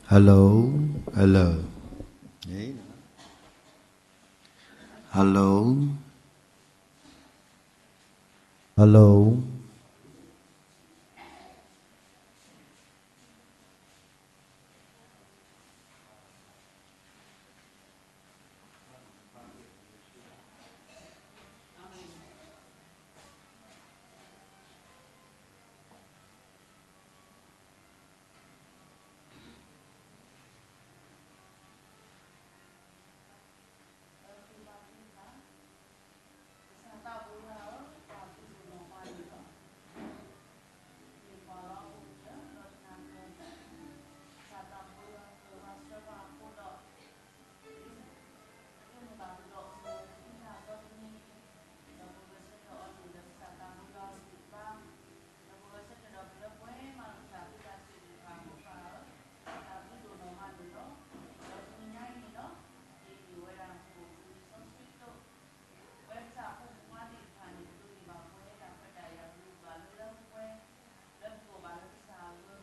Hello, hello. Hello. Hello.တၢ်ဘျုးဒိၣ်နီၢ်မးန့ၣ်လီၤ. ဒီးစံးဘၣ်ကစၢ်အဖိမုၣ်ဖိခွါ လၢကအိၣ်လၢကစၢ်သးဘိယွၤအခီၣ်ထံးလၢညါ ကိးဒံနီၢ်ဂၤဒဲးန့ၣ်တက့ၢ်. ဒ်တၢ်အိၣ်ဆၢရ့ဒီးနၤဆၢအိၣ်လၢကစၢ်သးဘိယွၤအခီၣ်ထံးလၢညါသ့ၣ်တဖၣ်ဧၢ, ဟ့ၣ်ဘၣ်အီၤသ့ၣ်လၢ နီၢ်ခိဂံၢ်ဘါ နီၢ်သးအဂံၢ်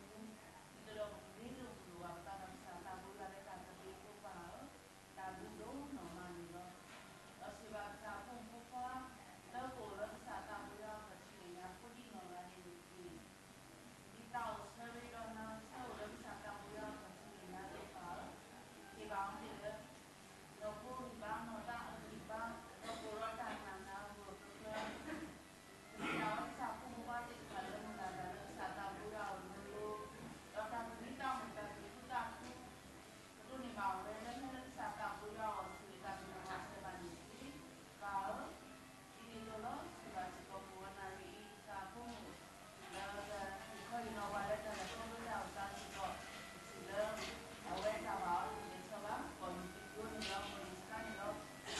ဘါ, ဒီးကအိၣ်ဒီးတၢ်နာ်နၤအဂီၢ်အဃၢၤဃၢၤ ကမ့ၢ်ဒၣ်ဝဲကစၢ်ဖိမုၣ်ဖိခွါသ့ၣ်တဖၣ်လၢမုၢ်လၢ်တၢ်လၢကစၢ်သးဘိယွၤအအိၣ်မူအလိၤ, ဒီးတၢ်သူၣ်မံသးမုာ်သူၣ်ခုသးခု, ကဒိးန့ၢ်ဘၣ်ဝဲလၢဟဲလၢကစၢ်သးဘိယွၤအအိၣ် ဆိၣ်ဂ့ၤသးကညီၤမၤစၢၤဘၣ်န့ၣ်တက့ၢ်. ပၢ်ဧၢ, ဒ်န့ၣ်အသိးလီၤ. စံးဘၣ်စ့ၢ်ကီး ကိးဝဲနၣ်ရံၣ်အံၤ ကစၢ်ဖိမုၣ် လၢကဟ့ၣ်ခီဟ့ၣ်နီၤပှၤလၢတၢ်လဲၤခီဖျိတၢ်အိၣ်သးစ့ၢ်ကီး ပထံၣ်လၢ အဝဲတၢ်ဘၣ်အီၤတမ့ၢ်ဆီဘၣ်, ကီၢ်ယူၤက့ၤဒိန့ၣ်လီၤ, ကီၢ်ယူၤစခါန့ၣ်လီၤ,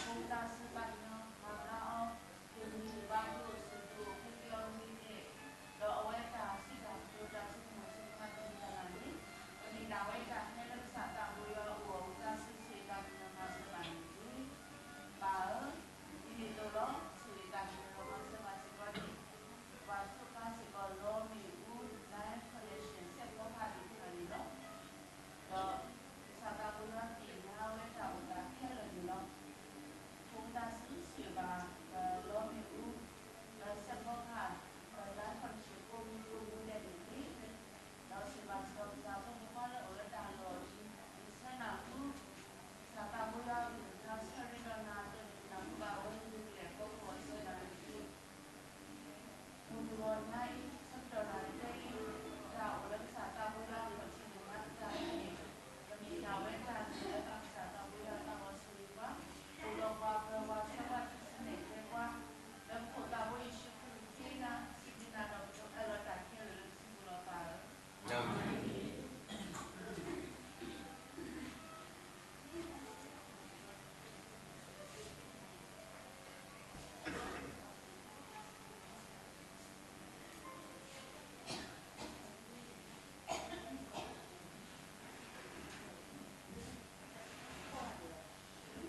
ဖိသၣ်ဆူသးကညီၤမၤဘျါအီၤ, ကမံၤဘါဒိၣ်ဆူၣ်ဒိၣ်အိၣ်ဖျဲၣ်က့ၤအီၤဂ့ၤဂ့ၤ, ဒီးအဝဲတၢ်စံးတၢ်ကတိၤတၢ်ဆိကမိၣ်ဆိကမးတမံၤတမံၤန့ၣ် ကမ့ၢ်ဒၣ်ဝဲတၢ်ဟဲလၢကစၢ်သးဘိယွၤအအိၣ်အဃိသတး ဆိၣ်ဂ့ၤသးကညီၤမၤစၢၤဘၣ်န့ၣ်တက့ၢ်. ပၢ်ဧၢ, ဒ်န့ၣ်အသိးလီၤ. ဆိၣ်ဂ့ၤသးကညီၤမၤစၢၤဘၣ်စ့ၢ်ကီးန့ၣ် ပှၤဆိးပာ်စ့ၢ်ကီး လီမ့ၣ်အူ Life Collection စဲးဖီကဟၣ်သ့ၣ်တဖၣ်န့ၣ်လီၤ. ဒီးကစၢ်သးဘိယွၤသ့ၣ်ညါဝဲတၢ်အိၣ်သးခဲလၢာ်န့ၣ်လီၤ. ဖိသၣ်ဆူဆိၣ်ဂ့ၤဘၣ် လီမ့ၣ်အူ ဒီးစဲးဖီကဟၣ် ဒီး Life Collection ကိးမံၤကိးမံၤဒဲးန့ၣ်တက့ၢ်. ဒီးစံးဘၣ်စ့ၢ်ကီး ကစၢ်ဖိမုၣ်ဖိခွါလၢအိၣ်လၢတၢ်လီၢ်အံၤ ယဆၢနၢ်ဟူ ကစၢ်သးဘိယွၤအကလုၢ်ကထါဆၢရ့ဒီးနၤအသိးန့ၣ် နၢ်ဟူဘၣ်ဝဲလၢနကလဲၤခီဖျိအီၤစံးဘၣ်န့ၣ်တက့ၢ်. မုၢ်တဂီၤညါအံၤ ဆၢကတီၢ်နၣ်ရံၣ်ခဲအံၤ တၢ်အိၣ်လၢကစၢ်သးဘိယွၤအခီၣ်ထံးလၢညါတက့ၢ်န့ၣ် ကမ့ၢ်ဒၣ်ဝဲတၢ်ဂ့ၢ်လၢဘၣ်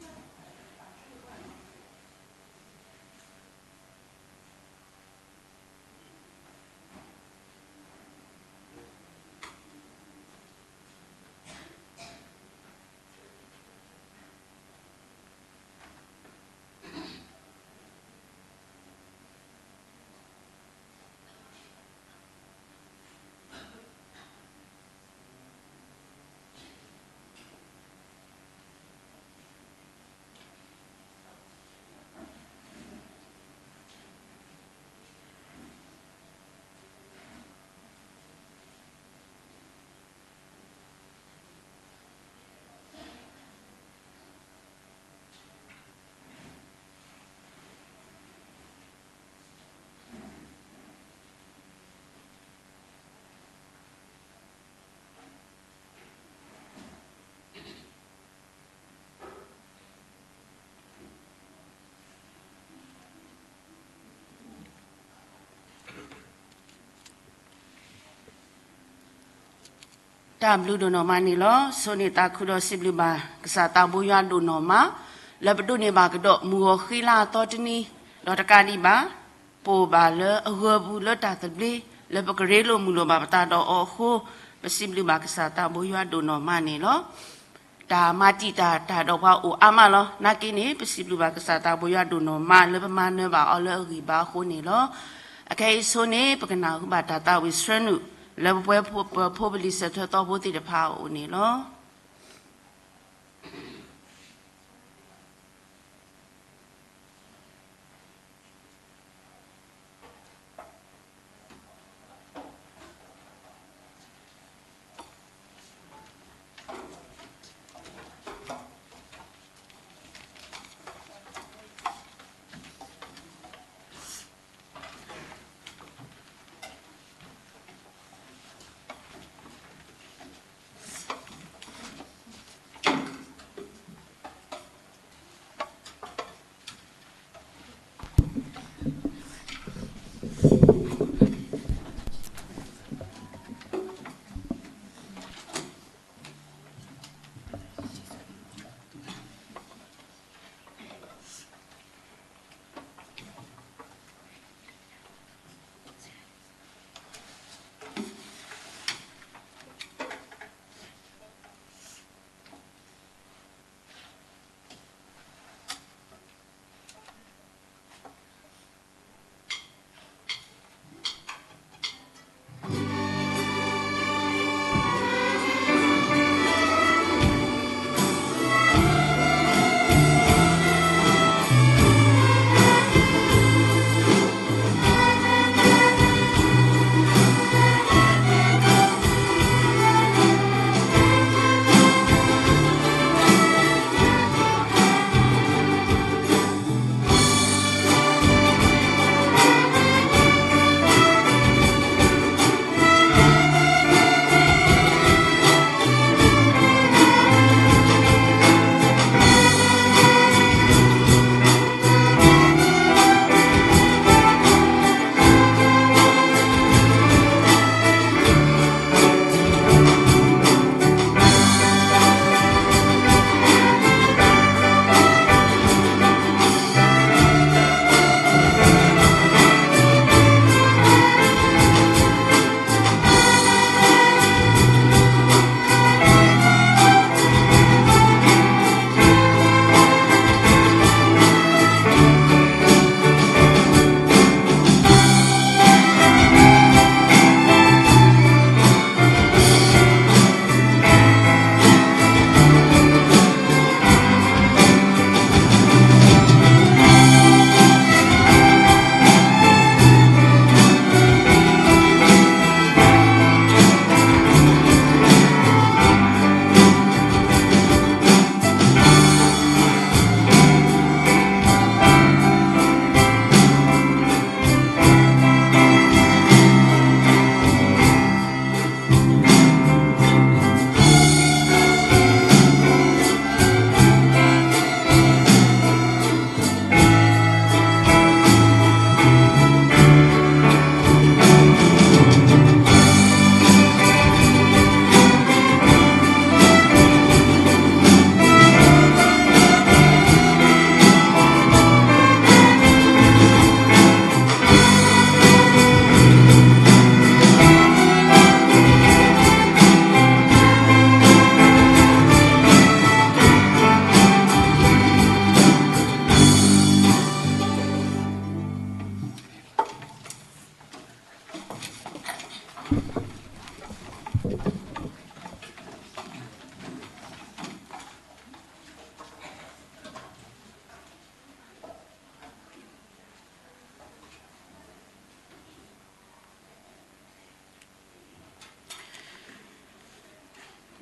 ကစၢ်သးဘိယွၤအသးဘၣ်ဆိၣ်ဂ့ၤပှၤ, အိၣ်ဒီးပှၤပၢၤပှၤဆှၢပှၤထူၣ်စုနဲၣ်ကျဲပှၤ, လၢပခိၣ်သးဘိယ့ၣ်ၡူးခရံာ်အမံၤ စံးဘျုးနၤဒီးပဒိးအဲၣ်လီၤတၢ်ခဲလၢာ်လၢနစုပူၤလီၤ ပၢ်ဧၢ. တၢ်ဘျုးဒိၣ်နီၢ်မးန့ၣ်လီၤ. ဆိၣ်ဂ့ၤသးခုဒီးစံးဘျုးဘၣ် ကစၢ်သးဘိယွၤဒိၣ်နီၢ်မး လၢပဒိးန့ၢ်ဘၣ်ကဒီးမုၢ်ဂီၤဃ့လါအသီတနံၤ ဒီးတကးဒံးဘၣ် ပအိၣ်ဘၣ်လၢအဂၢၤပူၤလၢတၢ်သဘျ့ လၢပကရ့လိာ်မုာ်လိာ်ဘၣ်ပသးဒီးအီၤအဃိ, ပစံးဘျုးဘၣ်ကစၢ်သးဘိယွၤဒိၣ်နီၢ်မးန့ၣ်လီၤ. တၢ်မၤတံာ်တာ်တၢ်ဒီးပှၤအိၣ်အါမးလီၤ. နာ်က့န့ၣ် ပစံးဘျုးဘၣ်ကစၢ်သးဘိယွၤဒိၣ်နီၢ်မး လၢပမၤနၢၤဘၣ်အီၤလၢအဂံၢ်ဘါအဃိန့ၣ်လီၤ. အခဲအံၤဆိန့ၣ် ပကနၢ်ဟူဘၣ်တၢ်သးဝံၣ်ဆှၢနုာ် လၢပပှၤဖိပလံၤစၢၤထၢၣ်သီဖိသ့ၣ်တဖၣ်အအိၣ်န့ၣ်လီၤ.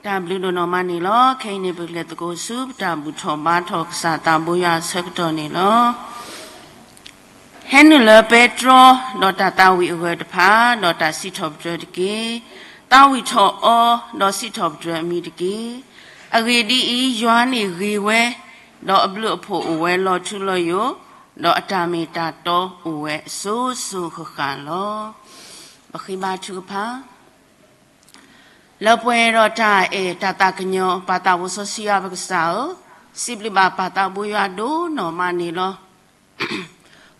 တၢ်ဘျုးဒိၣ်နီၢ်မးန့ၣ်လီၤ. ခဲအံၤန့ၣ် ပကလဲၤသကိးဆူ ပတၢ်ဘူၣ်ထီၣ်ဘါထီၣ်ကစၢ်သးဘိယွၤအဆၢကတီၢ်န့ၣ်လီၤ. ဟဲနုာ်လၢပဲတြီ ဒီးတၢ်သးဝံၣ်အဂၢၢ်တဖၣ် ဒီးတၢ်စံးထီၣ်ပတြၢၤတက့ၢ်. သးဝံၣ်ထီၣ်အီၤ ဒီးစံးထီၣ်ပတြၢၤအမံၤတက့ၢ်. အဂ့ၢ်ဒ်အံၤ, ယွၤန့ၣ်ဂ့ၤဝဲ, ဒီးအဘျုးအဖှိၣ်အိၣ်ဝဲလီၤထူလီၤယိာ်, ဒီးအတၢ်မ့ၢ်တၢ်တီအိၣ်ဝဲအစိၤစိၤဃၣ်ဃၣ်လီၤ. ပဃ့ဘါထုကဖၣ် လၢပှဲၤဒီးတၢ်အဲၣ်တၢ်သးကညီၤ ပၢ်သးစီဆှံယွၤပကစၢ်ဧၢ, စံးဘျုးဘၣ်ပၢ်သးဘိယွၤဒိၣ်နီၢ်မးန့ၣ်လီၤ.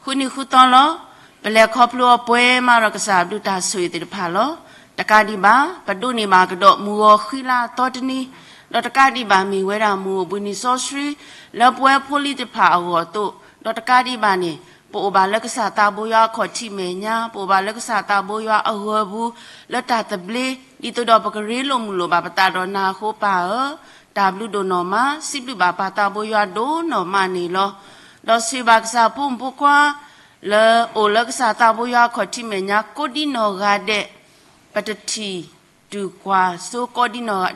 ဃုနံၤဃုသီလီၤ. ပလဲၤခီဖျိအီၤပှဲၤမးဒီးကစၢ်အဘျုးတၢ်ဆိၣ်ဂ့ၤသ့ၣ်တဖၣ်လီၤ. တကးဒံးဘၣ် ပဒိးန့ၢ်ဘၣ်ကဒီးမုၢ်ဂီၤဃံလၤအသီတနံၤ, ဒီးတကးဒံးဘၣ်မ့ၢ်ဝဲဒၣ်မုၢ်အိၣ်ဘှံးနံၤစီဆှံ လၢပဝဲဖိလံၤတဖၣ်အဂီၢ်အသိး, ဒီးတကးဒံးဘၣ်န့ၣ် ပအိၣ်ဘၣ်လၢကစၢ်သးဘိယွၤအခီၣ်ထံးမဲာ်ညါ, ပအိၣ်ဘၣ်လၢကစၢ်သးဘိယွၤအဂၢၤပူၤ လၢတၢ်သဘျ့, ဒ်သိးဒီးပကရ့လိာ်မုာ်လိာ်ဘၣ်ပသးဒီးနၤအဃိပၢ်ဧၢ, တၢ်ဘျုးဒိၣ်နီၢ်မး, စံးဘျုးဘၣ်ပၢ်သးဘိယွၤဒိၣ်နီၢ်မးန့ၣ်လီၤ. ဒီးဆိၣ်ဂ့ၤဘၣ်ကစၢ်ဖိမုၣ်ဖိခွါ လၢအိၣ်လၢကစၢ်သးဘိယွၤအခီၣ်ထံးမဲာ်ညါ ကိးဒံနီၢ်ဂၤဒဲး, ပတထံၣ်တုၤကွၢ်စိ ကိးဒံနီၢ်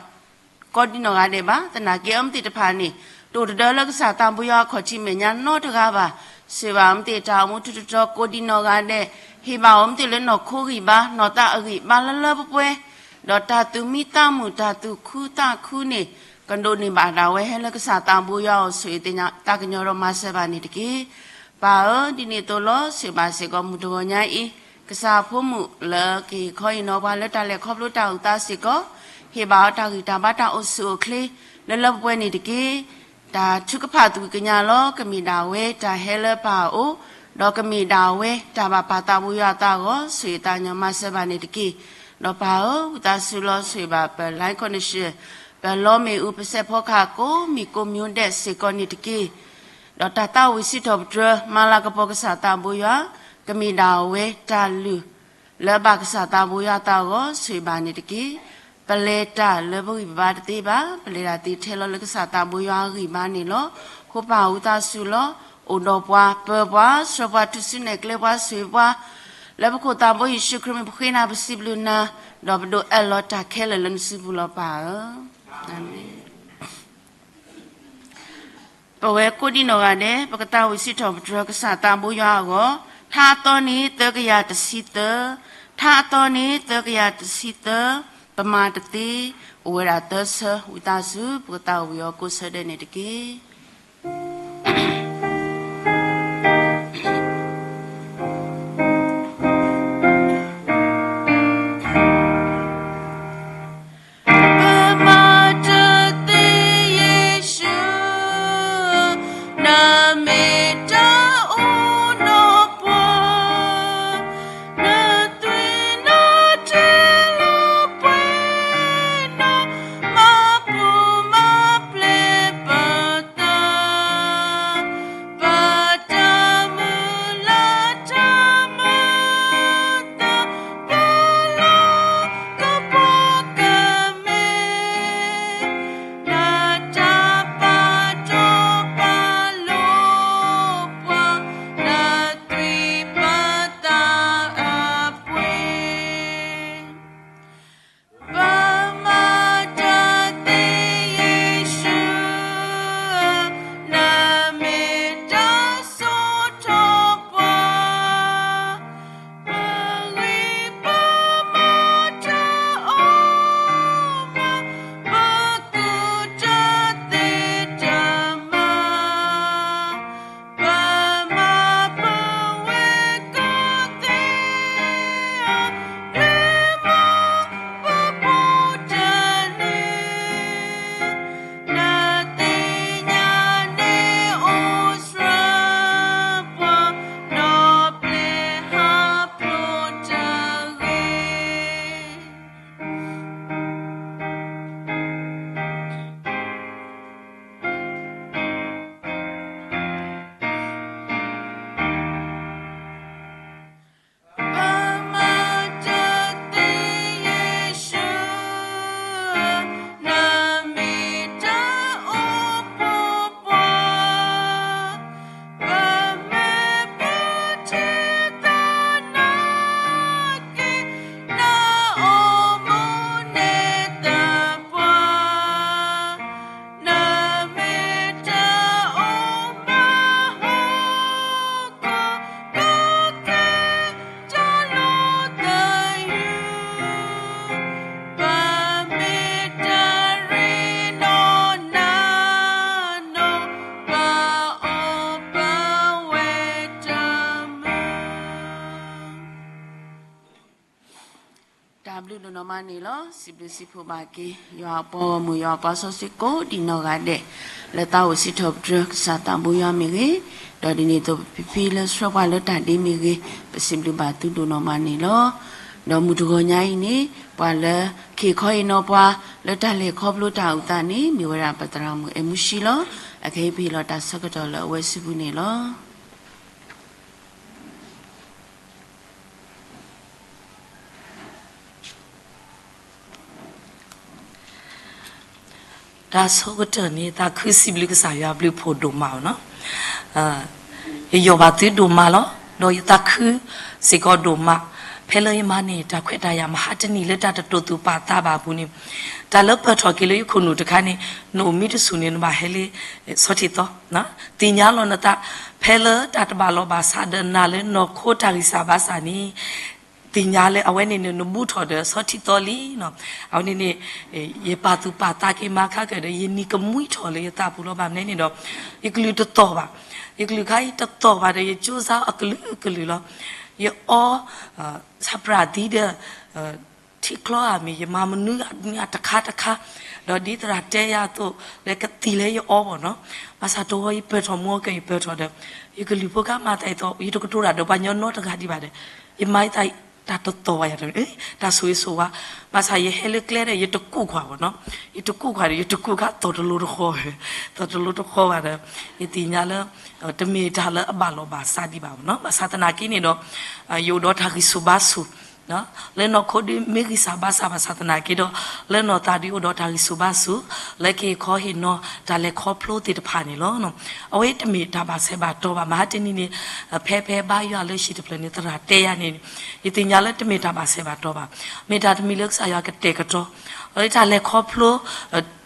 ဂၤဒဲးဘၣ်. သနာ်က့အဝဲသ့ၣ်တဖၣ်န့ၣ် တအိၣ်တဒၢလၢကစၢ်သးဘိယွၤအခီၣ်ထံးမဲာ်ညါနီတဂၤဘၣ်. ဆိၣ်ဂ့ၤဘၣ်အဝဲသ့ၣ်တၢ်အိၣ်မူထူတတီၤကိးဒံနီၢ်ဂၤဒဲး, ဟ့ၣ်ဘၣ်အဝဲသ့ၣ်လၢနီၢ်ခိဂံၢ်ဘါ နီၢ်သးအဂံၢ်ဘါလၢလၢပှဲၤပှဲၤ, ဒီးတၢ်သူၣ်မံသးမုာ် တၢ်သူၣ်ခုသးခုန့ၣ် ကဒိးန့ၢ်ဘၣ်ဒၣ်ဝဲဟဲလၢကစၢ်သးဘိယွၤအအိၣ် ဆိၣ်ဂ့ၤသ့ၣ်ညါသးကညီၤဒီးမၤစၢၤဘၣ်န့ၣ်တက့ၢ်. ပၢ်ဧၢ, ဒ်န့ၣ်အသိးလီၤ ဆိၣ်ဂ့ၤဘၣ်စ့ၢ်ကီးမုၢ်တဂီၤညါအံၤ ကစၢ်ဖိမုၣ်လၢကဟ့ၣ်ခီဟ့ၣ်နီၤပှၤလၢတၢ်လဲၤခီဖျိတၢ်အုၣ်သးစ့ၢ်ကီး, ဟ့ၣ်ဘၣ်အီၤတၢ်ဂံၢ်တၢ်ဘါတၢ်အိၣ်ဆူၣ်အိၣ်ချ့ လၢလၢပှဲၤပှဲၤန့ၣ်တက့ၢ်. တၢ်ထုကဖၣ်သူၣ်ကညီၤလီၤ ကမ့ၢ်ဒၣ်ဝဲတၢ်ဟဲလၢပၢ်အအိၣ်, ဒီးကမ့ၢ်ဒၣ်ဝဲတၢ်ဘၣ်ပၢ်သးဘိယွၤအသးအဂီၢ် ဆိၣ်ဂ့ၤသးကညီၤမၤစၢၤဘၣ်န့ၣ်တက့ၢ်. ဒီးပၢ်ဧၢ, ဝံသးစူၤလီၤ ဆိၣ်ဂ့ၤဘၣ်ပ line connection, ပလီမ့ၣ်အူ ပစဲးဖီကဟၣ်ကိးမံၤကိးမံၤဒဲးစ့ၢ်ကီးန့ၣ်တက့ၢ်. ဒီးတၢ်သးဝံၣ်စံးထီၣ်ပတြၢၤ မၤလၤကပီၤကစၢ်သးဘိယွၤ, ကမ့ၢ်ဒၣ်ဝဲတၢ်လုၢ် လၢအဘၣ်ကစၢ်သးဘိယွၤအသးအဂီၢ် ဆိၣ်ဂ့ၤဘၣ်န့ၣ်တက့ၢ်. ပလဲၤတၢ်လၢပဂံၢ်ပဘါတသ့ဘၣ်, ပလဲၤတၢ်သ့ထဲလီၤလၢကစၢ်သးဘိယွၤအဂံၢ်ဘါန့ၣ်လီၤ. အဃိပၢ်ဧၢ ဝံသးစူၤလီၤ အိၣ်ဒီးပှၤ ပၢၤပှၤ ဆှၢပှၤ ထူၣ်စုနဲၣ်ကျဲပှၤ ဆိၣ်ဂ့ၤပှၤ, လၢပခိၣ်သးဘိယ့ၣ်ၡူးခရံာ်မံၤ ပဃ့နၤပစံးဘျုးနၤ, ဒီးပဒိးအၢၣ်လီၤတၢ်ခဲလၢာ်လၢနစုပူၤလီၤပၢ်ဧၢ, အၤမ့ၣ်. ပဝဲကိးဒံနီၢ်ဂၤဒဲး ပကသးဝံၣ်စံးထီၣ်ပတြၢၤကစၢ်သးဘိယွၤအဂီၢ်, ထါအသီန့ၣ်သၢကယၤတဆံသၢ, ထါအသီန့ၣ်သၢကယၤတဆံသၢ, ပမၤတသ့, အိၣ်ဝဲဒၣ်သၢဆၢ ဝံသးစူၤ ပကသးဝံၣ်အီၤကိးဆၢဒဲးန့ၣ်တက့ၢ်. တၢ်ဘျုးဒိၣ်နီၢ်မးန့ၣ်လီၤ. စံးဘျုးစံးဖှိၣ်ဘၣ်က့ၤ ယွၤအပှၤဂီၢ်မုၢ် ယွၤအပှၤစီဆှံကိးဒံးနီၢ်ဂၤဒဲး လၢသးအိၣ်စံးထီၣ်ပတြၢၤ ကစၢ်သးဘိယွၤမ့ၢ်ဂ့ၤ, ဒီးဒ်န့ၣ်အသိးဖံဖံလၢဆှၢပှၤလၢတၢ်ဒ့မ့ၢ်ဂ့ၤ, ပစံးဘျုးဘၣ်သုဒိၣ်နီၢ်မးန့ၣ်လီၤ. ဒီးမုၢ်တဂီၤညါအံၤန့ၣ် ပှၤလၢကဟ့ၣ်ခီဟ့ၣ်နီၤပှၤ လၢတၢ်လဲၤခီဖျိတၢ်အုၣ်သးန့ၣ် မ့ၢ်ဝဲဒၣ်ပသရၣ်မုၣ်အဲၣ်မူၡံလီၤ. အခဲအံၤပဟ့ၣ်လီၤတၢ်ဆၢကတီၢ်လၢအဝဲစုပူၤန့ၣ်လီၤ. တၢ်ဆိကတၢၢ်န့ၣ် သးခုစံးဘျုးကစၢ်ယွၤဘျုးဖှိၣ်ဒိၣ်မးအီၤနီၤ. ယယီၢ်ဘၣ်သုဒိၣ်မးလီၤ. ဒီးယသးခုစ့ၢ်ကီးဒိၣ်မး, ဖဲလၢယမၤန့ၢ်တၢ်ခွဲးတၢ်ယာ်မဟါတနံၤလၢတၢ်တတိာ်သူၣ်ပာ်သးဘၣ်အပူၤန့ၣ်, တၢ်လၢပၢၢ်ထီၣ်က့ၤလၢယခိၣ်နူာ်တခါန့ၣ်, နအိၣ်မံတဆူၣ်န့ၣ် နဘၣ်ဟဲလၢ ဆီထံၣ်သီ, သ့ၣ်ညါလီၤနသး, ဖဲလၢတၢ်တဘၣ်လီၢ်ဘၣ်စးဒီးနၤလၢနီၢ်ခိတၢ်ဂံၢ်စၢ်ဘါစၢ်န့ၣ် သ့ၣ်ညါလၢအဝဲန့ၣ်န့ၣ် နဘူးထီၣ်ဒီးဆီထံၣ်သီလံနီၤ. အဝဲန့ၣ်န့ၣ် ယပာ်သူၣ်ပာ်သးက့ၤမၤခါကၢၣ်ဒီး ယနံၤကမှံထီၣ်လၢယသးပူၤလီၤ. ဘၣ်မနုၤန့ၣ်ဒီး ယကလုၢ်တသီၣ်ဘၣ်. ယကလုၢ်ခါအံၤတသီၣ်ဘၣ်ဒီး ယကၠိစါအကလုာ်ကလုာ်လီၤ. ယအီ ဆၣ်ပြၣ်သံဒီး ထံချီအမံၤ ယမၤမနုၤအတခါတခါ, ဒီးဒ်သရၣ်တဲယၤအသိး လၢကသံၣ်လၢယအီဘၣ်နီၤ. ဘၣ်ဆၣ်တဝီယပၢၢ်ထီၣ်မူအီၤကၢၢ် ယပၢၢ်ထီၣ်ဒီး ယကလုၢ်ဖိခါမၤသးအသိး ယတကတိၤတၢ်ဒီးပှၤညီနီတဂၤဒံးဘၣ်ဒီး ယမၤယသးတၢ်တသီၣ်ဘၣ်ယၤတဂ့ၤ, တၢ်ဆိၣ်ဂ့ၤဆိၣ်ဝါ, ဘၣ်ဆၣ်ယဟဲလၢကျဲဒီး ယတကူၣ်ခွါဘၣ်နီၤ, ယတကူၣ်ခွါဒီး ယတကူၣ်ခါသီၣ်တလိၤတဃီ, သီၣ်တလိၤတဃီဘၣ်ဒီး ယသ့ၣ်ညါလၢ တမ့ၢ်တၢ်လၢအဘၣ်လီၢ်ဘၣ်စးဒံးဘၣ်နီၤ. ဘၣ်ဆၣ်သနာ်က့န့ၣ်ဒီး ယအိၣ်ဒီးတၢ်ဂံၢ်ဆူၣ်ဘါဆူၣ် လၢနီၢ်ခိဒုးမ့ၢ်ဂံၢ်စၢ်ဘါစၢ်ဘၣ်ဆၣ်သနာ်က့ဒီး လၢနီၢ်သးဒုးအိၣ်ဒီးတၢ်ဂံၢ်ဆူၣ်ဘါဆူၣ် လၢကဟ့ၣ်ခီဟ့ၣ်နီၤ တၢ်လဲၤခီဖျိသ့ၣ်တဖၣ်န့ၣ်လီၤ. အဝဲတမ့ၢ်တၢ်ဘၣ်ဆဲးဘၣ်တီဘၣ်. မဟါတနံၤန့ၣ် ဖဲဖဲဘါယွၤလၢဟံၣ်တဖျၢၣ်န့ၣ် သရၣ်တဲယၤန့ၣ် ယသ့ၣ်ညါလၢတမ့ၢ်တၢ်ဘၣ်ဆဲးဘၣ်တီဘၣ်. မ့ၢ်တၢ်တမံၤလၢကစၢ်ယွၤကတဲာ်ကတီၤ လၢတၢ်လဲၤခီဖျိ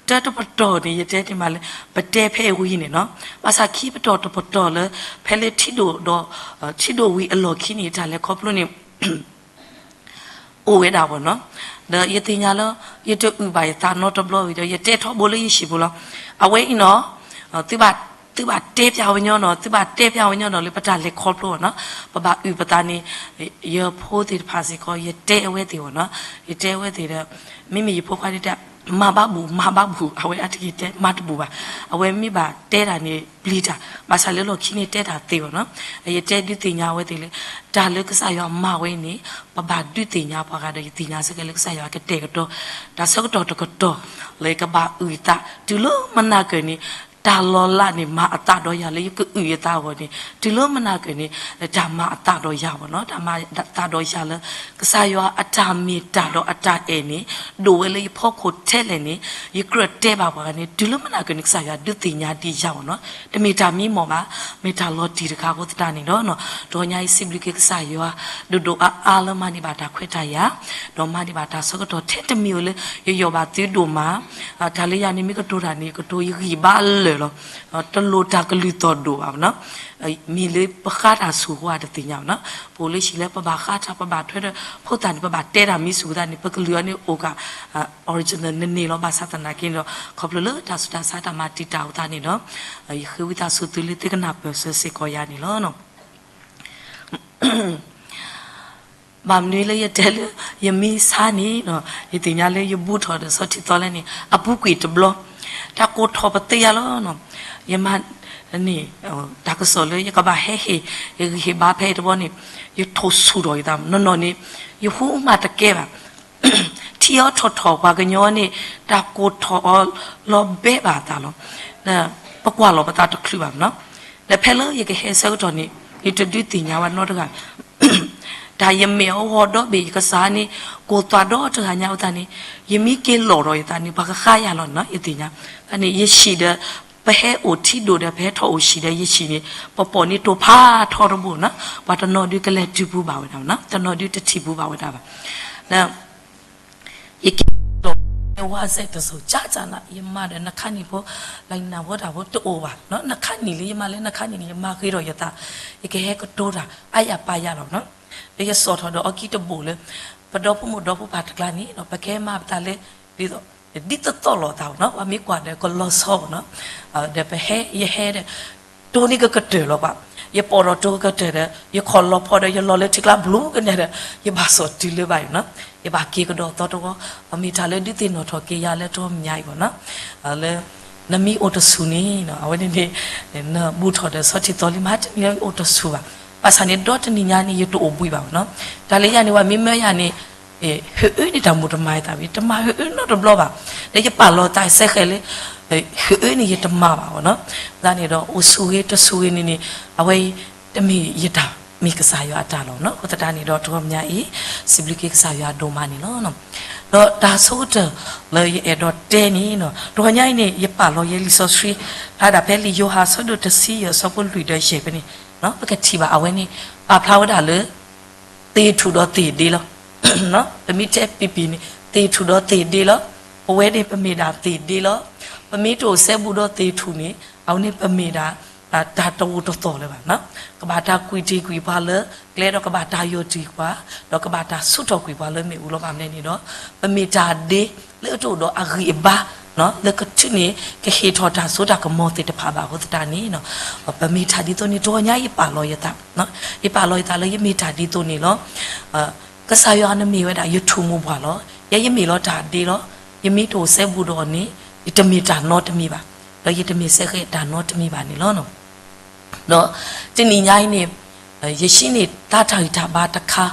တၢတပတီၢ်န့ၣ် ယတဲတ့ၢ်မးလၢ ပတဲဖဲအံၤဝံၤန့ၣ်နီၤ. ဘၣ်ဆၣ်ခံပတီၢ်တပတီၢ်လၢ ဖဲလၢထံဒိၣ်ဒီး ထံဒိၣ်ဝံၤအလီၢ်ခံန့ၣ် တၢ်လဲၤခီဖျိန့ၣ် အိၣ်ဝဲဒၣ်ဘၣ်နီၤ. ဒီးယသ့ၣ်ညါလၢ ယတအုၣ်ဘၣ်ယသးနီတဘျီဝံၤဒီး ယတဲထီဘိလၢယဟံၣ်ပူၤလီၤ. အဝဲအံၤနီၤ သုဘၣ်တဲပျးဝဲညီနီၤ, သုဘၣ်တဲပျးဝဲညီနီၤလၢပတၢ်လဲၤခီဖျိဘၣ်နီၤ. ပဘၣ်အုၣ်ပသးန့ၣ် ယဖိသ့ၣ်တဖၣ်စ့ၢ်ကီး ယတဲအဝဲသ့ၣ်ဘၣ်နီၤ. ယတဲအဝဲသ့ၣ်ဒီး မ့မ့ၢ်ယဖိခွါန့ၣ်တဲ မၤဘၣ်ဘူး မၤဘၣ်ဘူး အဝဲအတက့ၤတဲမၤတဘူးဘၣ်. အဝဲမ့ၢ်ဘၣ်တဲတၢ်န့ၣ်ပျံၤတၢ် ဘၣ်ဆၣ်လၢလီၢ်ခံန့ၣ်တဲတၢ်သ့ဘၣ်နီၤ. ယတဲဒုးသ့ၣ်ညါအဝဲသ့ၣ်လၢ တၢ်လၢကစၢ်ယွၤမၤဝဲအံၤန့ၣ် ပဘၣ်ဒုးသ့ၣ်ညါပှၤဂၤဒီး ယသ့ၣ်ညါစ့ၢ်ကီးလၢကစၢ်ယွၤကတဲာ်ကတီၤ တၢ်ဆၢကတီၢ်တကတီၢ် လၢယကဘၣ်အုၣ်အသး တုၤလၢမနၤကၢၢ်န့ၣ် တၢ်လီၤလးန့ၣ် မၤအသးဒီးယၤလၢယကအုၣ်ယသးအဂီၢ်န့ၣ် တုၤလၢမနၤကၢၢ်န့ၣ် တၢ်မၤအသးဒီးယၤဘၣ်နီၤ. တၢ်မၤအသးဒီးယၤလၢ ကစၢ်ယွၤအတၢ်မ့ၢ်တၢ်ဒီးအတၢ်အဲၣ်န့ၣ် ဒိၣ်ဝဲလၢယဖီခိၣ်ထဲလဲၣ်န့ၣ် ယကြၢးတဲဘၣ်ပှၤဂၤန့ၣ် တုၤလၢမနၤကၢၢ်န့ၣ် ကစၢ်ယွၤဒုးသ့ၣ်ညါဒံးယၤဘၣ်နီၤ. တမ့ၢ်တၢ်မံမီၢ်ဘၣ်, မ့ၢ်တၢ်လီၤတံၢ်တခါအဃိသတးန့ၣ်လီၤ. တဂီၤညါအံၤစံးဘျုးက့ၤကစၢ်ယွၤ ဒိၣ်ဒိၣ်အါအါလၢမၤန့ၢ်ဘၣ်တၢ်ခွဲးတၢ်ယာ် ဒီးမၤန့ၢ်ဘၣ်တၢ်ဆၢကတီၢ်ထဲတမံၤဧိၤလၢ ယယီၢ်ဘၣ်သုဒိၣ်မး, တၢ်လၢယၤန့ၣ် မ့ၢ်ကတိၤတၢ်န့ၣ် ကတိၤယဂံၢ်ဘါလၢာ်လီၤ. တလိၣ်တၢ်ကလုၢ်သီၣ်ဒိၣ်ဘၣ်နီၤ. မ့ၢ်လၢပဃါတၢ်ဆူၣ်အဃိတသ့ၣ်ညါဘၣ်နီၤ. ပအိၣ်လၢဟံၣ်လၢပဘၣ်ဃါတၢ် ပဘၣ်ထွဲဒီးဖိသၣ်န့ၣ် ပဘၣ်တဲတၢ်မံဆူၣ်အဃိသတးန့ၣ် ပကလုၢ်အီၤန့ၣ်အိၣ်က original န့ၣ်န့ၣ်လီၤ. ဘၣ်ဆၣ်သနာ်က့န့ၣ်ဒီး ခီဖျိလၢတၢ်ဆူးတၢ်ဆါတၢ်မၤတံာ်တာ်အဃိသတးန့ၣ်ဒီး ယဃ့ဝံသးစူၤသုလၢသုကနၢ်ပၢၢ်စၢၤစ့ၢ်ကီးယၤန့ၣ်လီၤ. ဘၣ်မနုၤလၢယတဲလၢ ယမ့ၢ်ဆါန့ၣ် ယသ့ၣ်ညါလၢယဘူးထီၣ်ဒီးဆီထံသီလဲၣ်န့ၣ် အပူၤကွံာ်တဘျီ တၢ်ကိၢ်ထီၣ်ပသ့ယၤလီၤ. ယမၤန့ၣ် တၢ်ကစီၣ်လၢယကဘၣ်ဟဲဟ့ၣ် ယဂံၢ်ဟ့ၣ်ဘါဖဲအံၤတဘျီန့ၣ် ယထိၣ်ဆူၣ်ထီၣ်ယသး နီၢ်နီၢ်န့ၣ် ယဟူမးတကဲဘၣ် ထံအီထီၣ်ထီၣ်ပှၤကညီန့ၣ် တၢ်ကိၢ်ထီၣ်အီၤလီၤဘဲဘၣ်အသးလီၤ. ပကွၢ်လီၤပသးတချုးဘၣ်နီၤ. ဒီးဖဲလၢယကဟဲဆၢကတီၢ်န့ၣ် ယတဒုးသ့ၣ်ညါဝဲနီတဂၤ တၢ်ယမဲာ်အဂီၤဒီဘ့ၣ်ယကစၢ်န့ၣ် ကိၢ်သွးဒီတဂၤညါအသးန့ၣ် ယမ့ၢ်က့ၤလီၤဒီးယသးန့ၣ် ပှၤကဃါယၤလီၤနီၤ ယသ့ၣ်ညါ. တၢ်န့ၣ် ယဟံၣ်ဒီး ပဟဲအိၣ်ထံဒိၣ်ဒီး ပဟဲထီၣ်အိၣ်ဟံၣ်ဒီး ယဟံၣ်န့ၣ် ပပိာ်န့ၢ်တိာ်ဖးထီတဘိနီၤ. ပှၤတနီၤဒုးကလဲၤတုၤပူၤဘၣ်ဝဲဒၣ်နီၤ တနီၤဒုးတထံၣ်ပူၤဘၣ်ဝဲဒၣ်ဘၣ်. ယကဲဒီး ဝါစဲတစိၤ ကၠၢ်ကၠၢ်နၤ ယမၤဒီးနခါနံၣ်ဖိ လၢနၢ်ဟူတၢ်ဖိတအိၣ်ဘၣ်နီၤ. နခါနံၣ်လံ ယမၤလၢနခါနံၣ်န့ၣ် ယမၤဃ့ဒီးယသး ယကဟဲကတိၤတၢ် အါယၤပါယၤလီၤနီၤ. ဒီးယစိာ်ထီၣ်ဒီးအီကံတဘိၣ်လၢ ပဒီဖိမိၢ်ဒီဖိပၢ်တကျါန့ၣ်နီၤ ပကဟဲမၤပသးလၢ ဒ်သိး ဒ်သိးသိးလိာ်သးနီၤ ပှၤမ့ၢ်ကွၢ်ဒီးကလီၤဆီနီၤ. ဒီးပဟဲ ယဟဲဒီး တိၢ်န့ၢ်ကကတၢၢ်လီၤပှၤ ယပိာ်ထီၣ်တိၤကတၢၢ်ဒီး ယခီၣ်လီၤဖီဒီး ယလီၤလၢထံကျါဘျူးကနဲဒီး ယဘၣ်စိာ်တုၤလၢၤဘၣ်အံၤနီၤ, ယဘၣ်က့ၤကဒီးသီတဝီ, အမ့ၢ်တၢ်လၢဒုးသ့ၣ်နီၣ်ထီၣ်က့ၤယၤလၢတဂီၢ်ညါအံၤဘၣ်နီၤ, လၢ နမ့ၢ်အိၣ်တဆူၣ်န့ၣ် အဝဲန့ၣ်န့ၣ် နဘူးထီၣ်ဒီးဆီထံသီလံ မ့ၢ်တနံၤလၢအိၣ်တဆူၣ်ဘၣ်, ဘၣ်ဆၣ်န့ၣ် ဒီတနံၤညါန့ၣ် ယတအိၣ်ဘှံးဘၣ်နီၤ, တၢ်လၢယၤန့ၣ် ပှၤမ့ၢ်မၢယၤန့ၣ် ဟုးအၢန့ၣ်တၢ်မူတမၤယသးဘၣ်, တမၤဟုးအၢနီတဘျီဘၣ်, ဒီးယပာ်လီၤသးစဲဃဲးလၢ ဟုးအၢန့ၣ်ယတမၤဘၣ်နီၤ, သတးန့ၣ်ဒီး အိၣ်ဆူၣ်ဂ့ၤတဆူၣ်ဂ့ၤန့ၣ်န့ၣ် အဝဲအံၤ တမ့ၢ်ယတၢ် မ့ၢ်ကစၢ်ယွၤအတၢ်လီၤနီၤ, အဃိသတးန့ၣ်ဒီး တဂီၢ်ညါအံၤ စံးဘျုးက့ၤကစၢ်ယွၤဒိၣ်မးန့ၣ်လီၤ. ဒီးတၢ်ဆိကတၢၢ်လၢယအဲၣ်ဒိးတဲန့ၣ်နီၤ, တဂီၢ်ညါအံၤန့ၣ် ယပာ်လီၤယဲလံာ်စီဆှံ ဖျါဒၣ်ဖဲလံာ်ယိၤဟၣ်အဆၢဒိၣ်တဆံယဲၢ်အဆၢဖိလွံၢ်ဒီးယဲၢ်ဖဲန့ၣ်, ပကထံၣ်ဘၣ်အဝဲန့ၣ် ပာ်ဖျါဝဲဒၣ်လၢ သ့ၣ်ထူၣ်ဒီးသ့ၣ်ဒ့လီၤ. ပမ့ၢ်တဲပံၤပံၤန့ၣ် သ့ၣ်ထူၣ်ဒီးသ့ၣ်ဒ့လီၤ. ပဝဲန့ၣ်ပမ့ၢ်ဒၣ်သ့ၣ်ဒ့လီၤ. ပမ့ၢ်တအိၣ်စဲဘူးဒီးသ့ၣ်ထူၣ်န့ၣ် အဝဲန့ၣ်ပမ့ၢ်ဒၣ် တၢ်တအိၣ်တသီၣ်လၢၤဘၣ်, ကဘၣ်တၢ်ကွံာ်တ့ၢ်ကွံာ်ပှၤလၢကျဲဒီး ကဘၣ်တၢ်ယီၢ်တ့ၢ်ပှၤ, ဒီးကဘၣ်တၢ်ဆူးထီၣ်ကွံာ်ပှၤလၢမ့ၣ်အူလီၤ. ဘၣ်မနုၤန့ၣ်ဒီး ပမ့ၢ်တၢ်ဒ့လၢအတအိၣ်ဒီးအဂံၢ်အဘါ လၢကထုးန့ၢ် ကဟ့ၣ်ထီၣ်တၢ်စိတၢ်ကမီၤသ့ၣ်တဖၣ်ဘၣ်အဃိသတးန့ၣ် ပမ့ၢ်တၢ်ဒ်သိးန့ၣ် တဂီၢ်ညါယပာ်လီၤယသး, ယပာ်လီၤယသးလၢယမ့ၢ်တၢ်ဒ်သိးန့ၣ်လီၤ. ကစၢ်ယွၤန့ၣ်မ့ၢ်ဝဲဒၣ်ယထူၣ်မိၢ်ပှၢ်လီၤ. ယဲယမ့ၢ်လီၤတၢ်ဒ့လီၤ. ယမ့ၢ်တအိၣ်စဲဘူးဒီးအီၤန့ၣ် ယတမ့ၢ်တၢ်နီတမံၤဘၣ်, ဒီးယတမ့ၢ်စဲဃဲးတၢ်နီတမံၤဘၣ်န့ၣ်လီၤ. ဒီးတနံၤညါအံၤန့ၣ် ယဟံးန့ၢ်သါတၢ်ဂံၢ်တၢ်ဘါတခါ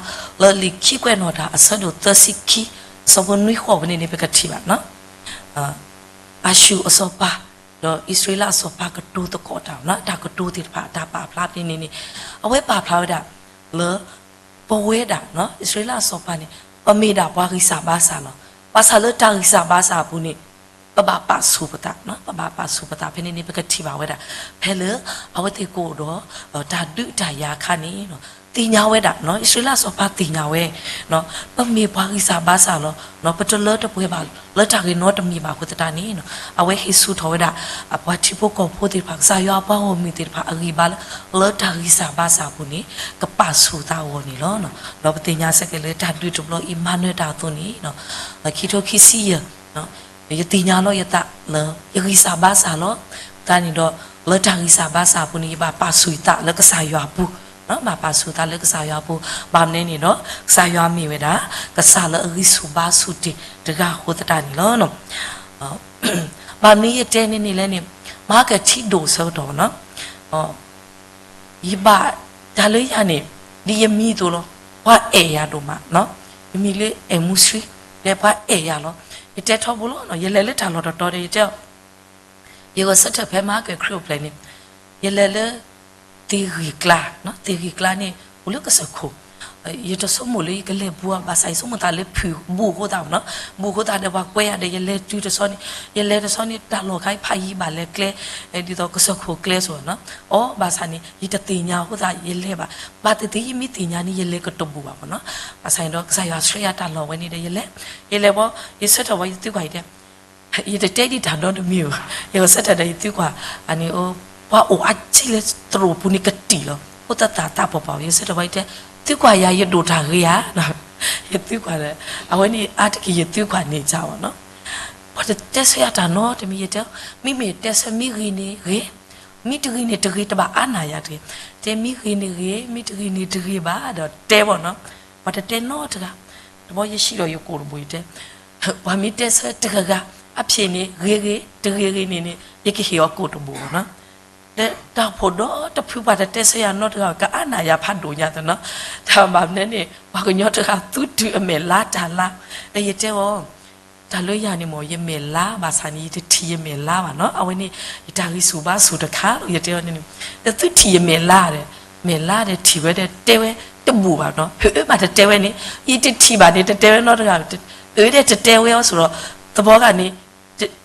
လၢလံာ်ခံကွဲးနီၣ်တၢ်အဆၢဒိၣ်သၢဆံခံ အဆၢဖိနွံဃိးဖဲန့ၣ်န့ၣ် ပကထံၣ်ဘၣ် အၤၡူၣ်အစီၤပၤ ဒီးအံၣ်စရ့လးအစီၤပၤကတိၤသကိးတၢ်, တၢ်ကတိၤသ့ၣ်တဖၣ် တၢ်ပာ်ဖျါဖဲန့ၣ်န့ၣ် အဝဲပာ်ဖျါဝဲဒၣ်လၢ ပဝဲဒၣ် အံၣ်စရ့လးအစီၤပၤန့ၣ် ပမ့ၢ်ဒၣ်ပှၤဂံၢ်စၢ်ဘါစၢ်လီၤ. ဘၣ်ဆၣ်လၢတၢ်ဂံၢ်စၢ်ဘါစၢ်အပူၤန့ၣ် ပဘၣ်ပာ်ဆူၣ်ပသး, ပဘၣ်ပာ်ဆူၣ်ပသးဖဲန့ၣ်န့ၣ် ပကထံၣ်ဘၣ်ဝဲဒၣ် ဖဲလၢအဝဲသ့ၣ်ကအိၣ်ဒီး တၢ်ဒုးတၢ်ယၤအခါန့ၣ် သ့ၣ်ညါဝဲဒၣ် အံၣ်စရ့လးအစီၤပၤသ့ၣ်ညါဝဲ ပမ့ၢ်ပှၤဂံၢ်စၢ်ဘါစၢ်လီၤ. ပတလၢတပှဲၤဘၣ်လၢတၢ်ဂ့ၤနီတမံၤဘၣ်အဃိသတးန့ၣ် အဝဲဟ့ၣ်ဆူၣ်ထီၣ်ဝဲဒၣ် အပှၤထံဖိကီၢ်ဖိသ့ၣ်တဖၣ် ကစၢ်ယွၤအပှၤဂီၢ်မုၢ်သ့ၣ်တဖၣ်အဂံၢ်ဘါလၢ လၢတၢ်ဂံၢ်စၢ်ဘါစၢ်အပူၤန့ၣ် ကပာ်ဆူၣ်သးအဂီၢ်န့ၣ်လီၤ. ဒီးပသ့ၣ်ညါစ့ၢ်ကီးလၢတၢ်ဒုးတဘျီအံၤ မၤနၢၤတၢ်အသိးန့ၣ် ခံထိခံဆံယဲၢ် ယသ့ၣ်ညါလီၤယသးလၢ ယဂံၢ်စၢ်ဘါစၢ်လီၤ. သတးန့ၣ်ဒီး လၢတၢ်ဂံၢ်စၢ်ဘါစၢ်အပူၤန့ၣ် ယဘၣ်ပာ်ဆူၣ်ယသးလၢကစၢ်ယွၤအပူၤ, ဘၣ်ပာ်ဆူၣ်သးလၢကစၢ်ယွၤအပူၤ, ဘၣ်မနုၤန့ၣ်ဒီး ကစၢ်ယွၤမ့ၢ်ဝဲဒၣ် ကစၢ်လၢအဂံၢ်ဆူၣ်ဘါဆူၣ်တ့ၢ်တဂၤအဃိသတးန့ၣ်လီၤ. ဘၣ်မနုၤယတဲန့ၣ်န့ၣ်လဲၣ်န့ၣ် မဟါကထံၣ်ဒိၣ်အဆၢကတီၢ်နီၤ ယဘၣ်တၢ်လၢယၤန့ၣ် ဒ်ယမံၤအသိးလီၤ. ပှၤအဲၣ်ယၤဒိၣ်မး, ယမံၤလၢအဲၣ်မူဆှံ, ဒီးပှၤအဲၣ်ယၤလီၤ. ယတဲထီဘိလီၤ, ယလဲၤလၢတၢ်လီၢ်တတီၤဒီး ယတဲ, ယဂဲၤဆၢထၢၣ်ဖဲမဟါကခရံာ်အိၣ်ဖျဲၣ်န့ၣ်, ယလဲၤလၢ သ့ၣ်ဂံၢ်ကျါ, သ့ၣ်ဂံၢ်ကျါန့ၣ် အိၣ်လၢကစၢၢ်ခိၣ်, ယတဆိကမိၣ်လၢယကလဲၤဘူးဘၣ်ဆၣ် ယဆိကမိၣ်သးလၢဖုၣ်ဘူးအဃိသတးနီၤ, ဘူးအဃိသတးဒီးပှၤကွဲယၤဒီး ယလဲၤတုၤတဆီန့ၣ်, ယလဲၤတဆီန့ၣ် တၢ်လီၢ်ခါအံၤဖးယံၤဘၣ်လဲၤကျဲ, ဒ်သိးကစၢၢ်ခိၣ်ကျဲဆိနီၤ, အီ ဘၣ်ဆၣ်န့ၣ် ယတသ့ၣ်ညါအဃိသတးယလဲၤဘၣ်, ဘၣ်သ့ၣ်သ့ၣ်ယမ့ၢ်သ့ၣ်ညါန့ၣ် ယလဲၤကတဘူးဘၣ်မနီၤ, ဘၣ်ဆၣ်န့ၣ်ဒီး ကစၢ်ယွၤဆှၢယၤတၢ်လီၢ်ဝဲန့ၣ်ဒီး ယလဲၤ, ယလဲၤဘီ, ယဆၢထၢၣ်ဝဲယသုကွၢ်ယတဲ ယတတဲဒံးတၢ်နီတမံၤဧိၤ, ယဂဲၤဆၢထၢၣ်ဒီးယသုကွၢ်, အန့ၣ်, ပှၤအိၣ်အါကံလၢသရိာ်ပူၤန့ၣ်ကတံၢ်လီၤ, အိၣ်သသးသးပှၢ်ပှၢ်, ယဆၢထၢၣ်ဝဲယတဲ, သုကွၢ်ယၤ ယဒိၣ်တၢ်ဂ့ၤဧါ, ယသုကွၢ်ဒီး, အဝဲန့ၣ်အါတက့ၢ်ယသုကွၢ်န့ၣ်ကၢ်ဘၣ်နီၤ, ပှၤတတဲဆၢယၤတၢ်နီတမံၤ ယတဲ, မ့မ့ၢ်တဲဆၢမ့ၢ်ဂ့ၤန့ၣ်ဂ့ၤ, မ့ၢ်တဂ့ၤန့ၣ်တဂ့ၤ တဘၣ်အါနာ်ယၤတဂ့ၤ, တဲမ့ၢ်ဂ့ၤန့ၣ်ဂ့ၤ မ့ၢ်တဂ့ၤန့ၣ်တဂ့ၤဘၣ်ဒီးတဲဘၣ်နီၤ, ပှၤတတဲနီတဂၤ, တဘျီယဟံးဒီးယကိာ်တဘိယတဲ ပှၤမ့ၢ်တဲဆၢတဂၤဂၤ, အဖျဲၣ်န့ၣ်ဂ့ၤဂ့ၤ တဂ့ၤဂ့ၤန့ၣ်န့ၣ် ယကဟ့ၣ်အီၤကိာ်တဘိနီၤ, ဒီးတၢ်ဖိးဒီတဖုပှၤတတဲဆၢယၤနီတဂၤ ကအါနာ်ယၤဖးဒိၣ်ညါသနီၤ, တၢ်ဘၣ်မနုၤန့ၣ် ပှၤကညီတဂၤသူတုၤအမဲာ်လါတၢ်လါ, ဒီးယတဲအီၤ တၢ်လၢယၤန့ၣ်မ့ၢ် ယမဲာ်လါဘၣ်ဆၣ်န့ၣ် ယတထံၣ်ယမဲာ်လါဘၣ်နီၤ, အဝဲန့ၣ် ယတၢ်ဂံၢ်ဆူၣ်ဘါဆူၣ်တခါလီၤ ယတဲအီၤန့ၣ်, ဒီးသုထံၣ်ယမဲာ်လါဒီး, မဲာ်လါဒီးထံၣ်ဝဲဒီးတဲဝဲတဘူးဘၣ်နီၤ, ဖဲအၢမးတတဲဝဲန့ၣ်, ယတထံၣ်ဘၣ်န့ၣ် တတဲဝဲနီတဂၤ, အၢဒီးတတဲဝဲအီၤဆိဒီး, သဘီဂၤန့ၣ်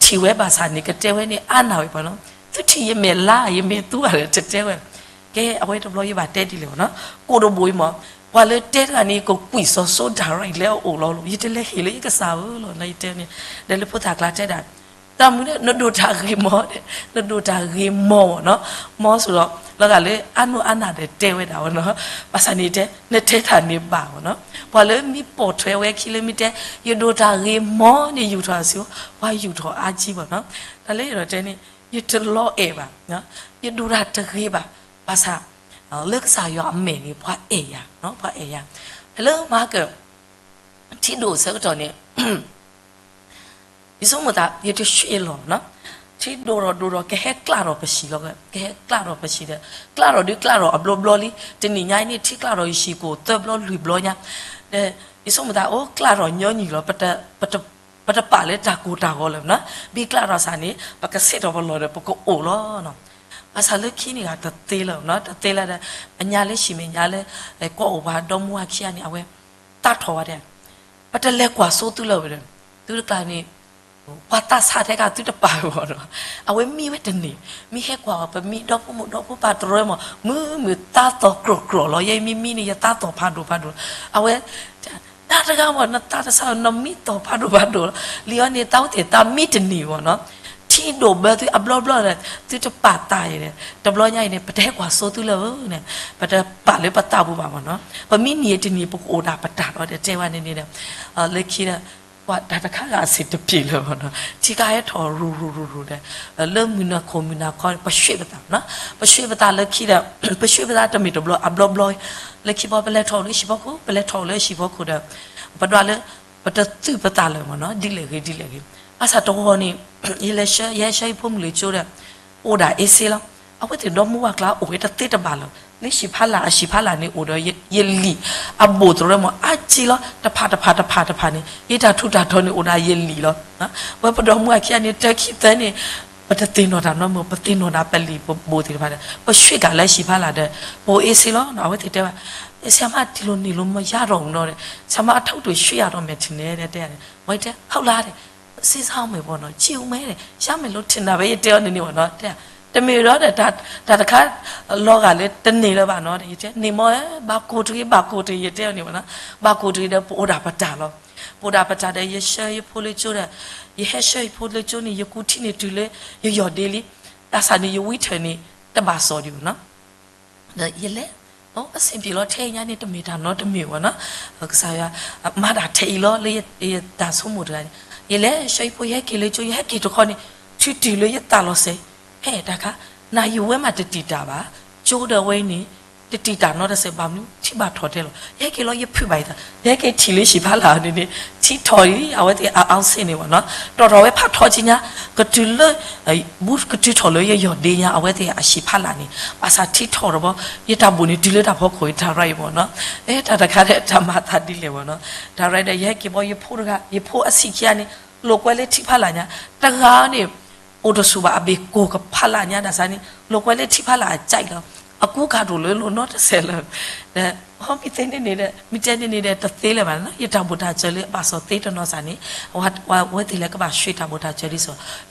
ထံၣ်ဝဲဘၣ်ဆၣ်န့ၣ် ကတဲဝဲန့ၣ် အါနာ်ဝဲပှၤနီၤ, သုထံၣ်ယမဲာ်လါ ယမဲာ်သူဘၣ်ဒီးတတဲဝဲ, ကဲ အဝဲတဘျီယဘၣ်တဲဒ်လဲၣ်နီၤ, ကိာ်တဘိအံၤမ့ၢ်, ပှၤလၢတဲတဂၤန့ၣ် ကကွံာ်စီၤစီၤဒၤရံးလၢအအိၣ်လီၤလီၤ, ယတလဲၤဟ့ၣ်လၢယကစၢ်ဧၢလီၤ, ယတဲန့ၣ်, ဒီးလၢဖိသၣ်ကျါတဲဒၣ်, တၢ်မုၢ်န့ၣ် နဒိၣ်တၢ်ဂ့ၤမီၢ်, နဒိၣ်တၢ်ဂ့ၤမီၢ်မ့ၢ်နီၤ, မီၢ်ဆိဒီး, လၢဂၤလၢအနီၢ်အါနာ်ဒီးတဲဝဲဒၣ်ဝဲနီၤ, ဘၣ်ဆၣ်န့ၣ်တဲ, နတဲတၢ်န့ၣ်ဘၣ်မ့ၢ်နီၤ, ပှၤလၢမ့ၢ်ပိာ်ထွဲဝဲခံလၢမ့ၢ်တဲ, ယဒိၣ်တၢ်ဂ့ၤမီၢ်န့ၣ် ယူာ်ထီၣ်အစု, ပှၤယူာ်ထီၣ်အါကံဘၣ်နီၤ, တၢ်လၢယအဲၣ်ဒိးတဲန့ၣ်, ယတလီၤအဲၣ်ဘၣ်, ယဒိၣ်တၢ်တဂ့ၤဘၣ်, ဘၣ်ဆၣ် လၢကစၢ်ယွၤအမဲာ်န့ၣ် ပှၤအဲၣ်ယၤ, ပှၤအဲၣ်ယၤ, ဖဲလၢမၤကၢၣ် ထံဒိၣ်အဆၢကတီၢ်န့ၣ် ယဆိကမိၣ်သး ယတဆှၢလီၤနီၤ, ထံဒိၣ်ထီၣ်ဒိၣ်ထီၣ် ကဟဲကျးထီၣ်ပဟံၣ်လီၤ, ကဟဲကျးထီၣ်ပဟံၣ်ဒီး ကျးထီၣ်ဒုးကျးထီၣ်အဘျီဘျီလံ, တနံၤညါအံၤန့ၣ် ထံကျးထီၣ်ယဟံၣ်ကိၣ်သၢဘျီလွံၢ်ဘျီညါ, ဒီးယဆိကမိၣ်သး အိၣ်ကျးထီၣ်ညီနုၢ်လီၤ, ပတပာ်လၢတၢ်ကိၢ်တၢ်ဂီၤလၢၤနီၤ, ဘံကျးထီၣ်စးန့ၣ် ပကဆ့ၣ်ထီၣ်ပလီၢ်ဒီး ပကအိၣ်လီၤနီၤ, ဘၣ်ဆၣ်လၢခံန့ၣ်ဂ့ၤ တသ့လၢၤနီၤ, တသ့လၢၤဒီး အညါလၢဟံၣ်မဲာ်ညါလၢ ကွၢ်အိၣ်ပှၤဒီမါဝၤခံဂၤန့ၣ် အဝဲ သးထီၣ်ဝဲဒၣ် ပတလဲၤကွၢ်စိသုလၢၤဝဲဒီး သုတကျါန့ၣ် ပှၤသးဆးထဲကသုတပာ်ဝဲဘၣ်နီၤ, အဝဲမံဝဲတန့ၢ်, မံဟဲကွၢ်အီၤ ပမံဒီဖိမိၢ်ဒီဖိပၢ်တရၢမး မုာ်မုာ်သးသီၣ်ကြီၤကြီၤလီၤ, ယဲမံမံန့ၣ် ယသးသီၣ်ဖးဒိၣ်ဖးဒိၣ်, အဝဲ တၢ်တဂၤမး နသးတဆး နမံသီၣ်ဖးဒိၣ်ဖးဒိၣ်လီၤ, လံအီၤန့ၣ် သးဝဲသ့ၣ်သးမံတန့ၢ်ဘၣ်နီၤ, ထံဒိၣ်ဘၢသုအဘျီဘျီဒီး သုတပာ်သးအံၤဒီး တဘျီညါအံၤန့ၣ် ပတဟဲကွၢ်စိသုလၢၤဧၢန့ၣ်, ပတပာ်လၢပသးပူၤဘၣ်မးနီၤ, ပမံနံၤတနံၤ ပကအိၣ်ဒၣ်ပတၢ်လီၤဒီး တဲဝဲန့ၣ်န့ၣ်ဒီး လၢခံဒီး ပှၤတၢ်တခါဂၤအဆင်တပြေလၢၤဘၣ်နီၤ, ထံကဟဲထီၣ်ရူၤရူၤရူၤရူၤဒီး လၢမုၢ်နၤခိၣ်မုၢ်နၤခီ ပရွှ့ၣ်ပသးနီၤ, ပရွှ့ၣ်ပသးလၢခံဒီး ပရွှ့ၣ်ပသးတမ့ၢ်တဘျီအဘျီဘျီ, လၢခံဘီပလဲၤထီၣ်လၢဟံၣ်ဖီခိၣ် ပလဲၤထီၣ်လၢဟံၣ်ဖီခိၣ်ဒီး ပဒွးလၢ ပတသုးပသးလၢၤမးနီၤ, ဒ်လဲၣ်ဂ့ၤဒ်လဲၣ်ဂ့ၤ, ဘၣ်ဆၣ်တဂီၤန့ၣ် ယလဲၤဆှၢ ယဟဲဆှၢယဖိမုၣ်လၢကၠိဒီး အိၣ်ဒၣ်အ့စ့လီၤ, အဝဲသ့ၣ်ဒီမါဝၤကျါအိၣ်ဝဲတသ့တဘၣ်လၢၤ, လၢဟံၣ်ဖးလာ်အဟံၣ်ဖးလာ်န့ၣ်အိၣ်ဒီး ယလံာ်အဘိၣ်တရၢမး အါက့လီၤ, တဖၣ်တဖၣ်တဖၣ်တဖၣ်န့ၣ် ယတၢ်ထူးတၢ်တီၤန့ၣ်အိၣ်ဒၣ်ယလံာ်လီၤ, ဝဲပဒီမါဝၤခံဂၤန့ၣ် တၢ်ခံသၢန့ၣ် ပတသ့ၣ်နီၣ်တၢ်နီတမံၤ, ပသ့ၣ်နီၣ်ဒၣ်ပလံာ်ပဘိၣ်သ့ၣ်တဖၣ်ဒီး ပရွှ့ၣ်ကၣ်လၢဟံၣ်ဖးလာ်ဒီး ပအိၣ်အ့စ့လီၤနီၤ, အဝဲသ့ၣ်တဲဝဲ ဆရာမ တံၤလိၤနံၤလိၤမယါထီၣ်နီၤဒီး ဆရာမ အထုပ်တွေရွှေ့ရတော့မယ်ထင်တယ် တဲန့ၣ်, ဝဲတဲ ဟုတ်လား တဲ့ စဉ်းစားဦးမယ်ပေါ့နော် ကြည့်ဦးမယ် တဲ့ ရမယ်လို့ထင်တာပဲ ယတဲအီၤန့ၣ်န့ၣ်ဘၣ်နီၤ, တဲ တမ့ၢ်ဒီး တၢ်တခါ လီၤဂာ်လၢတန့ၢ်လၢၤဘၣ်နီၤ, ယတဲန့ၣ်မ့ၢ် ဘၣ်ကိၢ်တဂ့ၤ ဘၣ်ကိၢ်တဂ့ၤ ယတဲအီၤန့ၣ်ဘၣ်နီၤ, ဘၣ်ကိၢ်တဂ့ၤဒီး ပအိၣ်ဒၣ်ပတၢ်လီၤ, ပအိၣ်ဒၣ်ပတၢ်ဒီး ယဆှၢယဖိလၢကၠိဒီး ယဟဲဆှၢယဖိလၢကၠိန့ၣ် ယကူထံန့ၣ်တုၤလၢ ယယီၢ်ဒ့လံ, ဘၣ်ဆၣ်န့ၣ် ယဝံထၢၣ်န့ၣ် တဘၣ်စီၣ်ဒံးဘၣ်နီၤ ဒီးယလဲၤ အဆင်ပြေလီၤ ထဲအံၤညါန့ၣ် တမ့ၢ်တၢ်နီတမံၤဘၣ်နီၤ, ကစၢ်ယွၤ မၤတၢ်ထဲအံၤလီၤ လၢယတၢ်ဆိကမိၣ်တဂၤန့ၣ်, ယလဲၤဆှၢယဖိ ယဟဲက့ၤလၢကၠိ ယဟဲက့ၤတခီန့ၣ် ထုးတုၤလၢယသးလီၤစဲး, ဟဲတၢ်ခါ နၢ်ယံၤဝဲမးတတံာ်တာ်ဘၣ်, ကၠိဒီးဝဲအံၤန့ၣ် တတံာ်တာ်နီတစဲးဘၣ်မနုၤ ထံဘၣ်ထီၣ်ထဲလီၤ, ယဟဲက့ၤလီၤ ယဖုးဘၣ်ယသး ယဟဲက့ၤထံၣ်လၢဟံၣ်ဖးလာ်န့ၣ်န့ၣ် ထံထီၣ်လံ အဝဲသ့ၣ်အအါစ့ၣ်န့ၣ်ဘၣ်နီၤ, တီၣ်ထီၣ်ဝဲဖးထီက့ၤညါ ကတုၤလၢ ဘူးကတုၤထီၣ်လၢယယီၢ်ဒ့ညါ အဝဲသ့ၣ်အဟံၣ်ဖးလာ်န့ၣ် ဘၣ်ဆၣ်ထံထီၣ်တဘျီ ယတၢ်ဘိၣ်န့ၣ် တုၤလၢတၢ်ဖီခိၣ် ယတၢ်ရဲၣ်အံၤဘၣ်နီၤ, အဲ တၢ်တခါဒီးတၢ်မၤသးဒ်လဲၣ်ဘၣ်နီၤ, တၢ်ရဲၣ်ဒီး ယဟဲက့ၤဘီ ယဖိတဂၤ ယဖိအဆံးခံဂၤန့ၣ် လိာ်ကွဲလၢထံဖးလာ်ညါ, တဂၤန့ၣ် အိၣ်တဆူၣ်ဘၣ် အဘ့ၣ်ကိၢ်ကဖးလာ်ညါဒၣ်စးန့ၣ် လိာ်ကွဲလၢထံဖးလာ်အကၠဲးလီၤ, အကူကၢ်ဒိၣ်လၢလိာ်နီတစဲးလၢၤ, ဒီး ဟီမ့ၢ်သ့န့ၣ်န့ၣ်ဒီး မ့ၢ်တဲန့ၣ်န့ၣ်ဒီး တသ့လၢၤဘၣ်နီၤ, ယတၢ်ဘိၣ်တၢ်စၢၤလၢအဘၣ်စီၣ်သ့တနီၤစးန့ၣ် အဝဲသ့ၣ်လၢကဘၣ်ဆှ့တၢ်ဘိၣ်တၢ်စၢၤဒ်သိး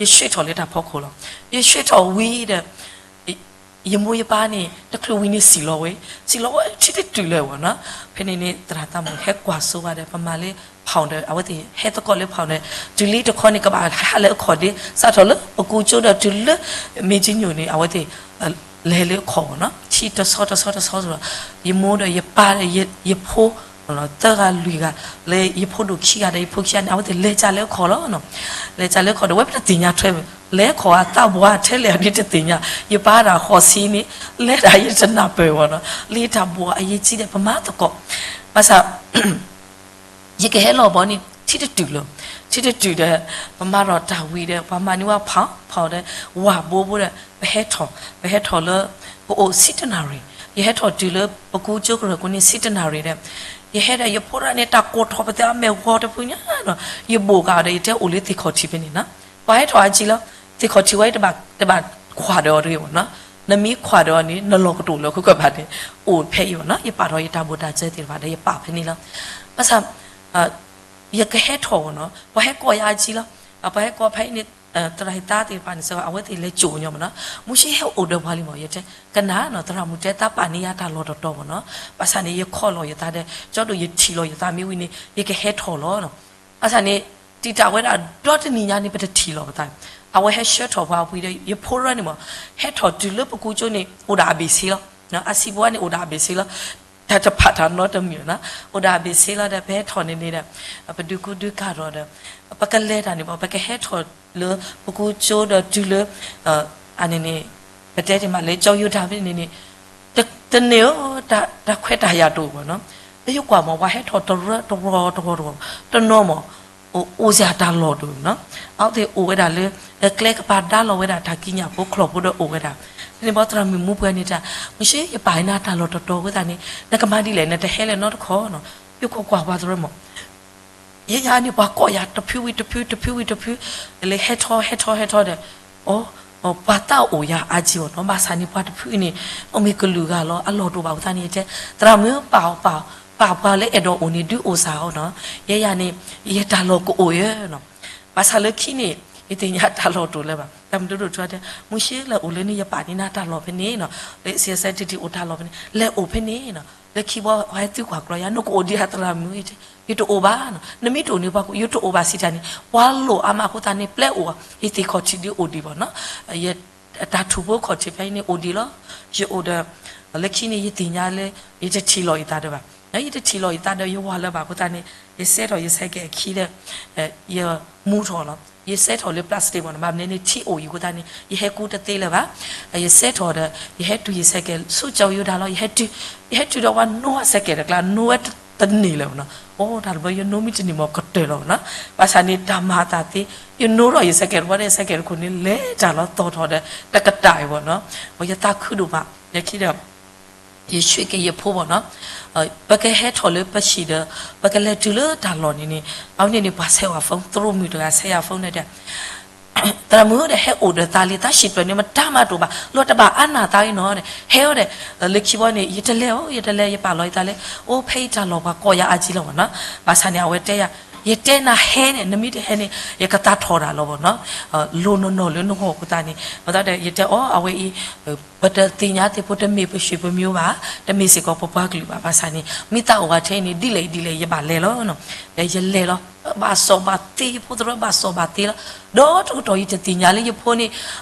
ယဆှ့ထီၣ်လၢတၢ်ဖီခိၣ်လီၤ, ယဆှ့ထီၣ်ဝံၤဒီး ယမိၢ်ယပၢ်န့ၣ် တချုးဝံၤန့ၣ်စံၣ်လီၤဝဲ, စံၣ်လီၤဝဲထံတတုၤလၢၤဘၣ်နီၤ, ဖဲန့ၣ်န့ၣ် သရၣ်သးမုၣ်ဟဲကွၢ်စိဝဲဒီး ပမၤလၢ ဖီၣ်ဒီး အဝဲသ့ၣ်ဟဲသကိးလၢဖီၣ်ဒီး တုၤလံတခီန့ၣ် ကဘၣ်ဟးလၢအခီၣ်ဒ့ စးထီၣ်လၢပကူကၠိဒီးတုၤလၢ မ့ၢ်ကညိၣ်န့ၣ် အဝဲသ့ၣ် လဲၤလၢအခီၣ်ဘၣ်နီၤ, ထံတဆီတဆီတဆီဒီး ယမိၢ်ဒီးယပၢ်ဒီးယဖိ သၢဂၤလွံၢ်ဂၤ လၢယဖိဒိၣ်ခံဂၤဒီးယဖိခံဂၤန့ၣ် အဝဲသ့ၣ်လဲၤကၢ်လၢအခီၣ်လီၤနီၤ, လဲၤကၢ်လၢအခီၣ်ဒီး ဝဲပတသ့ၣ်ညါထွဲ လဲၤခီၣ်အသးပှၢ်ထဲလဲၣ်အဒ်တသ့ၣ်ညါ, ယပၢ်ဒၣ်ဃိးဆံန့ၣ် လဲၤဒၣ်ယတနၢ်ပၢၢ်ဘၣ်နီၤ, လၢယတၢ်ဘိၣ်အယံၤကံဒီး ပမၤသကိး, ဘၣ်ဆၣ် ယကဟဲလီၤဘီန့ၣ် ထံတတုၤလၢၤ, ထံတတုၤဒီး ပမၤထီၣ်တၢ်ဝံၤဒီး ပှၤမၤန့ၢ်ဝဲဖီၣ်ဖီၣ်ဒီး ဝၢ်ဘိဘိဒီး ပဟဲထီၣ်, ပဟဲထီၣ်လၢ ပအိၣ်ဆံတနၣ်ရံၣ်, ယဟဲထီၣ်တုၤလၢပကူကၠိကရၢၢ်ကိးန့ၣ် ဆံတနၣ်ရံၣ်ဒီး ယဟဲဒီးယဖိတဂၤန့ၣ် တၢ်ကိးထီၣ်ပသးအမဲာ်ဂီၤတဖုညါနီၤ, ယဘိၣ်ကဒီး ယတဲအိၣ်လၢသ့ၣ်ခီၣ်ထံးဖဲန့ၣ်နီၤ, ပှၤဟဲထီၣ်အကံလီၤ, သ့ၣ်ခီၣ်ထံးဝဲတဘၣ်ခွါဒီးအီၤတဂ့ၤဘၣ်နီၤ, နမ့ၢ်ခွါဒီးအီၤန့ၣ် နလီၢ်ကတိၤလၢခုကဘၣ်န့ၣ် အိၣ်ဖဲအံၤဘၣ်နီၤ, ယပာ်ထီၣ်ယတၢ်ဘိၣ်တၢ်စၢၤသ့ၣ်တဖၣ်ဒီး ယပာ်ဖဲန့ၣ်လီၤ, ဘၣ်ဆၣ် ယကဟဲထီၣ်ဘၣ်နီၤ, ပှၤဟဲကိးယၤအကံလီၤ, ပှၤဟဲကိးဖဲအံၤန့ၣ် သရၣ်ဟံသါသ့ၣ်တဖၣ်န့ၣ် စၢၤအဝဲသ့ၣ်လဲၤကိးညီမးနီၤ, မုၢ်ဆ့ဟဲအိၣ်ဒီးပှၤလံမး, ယတဲ ကနၣ်နီၤ, သရၣ်မုၣ်တဲသးပာ်န့ၢ်ယၤတၢ်လီၢ်တတီၤမးနီၤ, ဘၣ်ဆၣ်န့ၣ် ယခီၣ်လီၤယသးဒီး ကၠီဒိၣ်ယထံၣ်လီၤယသးမ့ၢ်ဝံၤန့ၣ် ယကဟဲထီၣ်လီၤနီၤ, ဘၣ်ဆၣ်န့ၣ် တံာ်တာ်ဝဲဒၣ်ဒီတနံၤညါန့ၣ် ပတထံၣ်လီၤပသး, အဝဲဟဲဆှၢထီၣ်ပှၤဝံၤဒီး ယဖိရၢန့ၣ်မး ဟဲထီၣ်တုၤလၢပကူကၠိန့ၣ် အိၣ်ဒၣ်အဘ့ၣ်ဆ့လီၤ, အစံးပဝဲန့ၣ်အိၣ်ဒၣ်အဘ့ၣ်ဆ့လီၤ, တၢ်တဖးတၢ်နီတမံၤနီၤ, အိၣ်ဒၣ်အဘ့ၣ်ဆ့လီၤဒီး ပဟဲထီၣ်န့ၣ်န့ၣ်ဒီး ပဒုးကူဒုးကၤထီၣ်ဒီး ပကလဲၤတၢ်န့ၣ်မး ပကဟဲထီၣ်လၢပကူကၠိဒီးတုၤလၢ အန့ၣ်န့ၣ် ပတဲတ့ၢ်မးလၢကၠီယိၤတၢ်ဖဲန့ၣ်န့ၣ် တ တန့ၢ်ဧၢ, တၢ်ခွဲးတၢ်ယာ်တအိၣ်ဘၣ်နီၤ. လၢယကွၢ်မး ပှၤဟဲထီၣ်တရၢတရီတရီတရီ, တနီၤမး အိၣ်စ့ၢ်တၢ်လီၢ်တအိၣ်နီၤ. အဝဲသ့ၣ်အိၣ်ဝဲဒၣ်လၢ ကျဲကပၤဒါလီၤဝဲဒၣ်တၢ်ကံးညာ်ဖိချီၣ်ဖိဒီးအိၣ်ဝဲဒၣ်. န့ၣ်ဘီသရၣ်မုၣ်မူပှဲၤန့ၣ်တၢ်, မုၢ်ဆ့ ယပာ်နၤတၢ်လီၢ်တတီၤအဃိသတးန့ၣ် နကမၤဒ်လဲၣ် နတဟဲလၢၤနီတခီနီၤ. ယကွၢ်ကွၢ်ပှၤသရၣ်မုၣ် ယဲယၤန့ၣ် ပှၤကိးယၤတဖုဝံၤတဖု တဖုဝံၤတဖု, လၢဟဲထီၣ်ဟဲထီၣ်ဟဲထီၣ်ဒီး, အိ, ပှၤသးအိၣ်ယၤအါကံဘၣ်နီၤ. ဘၣ်ဆၣ်န့ၣ် ပှၤတဖုအံၤန့ၣ် အမ့ၢ်ကလုာ်ဂၤလီၤ အလီၢ်တအိၣ်ဘၣ်အဃိသတးန့ၣ် ယတဲ သရၣ်မုၣ်ပာ်အီၤပာ်အီၤ, ပာ်ပှၤလၢအဲၣ်ဒိးအိၣ်န့ၣ် ဒုးအိၣ်စ့ၢ်အီၤနီၤ. ယဲယၤန့ၣ် ယတၢ်လီၢ်ကအိၣ်ယဲနီၤ. ဘၣ်ဆၣ်လၢခံန့ၣ် ယသ့ၣ်ညါတၢ်လီၢ်တအိၣ်လၢၤဘၣ်. တၢ်မုၢ်ဒိၣ်ဒိၣ်ထူတဲ မုၢ်ဆ့ လဲၤအိၣ်လၢန့ၣ် ယပာ်န့ၢ်နၤတၢ်လီၢ်ဖဲန့ၣ်နီၤ. လၢ စံးဆဲးတံၢ်တံၢ်အိၣ်တၢ်လီၢ်ဖဲန့ၣ် လဲၤအိၣ်ဖဲန့ၣ်နီၤ. လၢခံဘီ ပှၤဟဲသုကွၢ်ကျီယၤ နကအိၣ်ဒံးဧါသရၣ်မုၣ်, ယတအိၣ်ဘၣ်နီၤ. နမ့ၢ်တအိၣ်န့ၣ် ပှၤက ယတအိၣ်ဘၣ်စံးတၢ်န့ၣ် ပှၤလိၣ်အါမးအဃိသတးန့ၣ် ပျဲအိၣ်, ယသ့ၣ်ခီၣ်ထံးဒုးအိၣ်ဒံးဘၣ်နီၤ. ယတၢ်ထူၣ်ဖိခီၣ်ထံးဖဲအံၤန့ၣ်အိၣ်ဒံးလီၤ. ယအိၣ်ဒီး လၢခံန့ၣ် ယသ့ၣ်ညါလၢ ယတထံၣ်လီၤယသးဒီးဘၣ်, ယတထံၣ်လီၤယသးဒီး ယဝၤလၢၤဘၣ်အဃိသတးန့ၣ် ယဆဲးထီၣ်ယဆဲးကဲးအခံဒီး ယမူထီၣ်လီၤ. ယဆဲးထီၣ်လၢ plastic ဘၣ်နီၤ, ဘၣ်မနုၤန့ၣ် ထံအိၣ်အံၤအဃိသတးန့ၣ် ယဟဲကူတသ့လၢၤဘၣ်. ယဆဲးထီၣ်ဒီး ယဟဲတုၤယဆဲးကဲး ဆူကၠီယိၤဒၣ်လီၤ. ယဟဲတုၤ, ယဟဲတုၤဒီးပှၤနိအဆဲးကဲးတကျါ နိဝဲတန့ၢ်လၢၤဘၣ်နီၤ. အိ တၢ်တဘျီ ယနိမ့ၢ်တန့ၢ်မးကတၢၢ်လီၤဘၣ်နီၤ. ဘၣ်ဆၣ်န့ၣ် တၢ်မၤအသးသ့, ယနိထီၣ်ယဆဲးကဲးတဘျီဒီး ဆဲးကဲးတခိၣ်န့ၣ် လဲၤတၢ်လီၤသီၣ်ထီၣ်ဒီး တကတၢၢ်အံၤဘၣ်နီၤ. ပှၤယသးခုဒိၣ်မး, လၢခံဒီး ယဆှံက့ၤယဖိဘၣ်နီၤ. ပကဟဲထီၣ်လၢပဟံၣ်ဒီး ပကလဲၤတုၤလၢတၢ်လီၢ်န့ၣ်န့ၣ် အဝဲန့ၣ်န့ၣ် ပှၤဆဲးဝဲ phone, သရၣ်မုၣ်တဂၤဆဲးယၤ phone န့ၣ်ဒီး သရၣ်မုၣ်ဒီး ဟဲအိၣ်ဒီးသးလံ, သးဟံၣ်တဖျၢၣ်န့ၣ် မတၤမးတအိၣ်ဘၣ်, လီၤတဘၣ်အါနၢ်သးအံၤနီၤ, ဟဲအီၤဒီး လၢခံဘီန့ၣ် ယတလဲၤအီၤ ယတလဲၤ ယပာ်လီၤယသးလၢ အိ ဖဲအံၤတၢ်လီၢ်ပှၤကိးယၤအါကံလီၤဘၣ်နီၤ. ဘၣ်ဆၣ်န့ၣ် အဝဲတဲယၤ, ယတဲနၤဟဲန့ၣ် နမ့ၢ်တဟဲန့ၣ် ယကသးထီၣ်တၢ်လီၤဘၣ်နီၤ. လိၤနီၢ်နီၢ်လၢနဂီၢ်အဃိသတးန့ၣ် မ့ၢ်သးဒီး ယတဲအီၤ အဝဲအံၤ ပတသ့ၣ်ညါသ့ၣ်ဖိ တမ့ၢ်ပရွှေ့ပမုၢ်ဘၣ်, တမ့ၢ်စ့ၢ်ကီးပပှၤကလုာ်ဘၣ်, ဘၣ်ဆၣ်န့ၣ် မ့ၢ်သးအိၣ်ဝဲထဲန့ၣ် ဒ်လဲၣ်ဒ်လဲၣ် ယဘၣ်လဲၤလီၤနီၤ. ဒီးယလဲၤလီၤ, ဘၣ်စီၣ်ဘၣ်သ့ ယဖိသရၣ်ဘၣ်စီၣ်ဘၣ်သ့လီၤ. ဒီးတကတီၢ် ယတသ့ၣ်ညါလၢယဖိန့ၣ်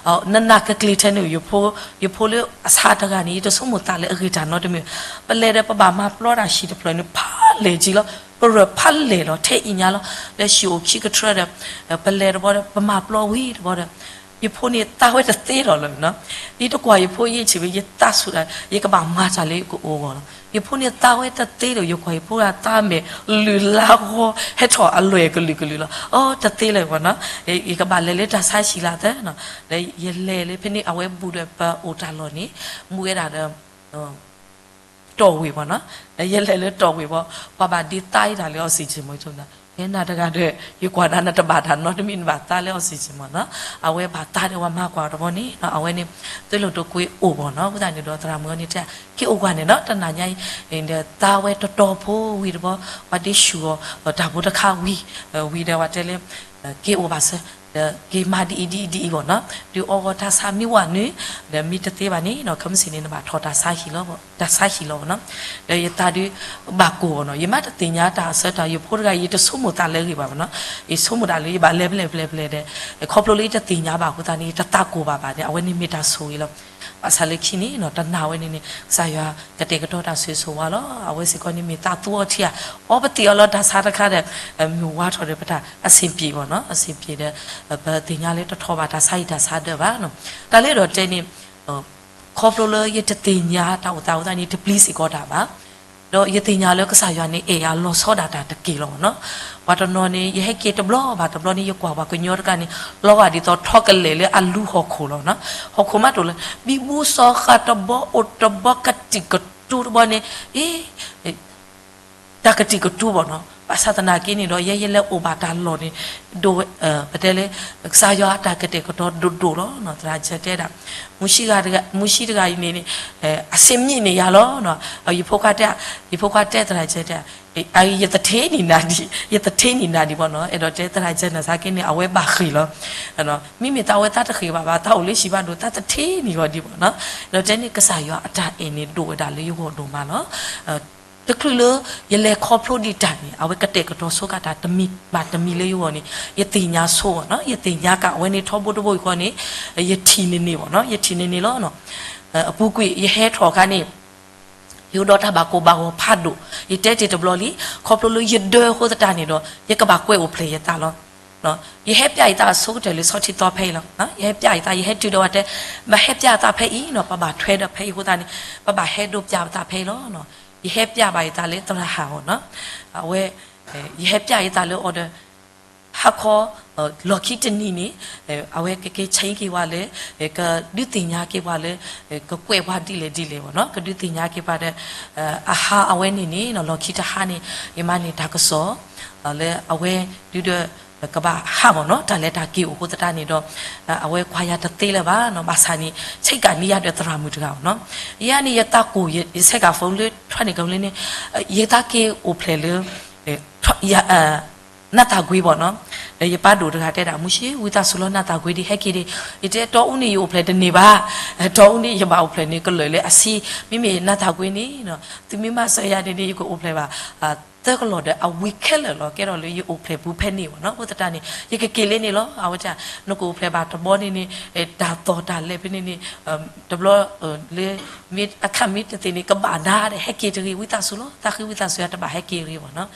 နနာ်ကကျ့ၤထဲန့ၣ် ယဖိလၢအဆါတဂၤန့ၣ် ယတဆိကမိၣ်သးလၢအဂ့ၢ်တၢ်နီတမံၤ, ပလဲၤဒီးပဘၣ်မၤပျီတၢ်ဟံၣ်တဖျၢၣ်န့ၣ် ဖးလဲၢ်ကံလီၤ, ပရၢၢ်ဖးလဲၢ်လီၤ ထဲအံၤညါလီၤ. ဒီးဟံၣ်အိၣ်ခံကထြၢဒီး ပလဲၤတဘီဒီး ပမၤပျီဝံၤတဘီဒီး ယဖိန့ၣ်သးဝဲတသ့ဒီးလၢၤနီၤ. ယတကွၢ်ယဖိယ့ၢ်ဆံးဝဲ ယသးဆူၣ်ဒၣ် ယကဘၣ်မၤတၢ်လၢယကအိၣ်အဂီၢ်လီၤ. ယဖိန့ၣ်သးဝဲတသ့ဒီး ယကွၢ်ယဖိဂၤသးမဲာ်လုၢ်လါဂီၤ ဟဲထီၣ်အလွဲၢ်ကလုာ်ကလုာ်လီၤ. အိ တသ့လၢၤဘၣ်နီၤ. ယကဘၣ်လဲၤလၢတၢ်ဆါဟံၣ်လၢအသၢနီၤ. ဒီးယလဲၤလၢဖဲန့ၣ် အဝဲဘူးဒီးပအိၣ်တၢ်လီၢ်န့ၣ် မူဝဲဒၣ်ဒီး တီၢ်ဝ့ၢ်ဘၣ်နီၤ. ဒီးယလဲၤလၢတီၢ်ဝ့ၢ်ဘၣ် ပှၤဘၣ်ဒ့သးယတၢ်လၢ oxygen မ့ၢ်နီၤ. ဖဲနၤတဂၤဒီး ယကွၢ်နၤနတဘၣ်တၢ်နီတမံၤ နဘၣ်သးလၢ oxygen မ့ၢ်နီၤ. အဝဲဘၣ်သးဒီးပှၤမၤကွၢ်တဘီန့ၣ် အဝဲန့ၣ် သွေးလွန်တုပ်ကွေးအိၣ်ဘၣ်နီၤ. အဃိသတးန့ၣ်ဒီး သရၣ်မုၣ်န့ၣ်တဲ က့ၤအိၣ်ကွၢ်န့ၣ်နီၤ တနၤညါအံၤ ဒီးသးဝဲတတီၤဖိဝံၤတဘီ ပှၤဒ့ဆူၣ်အီၤ တၢ်ဖိတခါဝံၤ ဝံၤဒီးပှၤတဲလၢ က့ၤအိၣ်ဘၣ်စၢၤ ဒီးက့ၤမၤဒ်အံၤဒ်အံၤဒ်အံၤဘၣ်နီၤ. ဒုးအီဂီၤတၢ်ဆါမ့ၢ်ဝဲနုၤ ဒီးမ့ၢ်တသ့ဘၣ်န့ၣ်နီၤ ခဲမုၢ်ဆ့ၣ်န့ၣ် နဘၣ်ထီၣ်တၢ်ဆါဟံၣ်လီၤ တၢ်ဆါဟံၣ်လီၤဘၣ်နီၤ. ဒီးယသးဒုးဘၣ်ကိၢ်ဘၣ်နီၤ. ယမ့ၢ်တသ့ၣ်ညါတၢ်အဆၢတၢ် ယဖိတဂၤ ယတဆိကမိၣ်သးလၢအဂ့ၢ်ဘၣ်ဘၣ်နီၤ. ယဆိကမိၣ်ဒၣ်လၢယဘၣ်လဲၤဖဲလဲၣ်ဖဲလဲၣ်ဖဲလဲၣ်ဒီး ခီဖျိလၢယတသ့ၣ်ညါဘၣ်အဃိသတးန့ၣ် ယတသးကိၢ်ဘၣ်ဘၣ်န့ၣ် အဝဲန့ၣ်မ့ၢ်တၢ်ဆိၣ်ဂ့ၤလီၤ. ဘၣ်ဆၣ်လၢခံန့ၣ်နီၤ တနာ်ဝဲန့ၣ်န့ၣ် ကစၢ်ယွၤကတဲာ်ကတီၤတၢ်ဆိၣ်ဂ့ၤဆိၣ်ဝါလီၤ. အဝဲစ့ၢ်ကီးန့ၣ်မ့ၢ်သးသူအီထံဧါ အီပသံးအီၤလီၤတၢ်ဆါတခါဒီး မ့ၢ်ဝါထီၣ်ဒီးပတၢ်အဆင်ပြေဘၣ်နီၤ အဆင်ပြေဒီး ပသ့ၣ်ညါလၢတထီၣ်ဘၣ်တၢ်ဆါဟံၣ်တၢ်ဆါဒၢးဘၣ်နီၤ. တၢ်လၢဒီးတဲန့ၣ် ခီဖျိလၢယတသ့ၣ်ညါတၢ်အိၣ်သးအဃိသတးန့ၣ် တပျံၤစ့ၢ်ကီးတၢ်ဘၣ်. ဒီးယသ့ၣ်ညါလၢကစၢ်ယွၤန့ၣ် အဲၣ်ယၤလီၤဆီဒၣ်တၢ်တက့ၢ်လီၤနီၤ. ပှၤတနီၤန့ၣ် ယဟဲက့ၤတဘျီဘၣ်တဘျီန့ၣ် ယကွၢ်ပှၤကညီတဂၤန့ၣ် လီၤဂာ်ဒ်သိးထီကလဲာ်လၢအလူဟီၣ်ခိၣ်လီၤနီၤ. ဟီၣ်ခိၣ်မးတအိၣ်လၢ ဘံဘူစီၤဃာ်တဘီအိၣ်တဘီ ကတံာ်ကတူာ်တဘီန့ၣ် အ့ တၢ်ကတံာ်ကတူာ်ဘၣ်နီၤ. ဘၣ်ဆၣ်သနာ်က့န့ၣ်ဒီး ယဲယလဲၤအိၣ်ဘၣ်တၢ်လီၢ်န့ၣ် ဒိၣ်ဝဲ ပတဲလၢ ကစၢ်ယွၤအတၢ်ကတဲာ်ကတီၤဒိၣ်ဒိၣ်လီၤနီၤ. သရၣ်စၢၤတဲဒၣ် မုၢ်ဆံတဂၤအံၤန့ၣ် အဆ့ၣ်မံးန့ၢ်ယၤလီၤနီၤ. ယဖိခွါတဲ ယဖိခွါတဲသရၣ်စၢၤတဲ ယသထ့နံၤနၤဒံး ယသထ့နံၤနၤဒံးဘၣ်နီၤ. အဲၣ်ဒိးတဲသရၣ်စၢၤနၤသးက့န့ၣ် အဝဲဘၣ်ဃ့ၢ်လီၤ. မ့မ့ၢ်သးဝဲသးတဃ့ၢ်ဘၣ်ဘၣ် သးအိၣ်လၢဟံၣ်ဘၣ်ဒိ သးသထ့နံၤဂီၤဒံးဘၣ်နီၤ. အဲၣ်ဒိးတဲန့ၣ် ကစၢ်ယွၤအတၢ်အဲၣ်န့ၣ်ဒိၣ်ဝဲဒၣ်လၢယဂီၢ်ဒိၣ်မးလီၤ. တချုးလၢ ယလဲၤခီဖျိဒံးတၢ်န့ၣ် အဝဲကတဲာ်ကတီၤဆိကၤတၢ်တမံၤဘၣ်တမံၤလၢယဂီၢ်န့ၣ် ယသ့ၣ်ညါဆိဘၣ်နီၤ. ယသ့ၣ်ညါကးအဝဲန့ၣ်ထီဘိတဘိအံၤဃီန့ၣ် ယထံၣ်န့ၢ်န့ၢ်ဘၣ်နီၤ ယထံၣ်န့ၢ်န့ၢ်လီၤ. အပူၤကွံာ်ယဟဲထီၣ်အခါန့ၣ် ယအိၣ်ဒီးတၢ်ဘၣ်ကိၢ်ဘၣ်ဂီၤဖးဒိၣ် ယတဲတ့ၢ်တဘျီလံ ခီဖျိလၢယဒၢအဃိသတးန့ၣ်ဒီး ယကဘၣ်ကွဲးအိၣ်ဖျဲၣ်ယသးလီၤ. ယဟဲပျးယသးအဆိကတၢၢ်လၢဆီထံသီဖဲအံၤလီၤ. ယဟဲပျးယသး ယဟဲတုၤဒီးဝဲတဲ, မ့ၢ်ဟဲပျးသးဖဲအံၤနီၤ ပဘၣ်ထွဲဒီးဖဲအံၤအဃိသတးန့ၣ် ပဘၣ်ဟဲဒိပျးပသးဖဲအံၤလီၤ. ယဟဲပျးဘၣ်ယသးလၢသရၣ်ဟးအီၤနီၤ. အဝဲ ယဟဲပျးယသးလၢအီၤဒီး ဟါခီ လီၢ်ခံတနံၤန့ၣ် အဝဲကကဲဆံးက့ၤဝဲလၢ ကဒုးသ့ၣ်ညါက့ၤပှၤလၢ ကကွဲးပှၤဒ်လဲၣ်ဒ်လဲၣ်ဘၣ်နီၤ ကဒုးသ့ၣ်ညါက့ၤပှၤဒီး အဟါအဝဲန့ၣ်န့ၣ် လီၢ်ခံတဟါန့ၣ် ယမၤန့ၢ်တၢ်ကစီၣ် လၢအဝဲဒုးဒီး ကဘၣ်ဟးဘၣ်နီၤ တၢ်လဲၤတၢ်က့ၤအိၣ်အဃိသတးန့ၣ်ဒီး အဝဲကွၢ်ယၤတသ့လၢၤဘၣ်နီၤ ဘၣ်ဆၣ်န့ၣ် ဆံးကၤန့ၢ်ယၤဒီးသရၣ်မုၣ်တဂၤဘၣ်နီၤ. ယၤန့ၣ် ယသးကိၢ် ယဆဲးကၤ phone လၢ ထွဲန့ၣ် ကဘျီန့ၣ် ယသးက့ၤအိၣ်ဖျဲၣ်လၢ နၢ်သၣ်ကွ့ဘၣ်နီၤ. ဒီးယပၢ်ဒိၣ်တဂၤတဲဒၣ် မုၢ်ဆ့ ဝံသးစူၤလီၤ နၢ်သၣ်ကွ့ဒီး ဟဲက့ၤဒီး ယတဲတီအူန့ၣ် ယအိၣ်ဖျဲၣ်တန့ၢ်ဘၣ်, တီအူန့ၣ် ယဘၣ်အိၣ်ဖျဲၣ်န့ၣ် ကလၢာ်လၢအဆံ, မ့မ့ၢ်နၢ်သၣ်ကွ့န့ၣ် သုမ့ၢ်မၤစၢၤယၤန့ၣ်န့ၣ် ယကအိၣ်ဖျဲၣ်ဘၣ် သၢကလီၢ်ဒီးအဝံၤခဲလၢာ်လီၤ. ကဲထီၣ်လၢယအိၣ်ဖျဲၣ်ပူၤဖဲန့ၣ်ဘၣ်နီၤ. အဃိသတးန့ၣ် ယကက့ၤလၢန့ၣ်လီၤ. အဝဲတဲ နကအိၣ်ဖျဲၣ်ဘၣ်တဘျီန့ၣ်န့ၣ် တၢ်သီၣ်တၢ်လဲၤဖဲန့ၣ်န့ၣ် တဘျီ လၢ မ့ၢ်အခါမ့ၢ်တသ့န့ၣ် ကဘၣ်နၤဒီး ဟဲက့ၤတဂ့ၤ ဝံသးစူၤလီၤ. သးဃ့ဝံသးစူၤယၤ တဘၣ်ဟဲက့ၤတဂ့ၤဘၣ်နီၤ.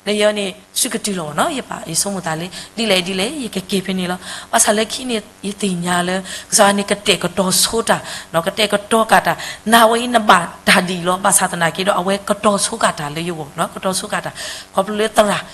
ဒီးယန့ၣ် ဆူကတုၤလီၤဘၣ်နီၤ. ယပာ် ယဆိကမိၣ်သးလၢ ဒ်လဲၣ်ဒ်လဲၣ် ယကက့ၤဖဲန့ၣ်လီၤ. ဘၣ်ဆၣ်လၢခံန့ၣ် ယသ့ၣ်ညါလၢ ကစၢ်ယွၤန့ၣ် ကတဲာ်ကတီၤဆိတၢ်, ကတဲာ်ကတီၤကးတၢ်, နၤဝဲအံၤနဘၣ်တၢ်ဒ်အံၤလီၤ. ဘၣ်ဆၣ်သနာ်က့ဒီး အဝဲကတီၤဆိကးတၢ်လၢယဂီၢ်နီၤ. ကတီၤဆိကးတၢ် ခီဖျိလၢသရၣ်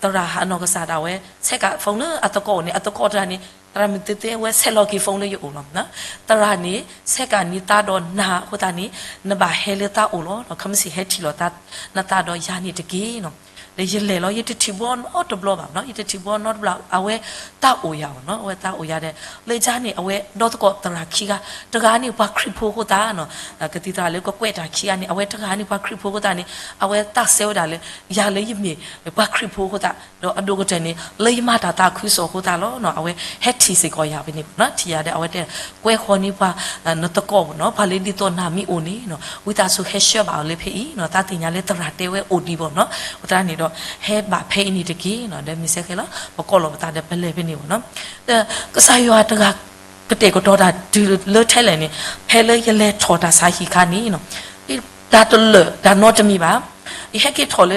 သရၣ်ဟးနီၢ်ကစၢ်ဒၣ်ဝဲ ဆဲးကၤ phone လၢအသကိးန့ၣ် အသကိးတဂၤန့ၣ် သရၣ်မုၣ်သ့သ့ဝဲ ဆဲးလီၤက့ၤ phone လၢယအိၣ်လီၤ. သရၣ်န့ၣ် ဆဲးကၤန့ၢ်သးဒီးနၤအဃိသတးန့ၣ် နဘၣ်ဟဲလၢသးအိၣ်လီၤ. ခမ့ၢ်စ့ၢ်ဟဲထံၣ်လိာ်သး နသးဒီးယၤန့ၣ်တက့ၢ်နီၤ. ဒီးယလဲၤလီၤ ယတထံၣ်ဘီနီတဘျီဘၣ်နီၤ. ယတထံၣ်ဘီနီတဘျီ အဝဲသးအိၣ်ယၤဘၣ်နီၤ. အဝဲသးအိၣ်ယၤဒီး လၢယၤန့ၣ် အဝဲဒီသကိးသရၣ်ခံဂၤ တဂၤန့ၣ်ပှၤခရံာ်ဖိအဃိသတးနီၤ ကသံၣ်သရၣ်လၢကကွဲးတၢ်ခံဂၤန့ၣ် အဝဲတဂၤန့ၣ်ပှၤခရံာ်ဖိအဃိသတးန့ၣ် အဝဲသးစဲဝဲဒၣ်လၢ ယၤလၢယမ့ၢ်ပှၤခရံာ်ဖိအဃိသတး ဒီးအဒိၣ်ကတၢၢ်န့ၣ် လၢယမၤတၢ်သးခုကစီၣ်အဃိသတးလီၤနီၤ. အဝဲဟဲထံၣ်စ့ၢ်ကီးယၤဖဲန့ၣ်နီၤ. ထံၣ်ယၤဒီး အဝဲတဲ ကွဲဃီန့ၢ်ပှၤ နသကိးဘၣ်နီၤ. ပှၤလၢဒ်သိးနၤမ့ၢ်အိၣ်န့ၣ်နီၤ ဝံသးစူၤဟဲဆှၢဘၣ်အီၤလၢဖဲအံၤနီၤ. သးသ့ၣ်ညါလၢသရၣ်တဲဝဲအိၣ်ဒံးဘၣ်နီၤ. အဃိသတးန့ၣ်ဒီး ဟဲဘၣ်ဖဲအံၤန့ၣ်တက့ၢ်နီၤ. ဒီးမ့ၢ်စဲဃဲလီၤ ပကိးလီၤပသးဒီးပလဲၤဖဲန့ၣ်ဘၣ်နီၤ. ဒီးကစၢ်ယွၤတဂၤ ကတဲာ်ကတီၤတၢ်တုၤလၢထဲလဲၣ်န့ၣ် ဖဲလၢယလဲၤထီၣ်တၢ်ဆါဟံၣ်ခါန့ၣ်နီၤ တၢ်တလၢာ်တၢ်နီတမံၤဘၣ်. ယဟဲက့ၤထီၣ်လၢ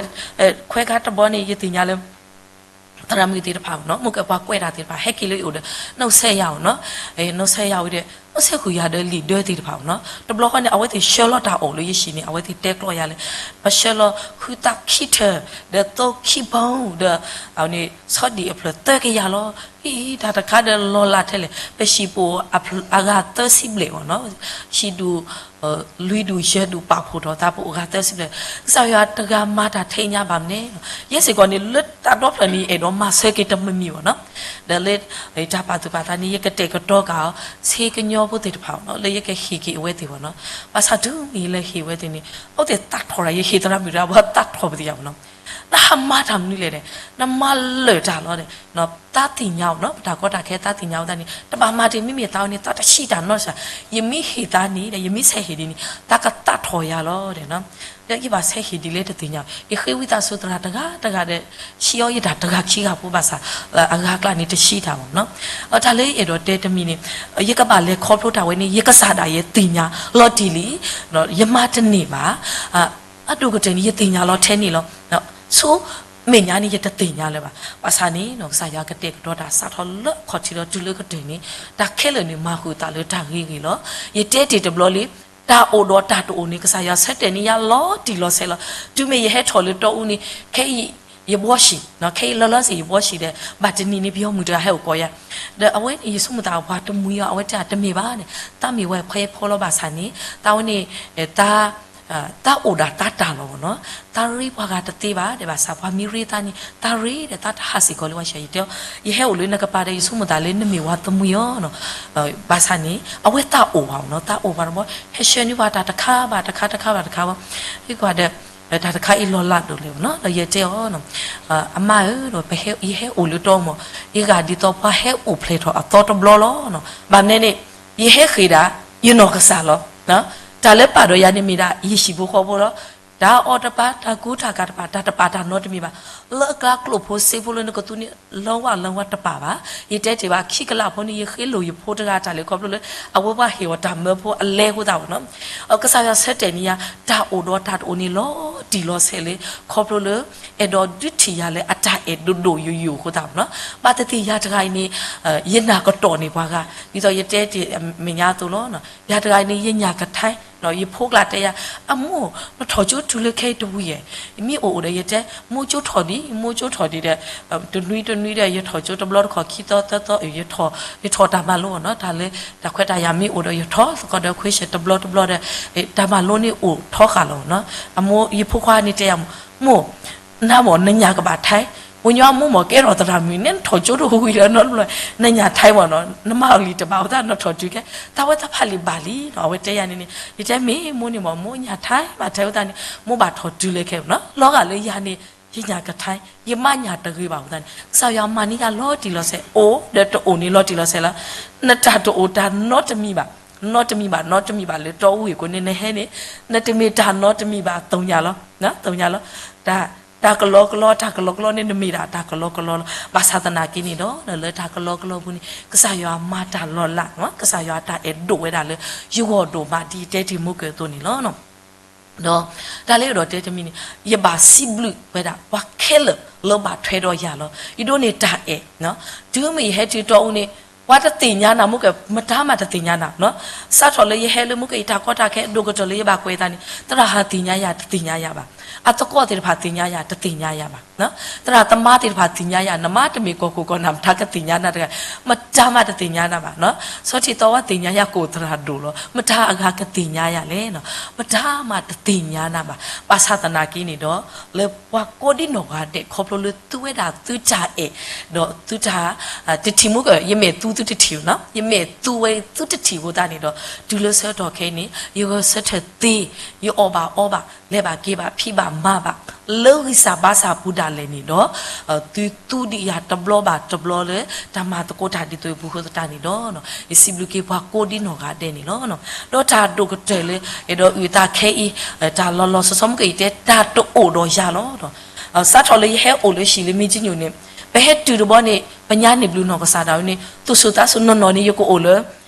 ခွဲခါတဘျီန့ၣ် ယသ့ၣ်ညါလၢ သရၣ်မုၣ်သ့ၣ်တဖၣ်ဘၣ်နီၤ မ့ၢ်ကပှၤကွဲးတၢ်သ့ၣ်တဖၣ် ဟဲက့ၤလၢယအိၣ်ဒီး နီၣ်ဆဲးယၤအီၤနီၤ. နီၣ်ဆဲးယၤဝံၤဒီး နီၣ်ဆဲးဃုာ်ယၤဒီးလံာ်ဒၢသ့ၣ်တဖၣ်ဘၣ်နီၤ. တဘျီဃီန့ၣ် အဝဲသ့ၣ်ဆှၢလီၤတၢ်အီၣ်လၢယဟံၣ်န့ၣ် အဝဲသ့ၣ်တဲကျီယၤလၢ ပဆှၢလီၤဃုသၣ်ခံထၢၣ် ဒီးသိခံဘီ ဒီး အန့ၣ် ဆီဒံၣ်အဖျၢၣ်သၢကယၤလီၤ. ဟံၣ် တၢ်တခါဒီးလီၤလးထဲလဲၣ် ပဟံၣ်ပအိၣ်အဂၤသၢဆံဘျဲၣ်ဘၣ်နီၤ. ဟံၣ်ဒူၣ် လွံၢ်ဒူၣ်ယဲၢ်ဒူၣ်ပာ်ဖှိၣ်ထီၣ်သးပအိၣ်အဂၤသၢဆံဘျဲၣ်. ကစၢ်ယွၤတဂၤမၤတၢ်ထဲအံၤညါဘၣ်မနုၤလဲၣ်. ယဲစ့ၢ်ကီးန့ၣ် လၢတၢ်ဒီဖျၢၣ်န့ၣ် ယအဲၣ်ဒိးမၤဆၢက့ၤတမံၤမံၤဘၣ်နီၤ. ဒီးလၢ တၢ်ပာ်သူၣ်ပာ်သးန့ၣ် ယကတဲာ်ကတီၤက့ၤအီၤ ဆ့ကညီဖိသ့ၣ်တဖၣ်ဘၣ်နီၤ လၢယကဟ့ၣ်က့ၤအဝဲသ့ၣ်ဘၣ်နီၤ. ဘၣ်ဆၣ်တုၤမ့ၢ်ယလဲၤဟ့ၣ်ဝဲသ့ၣ်န့ၣ် အဝဲသ့ၣ်သးထီၣ်တၢ် ယဟ့ၣ်သရၣ်မုၣ်တဂၤ ပှၤသးထီၣ်ပသ့ၣ်ညါဘၣ်နီၤ. နဟးမၤတၢ်မနုၤလဲၣ်န့ၣ် နမၤလၢာ်တၢ်လီၤန့ၣ် သးသ့ၣ်ညါအီၤနီၤ ပတၢ်ကီတၢ်ခဲသးသ့ၣ်ညါဝဲသတးန့ၣ် တဘၣ်မၤတ့ၢ် မ့မ့ၢ်သးဝဲန့ၣ် သးတဆံးတၢ်နီတစဲး. ယမ့ၢ်ဟ့ၣ်သးန့ၣ်ဒီး ယမ့ၢ်ဆဲးဟ့ၣ်ဒ်န့ၣ် သးကသးထီၣ်ယၤလီၤဒီးနီၤ. ဒီးယဘၣ်ဆဲးဟ့ၣ်ဒ်လဲၣ်တသ့ၣ်ညါ ယဃ့ဝံသးစူၤသရၣ်တဂၤတဂၤဒီး ဆံးအီၤယတၢ်တဂၤခံဂၤဖိဘၣ်ဆၣ် အဂၤအကျါန့ၣ်တဆံးတၢ်ဘၣ်နီၤ. တၢ်လၢယအဲၣ်ဒိးတဲတမံၤန့ၣ် ယကဘၣ်လဲၤခီဖျိတၢ်ဝဲန့ၣ် ယကစၢ်ဒၣ်ယဲသ့ၣ်ညါလီၤတံၢ်လံ ယမၤတန့ၢ်ဘၣ် အဒိၣ်ကတၢၢ်န့ၣ် ယသ့ၣ်ညါလီၤထဲန့ၣ်လီၤ. ဆူမဲာ်ညါန့ၣ် ယတသ့ၣ်ညါလၢၤဘၣ်. ဘၣ်ဆၣ်န့ၣ်နီၤ ကစၢ်ယွၤကတဲာ်ကတီၤတၢ်စးထီၣ်လၢအခီၣ်ထံးဒီးတုၤလၢကတၢၢ်န့ၣ် တၢ်ခဲလၢာ်န့ၣ် မၤဃုာ်သးလၢတၢ်ဂ့ၤဂ့ၤလီၤ. ယတဲတ့ၢ်တဘျီလံ တၢ်အိၣ်ဒီးတၢ်တအိၣ်န့ၣ် ကစၢ်ယွၤဆၢတဲာ်န့ၢ်ယၤလီၤတံၢ်လီၤဆဲးလီၤ. တုၤမ့ၢ်ယဟဲထီၣ်လၢတီအူန့ၣ် ခဲအံၤ ယဘှီဆံး ခဲအံၤလၢလီၤစ့ၢ် ယဘှီဆံးဒီး ဘၣ်တနံၤန့ၣ် ပယီၤမုၣ်တဂၤဟဲအိၣ်ကိးယၤ ဒီးအဝဲန့ၣ် ယဆိကမိၣ်သးပှၤတမှံၤအီၤ အဝဲတဲတမ့ၢ်ဘၣ်န့ၣ် သးမ့ၢ်ဝဲဖဲဖီလီၤဘၣ်ဆၣ်န့ၣ် သးဝဲန့ၣ် သး သးအိၣ်ဒၣ်သးတၢ်လီၤဘၣ်နီၤ. သးရ့ပှၤဂၤတသ့ဘၣ်ဒီး ဘၣ်ဆၣ်ပှၤမ့ၢ်ရ့သးန့ၣ် သးရ့ဒီး သးတဟးစ့ၢ်ကီးလၢပှၤဆှၢ ယတဲအီၤ ယဟဲအိၣ်လၢနကပၤဒီး ယဆိကမိၣ်သးလၢနမ့ၢ်ပှၤတမှံၤအီၤနီၤ. ဘၣ်ဆၣ်န့ၣ် အဝဲသးအိၣ်ဘၣ်နီၤ သးအိၣ်ဘၣ်တဘျီ ဟဲဆှၢန့ၢ်ပှၤတၢ်တခါဘၣ်တခါ တခါဘၣ်တခါဘၣ် ဟ့ၣ်ကွၢ်ဒီး တၢ်တခါအံၤလီၤလးဒိၣ်လဲၣ်နီၤ ဒီးယတဲအီၤ အမါဧၢ ယဟဲအိၣ်လၢတီမး ယဂၤဒ်သိးပှၤဟဲအိၣ်ဖျဲၣ်ထီၣ်အသီတဘျီလီၤ. ဘၣ်မနုၤန့ၣ် ယဟဲဃ့ၢ်ဒၣ် ယနီၢ်ကစၢ်လီၤ. တၢ်လၢပာ်ဒီးယၤန့ၣ်မ့ၢ်ဒၣ် ယဟံၣ်ဖိဃီဖိလီၤ. တၢ်အီၣ်တပာ်, တၢ်ကူတၢ်ကၤတပာ်, တၢ်တပာ်တၢ်နီတမံၤဘၣ်. လၢအကျါကျိာ်ဖိစ့ဖိလၢနကသူန့ၣ် လၢဝၣ်လၢဝၣ်တပာ်ဘၣ်. ယတဲတ့ၢ်ဘၣ် ခံကလးဖိန့ၣ် ယဃ့လိာ်ယဖိတဂၤတၢ်လၢ ခီဖျိလၢ အဝဲပှၤဟ့ၣ်အီၤတၢ်မၢဖိအလဲအဃိသတးနီၤ. ကစၢ်ယွၤဆၢတဲာ်န့ၢ်ယၤ တၢ်အိၣ်ဒီးတၢ်တအိၣ်န့ၣ်လီၤတံၢ်လီၤဆဲးလၢ ခီဖျိလၢ အဲၣ်ဒိးဒုးထံၣ်ယၤလၢအတၢ်အဲၣ်ဒိးဒိၣ်ယိာ်ယိာ်အဃိသတးနီၤ. ဘၣ်သ့ၣ်သ့ၣ်ယၤတဂၤအံၤန့ၣ် ယနာ်ကတီၢ်န့ၢ်ပှၤဂၤ ဒ်သိးယတဲတ့ၢ်အမဲာ်ညါအသိးလီၤ. ယၤတဂၤအံၤန့ၣ် ယညၣ်ကထါ ယဖိကျါတဲယၤ အမိၢ် နထီၣ်ကၠိတုၤလၢခဲအံၤတဝံၤဧါ. မ့ၢ်အိၣ်အိၣ်ဒီး ယတဲ မိၢ်ကၠိထီၣ်ဒံး မိၢ်ကၠိထီၣ်ဒံးဒီး တနွံတနွံဒီး ယထီၣ်ကၠိတဘျီတခီၣ် ခံသီသၢသီ ယထီၣ်တၢ်မၤလိနီၤ. တၢ်လၢတၢ်ခွဲးတၢ်ယာ်မ့ၢ်အိၣ်ဒီး ယထီၣ်သကိးဒီး question တဘျီတဘျီဒီး တၢ်မၤလိန့ၣ်အိၣ်ထီဃာ်လီၤနီၤ. အမိၢ် ယဖိခွါန့ၣ်တဲယၤ မိၢ် နမ့ၢ်နညၣ်ကဘၣ်ထါ ဝံၤညီအမိၢ်မ့ၢ် ကဲထီၣ်သရၣ်မုၣ်န့ၣ် နထီၣ်ကၠိတဝံၤလၢနီတဘျီ နညၣ်ထါမ့ၢ်နီၤ. နမၤအီၤလံတဘၣ်အဃိသတး နထီၣ်တုၤခဲ တၢ်ဝဲတၢ်ဖးလံာ်ဘၣ်လံနီၤ. အဝဲတဲယၤန့ၣ်န့ၣ် ယတဲမ့ၢ်မိၢ်န့ၣ်မ့ၢ် မိၢ်ညၣ်ထါမ့ၢ်ထါဝဲသတးန့ၣ် မိၢ်ဘၣ်ထီၣ်တုၤလၢခဲနီၤ. လီၤဂာ်လၢယၤန့ၣ် ယညၣ်ကထါ ယမၤညၣ်တဂ့ၤဘၣ်အဃိသတးန့ၣ် ကစၢ်ယွၤမၤန့ၢ်ယၤလီၤတံၢ်လီၤဆဲး အိၣ်ဒီးတအိၣ်န့ၣ်လီၤတံၢ်လီၤဆဲးလီၤ. နတၢ်တအိၣ်တၢ်နီတမံၤဘၣ် နီတမံၤဘၣ် နီတမံၤဘၣ်လၢတီအူအံၤကိးန့ၣ် နဟဲန့ၣ် နတမ့ၢ်တၢ်နီတမံၤဘၣ် သိၣ်ညါလီၤ သိၣ်ညါလီၤ. တၢ် တၢ်ကလီကလီ တၢ်ကလီကလီန့ၣ်တမ့ၢ်ဒၣ်တၢ်ကလီကလီလီၤ. ဘၣ်ဆၣ်သနာ်က့န့ၣ်ဒီး လၢတၢ်ကလီကလီပူၤန့ၣ် ကစၢ်ယွၤမၤတၢ်လီၤလး ကစၢ်ယွၤတၢ်အဲၣ်ဒိးဝဲဒၣ်လၢ ယဂီၢ်ဒိၣ်မးဒ်ယတဲတ့ၢ်မိၢ်ကၢၢ်အသိးန့ၣ်လီၤ. ဒီးတၢ်လၢယအဲၣ်ဒိးတဲတမံၤန့ၣ် ယဘၣ်စံးဘျုးဝဲဒၣ် ပှၤခဲလၢာ်လၢဘၣ်ထွဲဒီးယၤလီၤ. ယဒိးန့ၢ်တၢ်အဲၣ် တုၤမ့ၢ်ယဟဲတုၤတီအူန့ၣ် ပှၤတသ့ၣ်ညါနၤ မိၢ်ကၢၢ် မတၤမးတသ့ၣ်ညါနၤ. စးထီၣ်လၢယဟဲလၢမိၢ်ကၢၢ်အံၤတၢ်ကီတၢ်ခဲ ဒိၣ်ကတၢၢ်လၢယဘၣ်ကွဲးအသးန့ၣ် သရၣ်ဟးသ့ၣ်ညါယၤ တသ့ၣ်ညါယၤဘၣ်. အသကိးသ့ၣ်တဖၣ်သ့ၣ်ညါယၤ တသ့ၣ်ညါယၤဘၣ်. သရၣ်သမါသ့ၣ်တဖၣ်သ့ၣ်ညါယၤ နမါတမ့ၢ်ကီၢ်ခိၣ်ကီၢ်နၢ် မတၤကသ့ၣ်ညါနၤတဂၤ, မတၤမးတသ့ၣ်ညါနၤဘၣ်. စီၤထံးသီဝဲသ့ၣ်ညါယၤ ကအိၣ်သရၣ်ဒိၣ်လီၤ. မတၤအဂၤကသ့ၣ်ညါယၤလဲၣ်. မတၤမးတသ့ၣ်ညါနၤဘၣ်. ဘၣ်ဆၣ်သနာ်က့န့ၣ်ဒီး လၢပှၤကိးဒံနီၢ်ဂၤဒဲး ခီဖျိလၢသူဝဲဒၣ်သုတၢ်အဲၣ် ဒီးသုတၢ် တထံၣ်မိၢ်ကၢၢ် ယမဲာ်သူသုတထံၣ်နီၤ, ယမဲာ်သူဝဲသုတထံၣ်အဃိသတးန့ၣ်ဒီး တုၤလၢဆၢကတီၢ်ခဲအံၤန့ၣ် ယဂဲၤဆၢထၢၣ်သ့, ယအီၣ်ဘၣ်အီဘၣ်, လဲၤဘၣ်က့ၤဘၣ် ဖံးဘၣ်မၤဘၣ် လၢဂံၢ်စၢ်ဘါစၢ်ပူၤဒၣ်လဲာ်န့ၣ်ဒီး သုသူဒံးယၤတဘျီဘၣ်တဘျီလၢ တၢ်မၤသကိးတၢ်ဒ်သိးအပူၤအဃိသတးန့ၣ်ဒီး ယစံးဘျုးက့ၤပှၤကိးဒံနီၢ်ဂၤဒဲးန့ၣ်လီၤ. ဒီးတၢ်ဒိၣ်ကတၢၢ်လၢ အဲၣ်ဒိးအုၣ်အသးခဲအံၤ တၢ်လီၤလီၤဆီဆီမိၢ်ကၢၢ်အံၤတဲ တၢ်တအိၣ်ဒီးယၤလီၤ. စးထီၣ်လၢယဟဲအိၣ်လၢဟံၣ်လၢမ့ၢ်ကၠံၣ်ညိၣ်န့ၣ် ပဟဲတုၤတဘျီန့ၣ် ပညါန့ၣ်ဘျုးနီၢ်ကစၢ်ဒၣ်ဝဲန့ၣ် သူၣ်စူၤသးစူၤနီၢ်နီၢ်န့ၣ် ယကအိၣ်လၢ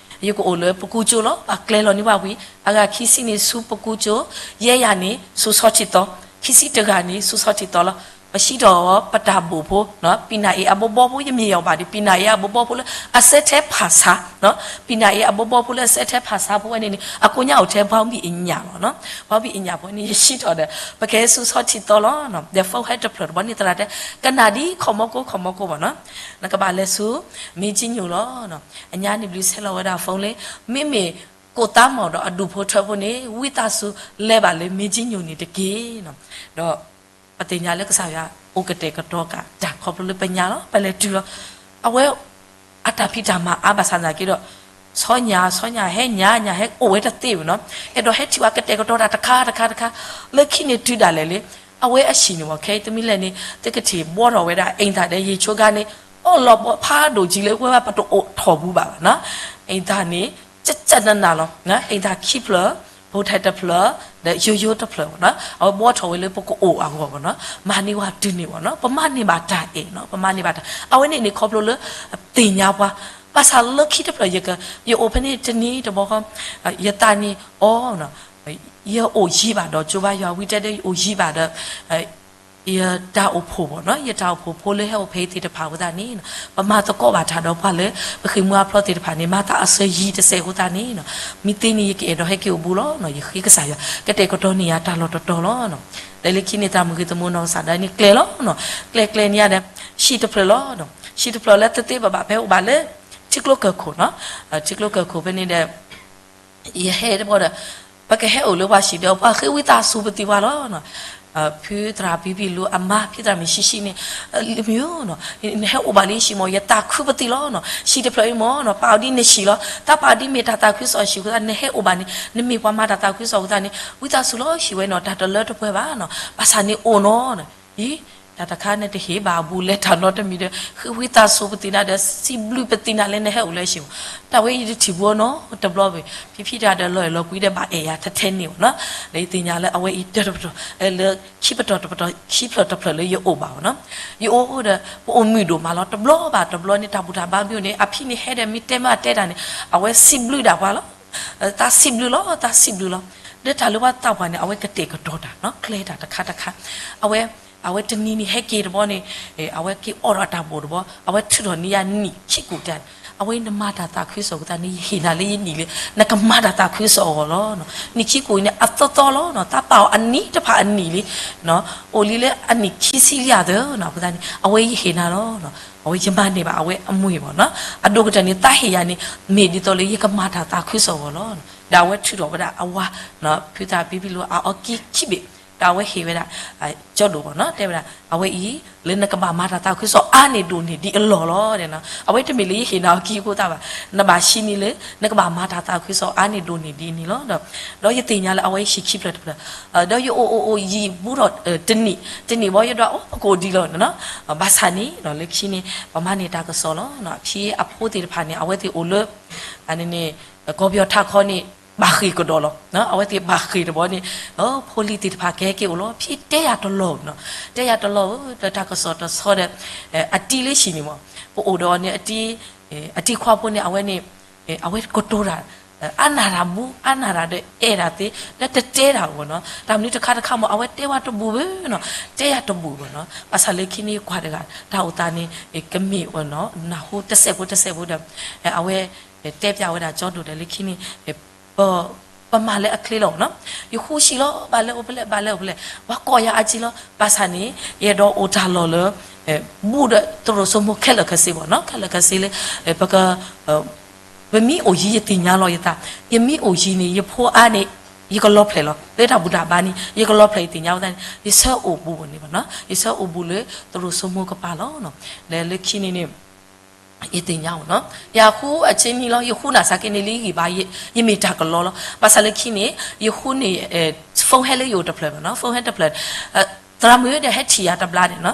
ယကအိၣ်လၢပကူကၠိလီၤ. ပှၤကျဲလီၤန့ၢ်ဝဲဝံၤ အဂၤခံဆံန့ၣ်ဆူပကူကၠိ, ယဲၢ်ယၤန့ၣ် ဆူဆီထံးသီ, ခံဆံတဂၤန့ၣ် ဆူဆီထံးသီလီၤ. ပစံးထီၣ်အီၤ ပတၢ်ဘိၣ်ဖိ, ပံနၢ်အ့အဘီဘီဖိ ယမ့ၢ်အီၤဘၣ်ဒီး ပံနၢ်အ့အဘီဘီဖိလၢအစဲထဲဖၣ်ဆါ, ပံနၢ်အ့အဘီဘီဖိလၢအစဲထဲဖၣ်ဆါဖိဝဲန့ၣ်န့ၣ် အကိးညါအိၣ်ထဲပှၤဘံၣ်အညၣ်လီၤ. ပှၤဘံၣ်အညၣ်ဖိန့ၣ် ယစံးထီၣ်ဒီး ပကဟဲဆူဆီထံးသီလီၤ. ဒီး phone ဟဲတဖျၢၣ်တဘျီန့ၣ် သရၣ်တဲ ကနၣ်ဒ်ခီၣ်မီကိၣ်ခီၣ်မီကိၣ်ဘၣ်နီၤ, နကဘၣ်လဲၤဆူ မ့ၢ်ကၠံၣ်ညိၣ်လီၤ. အညါန့ၣ်ဘျုးဆဲးလီၤဝဲဒၣ် phone လၢ မ့မ့ၢ်ကိးသးမီၣ်ဒီးအဒူၣ်ဖိထၢဖိန့ၣ် ဝံသးစူၤလဲၤဘၣ်လၢမ့ၢ်ကၠံၣ်ညိၣ်န့ၣ်တက့ၢ်. ဒီးပသ့ၣ်ညါလၢကစၢ်ယွၤအိၣ်ကတဲာ်ကတီၤက့ၤတၢ် ခီဖျိလၢပညါလီၤ ပလဲၤတုၤလီၤ. အဝဲအတၢ်ဖံးတၢ်မၤအါဘၣ်ဆၣ်သနာ်က့ဒီး ဆီညၣ် ဆီညၣ် ဟဲညၣ် ညၣ်ဟဲအိၣ်ဝဲတသ့ဘၣ်နီၤ, အဲၣ်ဒိးဟဲထံၣ်ဝဲကတဲာ်ကတီၤတၢ်တခါတခါတခါ, လၢခံန့ၣ်တုၤဒၣ်လဲာ်လံ အဝဲအဟံၣ်န့ၣ်မ့ၢ် ခဲအံၤတမံၤလဲၣ်န့ၣ် သုကထံၣ်ဘှီထီၣ်ဝဲဒၣ် အိမ်သာ ဒီး ရေချိုခန်းန့ၣ် အီၣ်လီၤဘှီဖးဒိၣ်ကံလၢ ဝဲဝဲပတအိၣ်ထီၣ်ဘူးဘၣ်ဘၣ်နီၤ, အိမ်သာ န့ၣ် ကကနနၤလီၤ. အိမ်သာ ခံဖျၢၣ်, ဘိထၢၣ်တဖျၢၣ်, ဒီး ရိုးရိုး တဖျၢၣ်ဘၣ်နီၤ, အဝဲဘှီထီၣ်ဝဲလၢပကအိၣ်အဂီၢ်ဘၣ်နီၤ, မၤန့ၢ်ဝဲတုၤန့ၣ်ဘၣ်နီၤ, ပမၤန့ၢ်ဘၣ်တၢ်အဲၣ်နီၤ, ပမၤန့ၢ်ဘၣ်တၢ် အဝဲန့ၣ်န့ၣ် ခီဖျိလၢ သ့ၣ်ညါပှၤ, ဘၣ်ဆၣ်လၢခံတဖျၢၣ် ယက ယအိၣ်ဖဲန့ၣ်တနံၤတဘျီဃီ ယသးန့ၣ်အီၤ ယအိၣ်ယံၤဘၣ်ဒီး ကၠိဘါယွၤဝံတဲဒီး ယအိၣ်ယံၤဘၣ်ဒီး ယတၢ်အိၣ်ဖှိၣ်ဘၣ်နီၤ, ယတၢ်အိၣ်ဖှိၣ်ဖိလၢဟဲအိၣ်ဖဲအံၤသ့ၣ်တဖၣ်အဃိသတးန့ၣ် ပမၤသကိးဘၣ်တၢ်ဒီးပှၤလၢ ပဃ့ၢ်မှံဟးဖျိးသ့ၣ်တဖၣ်န့ၣ် မၤသးအစၢၤယံၤတစဲးအဃိသတးန့ၣ် မ့ၢ်သ့န့ၣ် ယကအဲၣ်ဒိးဟဲက့ၤအိၣ်ဘူးလီၤ. ယဃ့ကစၢ်ယွၤ ကတဲာ်ကတီၤန့ၢ်ယၤတၢ်လီၢ်တတီၤလီၤ. ဒီးလၢခံန့ၣ် သရၣ်မုၣ်ဂ့ၤသမူနီၢ်ကစၢ်ဒၣ်န့ၣ် ကျဲလီၤ, ကျဲကျဲန့ၣ်ယၤဒီး ဟံၣ်တဖျၢၣ်လီၤ, ဟံၣ်တဖျၢၣ်လၢသ့သ့ဘၣ်ဘၣ် ပဟဲအိၣ်ဘၣ်လၢ ထံကျိကၢၢ်ခိၣ်နီၤ, ထံကျိကၢၢ်ခိၣ်ဖဲန့ၣ်ဒီး ယဟဲတဘျီဒီး ပကဟဲအိၣ်လၢပှၤဟံၣ်ဒီး ပှၤဃ့ဝံသးစူၤပသံးပှၤလီၤ. ဖုသရၣ်ဖံဖံလူၤအမါ ဖုသရၣ်မုၣ်ဆံးဆံးန့ၣ် လၢမုၢ်ဧၢနီၤ, နဟဲအိၣ်ဘၣ်လၢယဟံၣ်မ့ၢ် ယသးခုပသံးလီၤနီၤ, ဟံၣ်တဖျၢၣ်အံၤမ့ၢ်နီၤ ပာ်အီၤဒ်နဟံၣ်လီၤ, တၢ်ပာ်အီၤဒ်မ့ၢ်တၢ်သးခုကစီၣ်ဟံၣ်အဃိသတး နဟဲအိၣ်ဘၣ်န့ၣ် နမ့ၢ်ပှၤမၤတၢ်သးခုကစီၣ်အဃိသတးန့ၣ် ဝံသးစူၤလီၤဟံၣ်ဝဲနီၤ, တၢ်တလၢတပှဲၤဘၣ်နီၤ, ဘၣ်ဆၣ်န့ၣ်အိၣ်နီၤ, အံၤ တၢ်တခါနတဟ့ၣ်ဘၣ်အဘူးလဲတၢ်နီတမံၤဒီး ဃ့ဝံသးစူၤပသ့ၣ်နၤဒီး စံးဘျုးပသ့ၣ်နၤလၢနဟဲအိၣ်လၢအဟံၣ်ပူၤ, တၢ်ဝဲယတထံၣ်ဘူးနီတဘျီဘၣ်, ဖံဖံတဂၤဒီး လီၤအဲၣ်လီၤကွံဒီးဘၣ်အဲၣ်ယၤထဲထဲန့ၣ်ဘၣ်နီၤ, ဒီးယသ့ၣ်ညါလၢအဝဲအံၤတၢတပတီၢ် လၢခံပတီၢ်တပတီၢ် ခံဖျၢၣ်တဖျၢၣ်လၢယအိၣ်ဘၣ်ဘၣ်နီၤ, ယအိၣ်ဒီး ပအိၣ်မုာ်ဒိၣ်မးလီၤ, တဘျီဘၣ်တဘျီန့ၣ် တၢ်ဘူၣ်တၢ်ဘါမ့ၢ်အိၣ်န့ၣ် အဖံန့ၣ်ဟဲဒီးမ့ၢ်တဲမ့ၢ်တဲတၢ်န့ၣ် အဝဲစံးဘျုးဒၣ်ပှၤလီၤ သးစံးဘျုးလီၤ သးစံးဘျုးလီၤ, ဒီးတၢ်လၢပှၤသးပှၢ်န့ၣ် အဝဲကတဲာ်ကတီၤတၢ်နီၤ ကျဲတၢ်တခါတခါ, အဝဲ အဝဲတနံၤန့ၣ်ဟဲက့ၤတဘျီန့ၣ် အဝဲက့ၤအိးထီၣ်တၢ်ဘိၣ်တဘျီ အဝဲထုးထီၣ်န့ၢ်ယၤနံၣ်ခံကိၣ်တၢ်, အဝဲနမၤတၢ်သးခုကစီၣ်အဃိသတးန့ၣ် ယဟ့ၣ်နၤလၢယနံၣ်လၢ နကမၤတၢ်သးခုကစီၣ်အဂီၢ်လီၤ, နံၣ်ခံကိၣ်အံၤန့ၣ် အသီသီလီၤ, သးပာ်အီၤအနံၣ်တဖၣ်အနံၣ်လံ အိၣ်လံလၢအနံၣ်ခံဆံလံဧါသၢနီၤ, အဃိသတးန့ၣ် အဝဲယဟ့ၣ်နၤလီၤ, အဝဲယမၤန့ၢ်ဘၣ်အဝဲအမ့ၢ်ဘၣ်နီၤ, အဒိၣ်ကတၢၢ်န့ၣ် သးဟ့ၣ်ယၤန့ၣ် မ့ၢ်ဒ်သိးလၢယကမၤတၢ်သးခုကစီၣ်အဂီၢ်လီၤ, ဒီးအဝဲထုးထီၣ်ဝဲဒၣ်အဝၤ ဖုသးပံဖံလီၤအအီကံခံဘ့ၣ်, ဒီးအဝဲဟ့ၣ်ဝဲဒၣ် ကၠီဒိၣ်ဘၣ်နီၤ တဲဝဲဒၣ် အဝဲအံၤ လၢနကဘၣ်မၤတၢ်သးခုကစီၣ်အါန့ၢ်ဒိၣ်န့ၢ်ဒ်အလီၢ်လီၤ, အဝဲတမ့ၢ်လၢယဟ့ၣ်နၤအီကံအဃိသတးဘၣ်, နဘၣ်ဟံးန့ၢ်လၢ နကဘၣ်မၤတၢ်သးခုကစီၣ်အါန့ၢ်ဒိၣ်န့ၢ်ဒ်န့ၣ်လီၤ, ဒီးယသ့ၣ်ညါလၢအဝဲဟံးခံဖျၢၣ်တဖျၢၣ်, ဒီးယအိၣ်အိၣ်အိၣ်ယံာ်ဘူးထီၣ်တနံၣ် တနံၣ်ဘၣ်ယဒွးအိၣ်ပကိၣ်ဒံးလီၤ, ဘၣ်ဆၣ်န့ၣ် လၢခံန့ၣ် ပမၤန့ၢ်တၢ်ကစီၣ်လီၤ, ဖံအဖိသ့ၣ်တဖၣ်န့ၣ် အဝဲသ့ၣ်အိၣ်လၢ န့ၣ် ကီၢ်ပယီၤထးခီန့ၣ် ဘၣ်ဃ့ၢ်ကဒီးလီၤ, အဝဲသ့ၣ်ဘၣ်ဃ့ၢ်တဘျီန့ၣ် ဖိလံၤသ့ၣ်တဖၣ်ကဟဲက့ၤအိၣ်လီၤ, ဖံတဲယၤတလီၤနီၤ, တဲယၤတလီၤဧၢ, ဒီးတၢ်ကစီၣ်တဆီဒီး အတံၤလၢဟံၣ်န့ၣ်မး, ပအိၣ်ဒီးန့ၣ် အတံၤခွါဖိန့ၣ် အဝဲန့ၣ် အဝဲကတိၤတၢ် အါနၢ်တၢ်မူ အါနၢ်တၢ်ဒီးအဲၣ်တၢ်သ့ လၢတတဲတၢ်အဂီၢ်နီၤ, တၢ်မနုၤတခါတခါမး အဝဲတဲဝဲတဘူၣ်ဘၣ်နီၤ, တဲယၤတဘူၣ်ဘၣ်နီၤ, ဘၣ်ဆၣ်လၢခံန့ၣ်ကွၢ်တဂၤ တၢ်အိၣ်သးန့ၣ် ကမ့ၢ် နၢ်ဟူတစဲးဖိတစဲးဖိဒီး အဝဲ တဲပျးဝဲဒၣ်ကၠီဒိၣ်ဒီးလၢခံန့ၣ် ပ ပမၤလၢအချ့လီၤနီၤ, ယဃုဆံလီၤ ဘၣ်လဲၤအိၣ်ဖဲလဲၣ် ဘၣ်လဲၤအိၣ်ဖဲလဲၣ် ပှၤကိးယၤအါကံလီၤ, ဘၣ်ဆၣ်န့ၣ် ယအဲၣ်ဒိးအိၣ်တၢ်လီၢ်လၢ ဘူးဒီးသရိာ်စိမိၤခဲလၢာ်ခဲဆ့ဘၣ်နီၤ, ခဲလၢာ်ခဲဆ့လၢ ပက ပမ့ၢ်အိၣ်ယံၤယသ့ၣ်ညါလီၤယသး, ယမ့ၢ်အိၣ်ယံၤန့ၣ် ယဖိအါန့ၣ် ယကလီၤဖျဲးလီၤ, လၢတၢ်ဘူၣ်တၢ်ဘါန့ၣ် ယကလီၤဖျဲးယသ့ၣ်ညါဝဲသတးန့ၣ် ယဆၢအိၣ်ဘူးဘၣ်န့ၣ်ဘၣ်နီၤ, ယဆၢအိၣ်ဘူးလၢသရိာ်စိမိၤကပၤလီၤနီၤ, ဒီးလၢခံန့ၣ်န့ၣ် ယသ့ၣ်ညါအီၤနီၤ, ယဃုအဆ့နံၤလီၤ, ယဃုနၢ်စၢ်က့န့ၣ်လံဂံၢ်ဘါ, ယမ့ၢ်တၢ်ကလီလီၤ, ဘၣ်ဆၣ်လၢခံန့ၣ် ယဃုန့ၣ် phone ဟဲလၢယအိၣ်တဖျၢၣ်ဘၣ်နီၤ, phone ဟဲတဖျၢၣ် သရၣ်မုၣ်ဒီးဟဲထံၣ်ယၤတဘျါန့ၣ်နီၤ,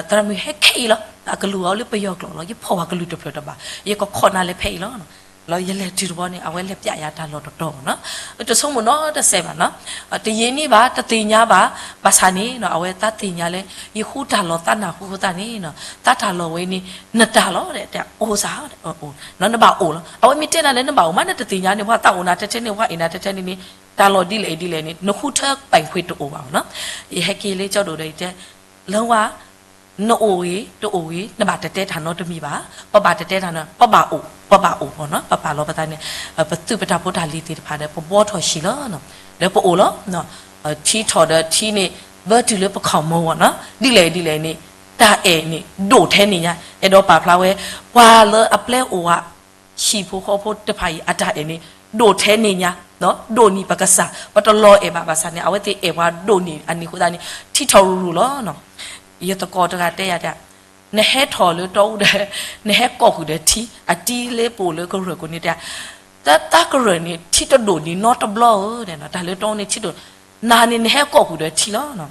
သရၣ်မုၣ်ဟဲခဲအံၤလီၤ, အကလုၢ်အီၤလၢပယီၤကျိာ်လီၤ, ယဖီၣ်ပှၤကလုၢ်တဖျၢၣ်တဘၣ်, ယကခိးနၤလၢဖဲအံၤလီၤ, လီၤယလဲၤတုၤတဘျီန့ၣ် အဝဲလဲၤပျးယၤတၢ်လီၢ်တတီၤဘၣ်နီၤ, တဆိကမိၣ်နီတစဲးဘၣ်နီၤ, တယံာ်န့ၢ်ဘၣ် တသ့ၣ်ညါဘၣ်, ဘၣ်ဆၣ်န့ၣ် အဝဲသးသ့ၣ်ညါလၢ ယဃုတၢ်လီၢ်သးနၢ်ဟူအဃိသတးန့ၣ် သးတၢ်လီၢ်ဝဲန့ၣ် နတၢ်လီၢ် အိၣ်စ့ၢ် နဘၣ်အိၣ်လီၤ, အဝဲမ့ၢ်တဲနၤလၢနဘၣ်အိၣ်မး နတသ့ၣ်ညါန့ၣ် ပှၤသးအိၣ်နၤထဲထဲန့ၣ် ပှၤအဲၣ်နၤထဲထဲန့ၣ်န့ၣ် တၢ်လီၢ်ဒ်လဲၣ်ဒ်လဲၣ်န့ၣ် နဃုထၢပၢၢ်ခွ့တအိၣ်ဘၣ်နီၤ, ယဟဲက့ၤလၢကၠီဒိၣ်ဒီးယတဲ လၢဝါ နအိၣ်ဂ့ၤ တအိၣ်ဂ့ၤ နဘၣ်တတဲတၢ်နီတမံၤဘၣ်, ပဘၣ်တတဲတၢ်နီ ပဘၣ်အိၣ် ပဘၣ်အိၣ်ဘၣ်နီၤ, ပပာ်လီၤပသးန့ၣ် ပသုးပတၢ်ဖိတၢ်လံၤသ့ၣ်တဖၣ်ဒီး ပဘှီထီၣ်ဟံၣ်လီၤ, ဒီးပအိၣ်လီၤ, ထံထီၣ်ဒီးထံန့ၣ် ဘၢတုၤလၢပခီၣ်မီဝီၤနီၤ, ဒ်လဲၣ်ဒ်လဲၣ်န့ၣ် တၢ်အဲၣ်န့ၣ် ဒိၣ်ထဲန့ၣ်ညါ, အဲၣ်ဒိးပာ်ဖျါဝဲ ပှၤလၢအပျဲအိၣ်ဝဲ ဟံၣ်ဖိဃီဖိတဖၣ်အံၤ အတၢ်အဲၣ်န့ၣ် ဒိၣ်ထဲန့ၣ်ညါ, ဒိၣ်န့ၢ်ပကစၢ်, ပတလီၤအဲၣ်ဘၣ်ဘၣ်ဆၣ်န့ၣ် အဝဲသ့ၣ်အဲၣ်ပှၤဒိၣ်န့ၢ်အန့ၣ်အဃိသတးန့ၣ် ထံထီၣ်ရူၤရူၤလီၤ. ယသကိးတဂၤတဲယၤတဲ, နဟဲထီၣ်လၢတီအူဒီး နဟဲကိးဃုာ်ဒီးထံ, အတံၤလၢပအိၣ်လၢကရၢၢ်ကိးန့ၣ်တဲ, တၢ်သးကရၢၢ်န့ၣ် ထံတဒိၣ်န့ၣ်နီတဘျီဧၢ, တၢ်လၢတီအူန့ၣ်ထံတဒိၣ်, နၤန့ၣ် နဟဲကိးဃုာ်ဒီးထံလီၤ.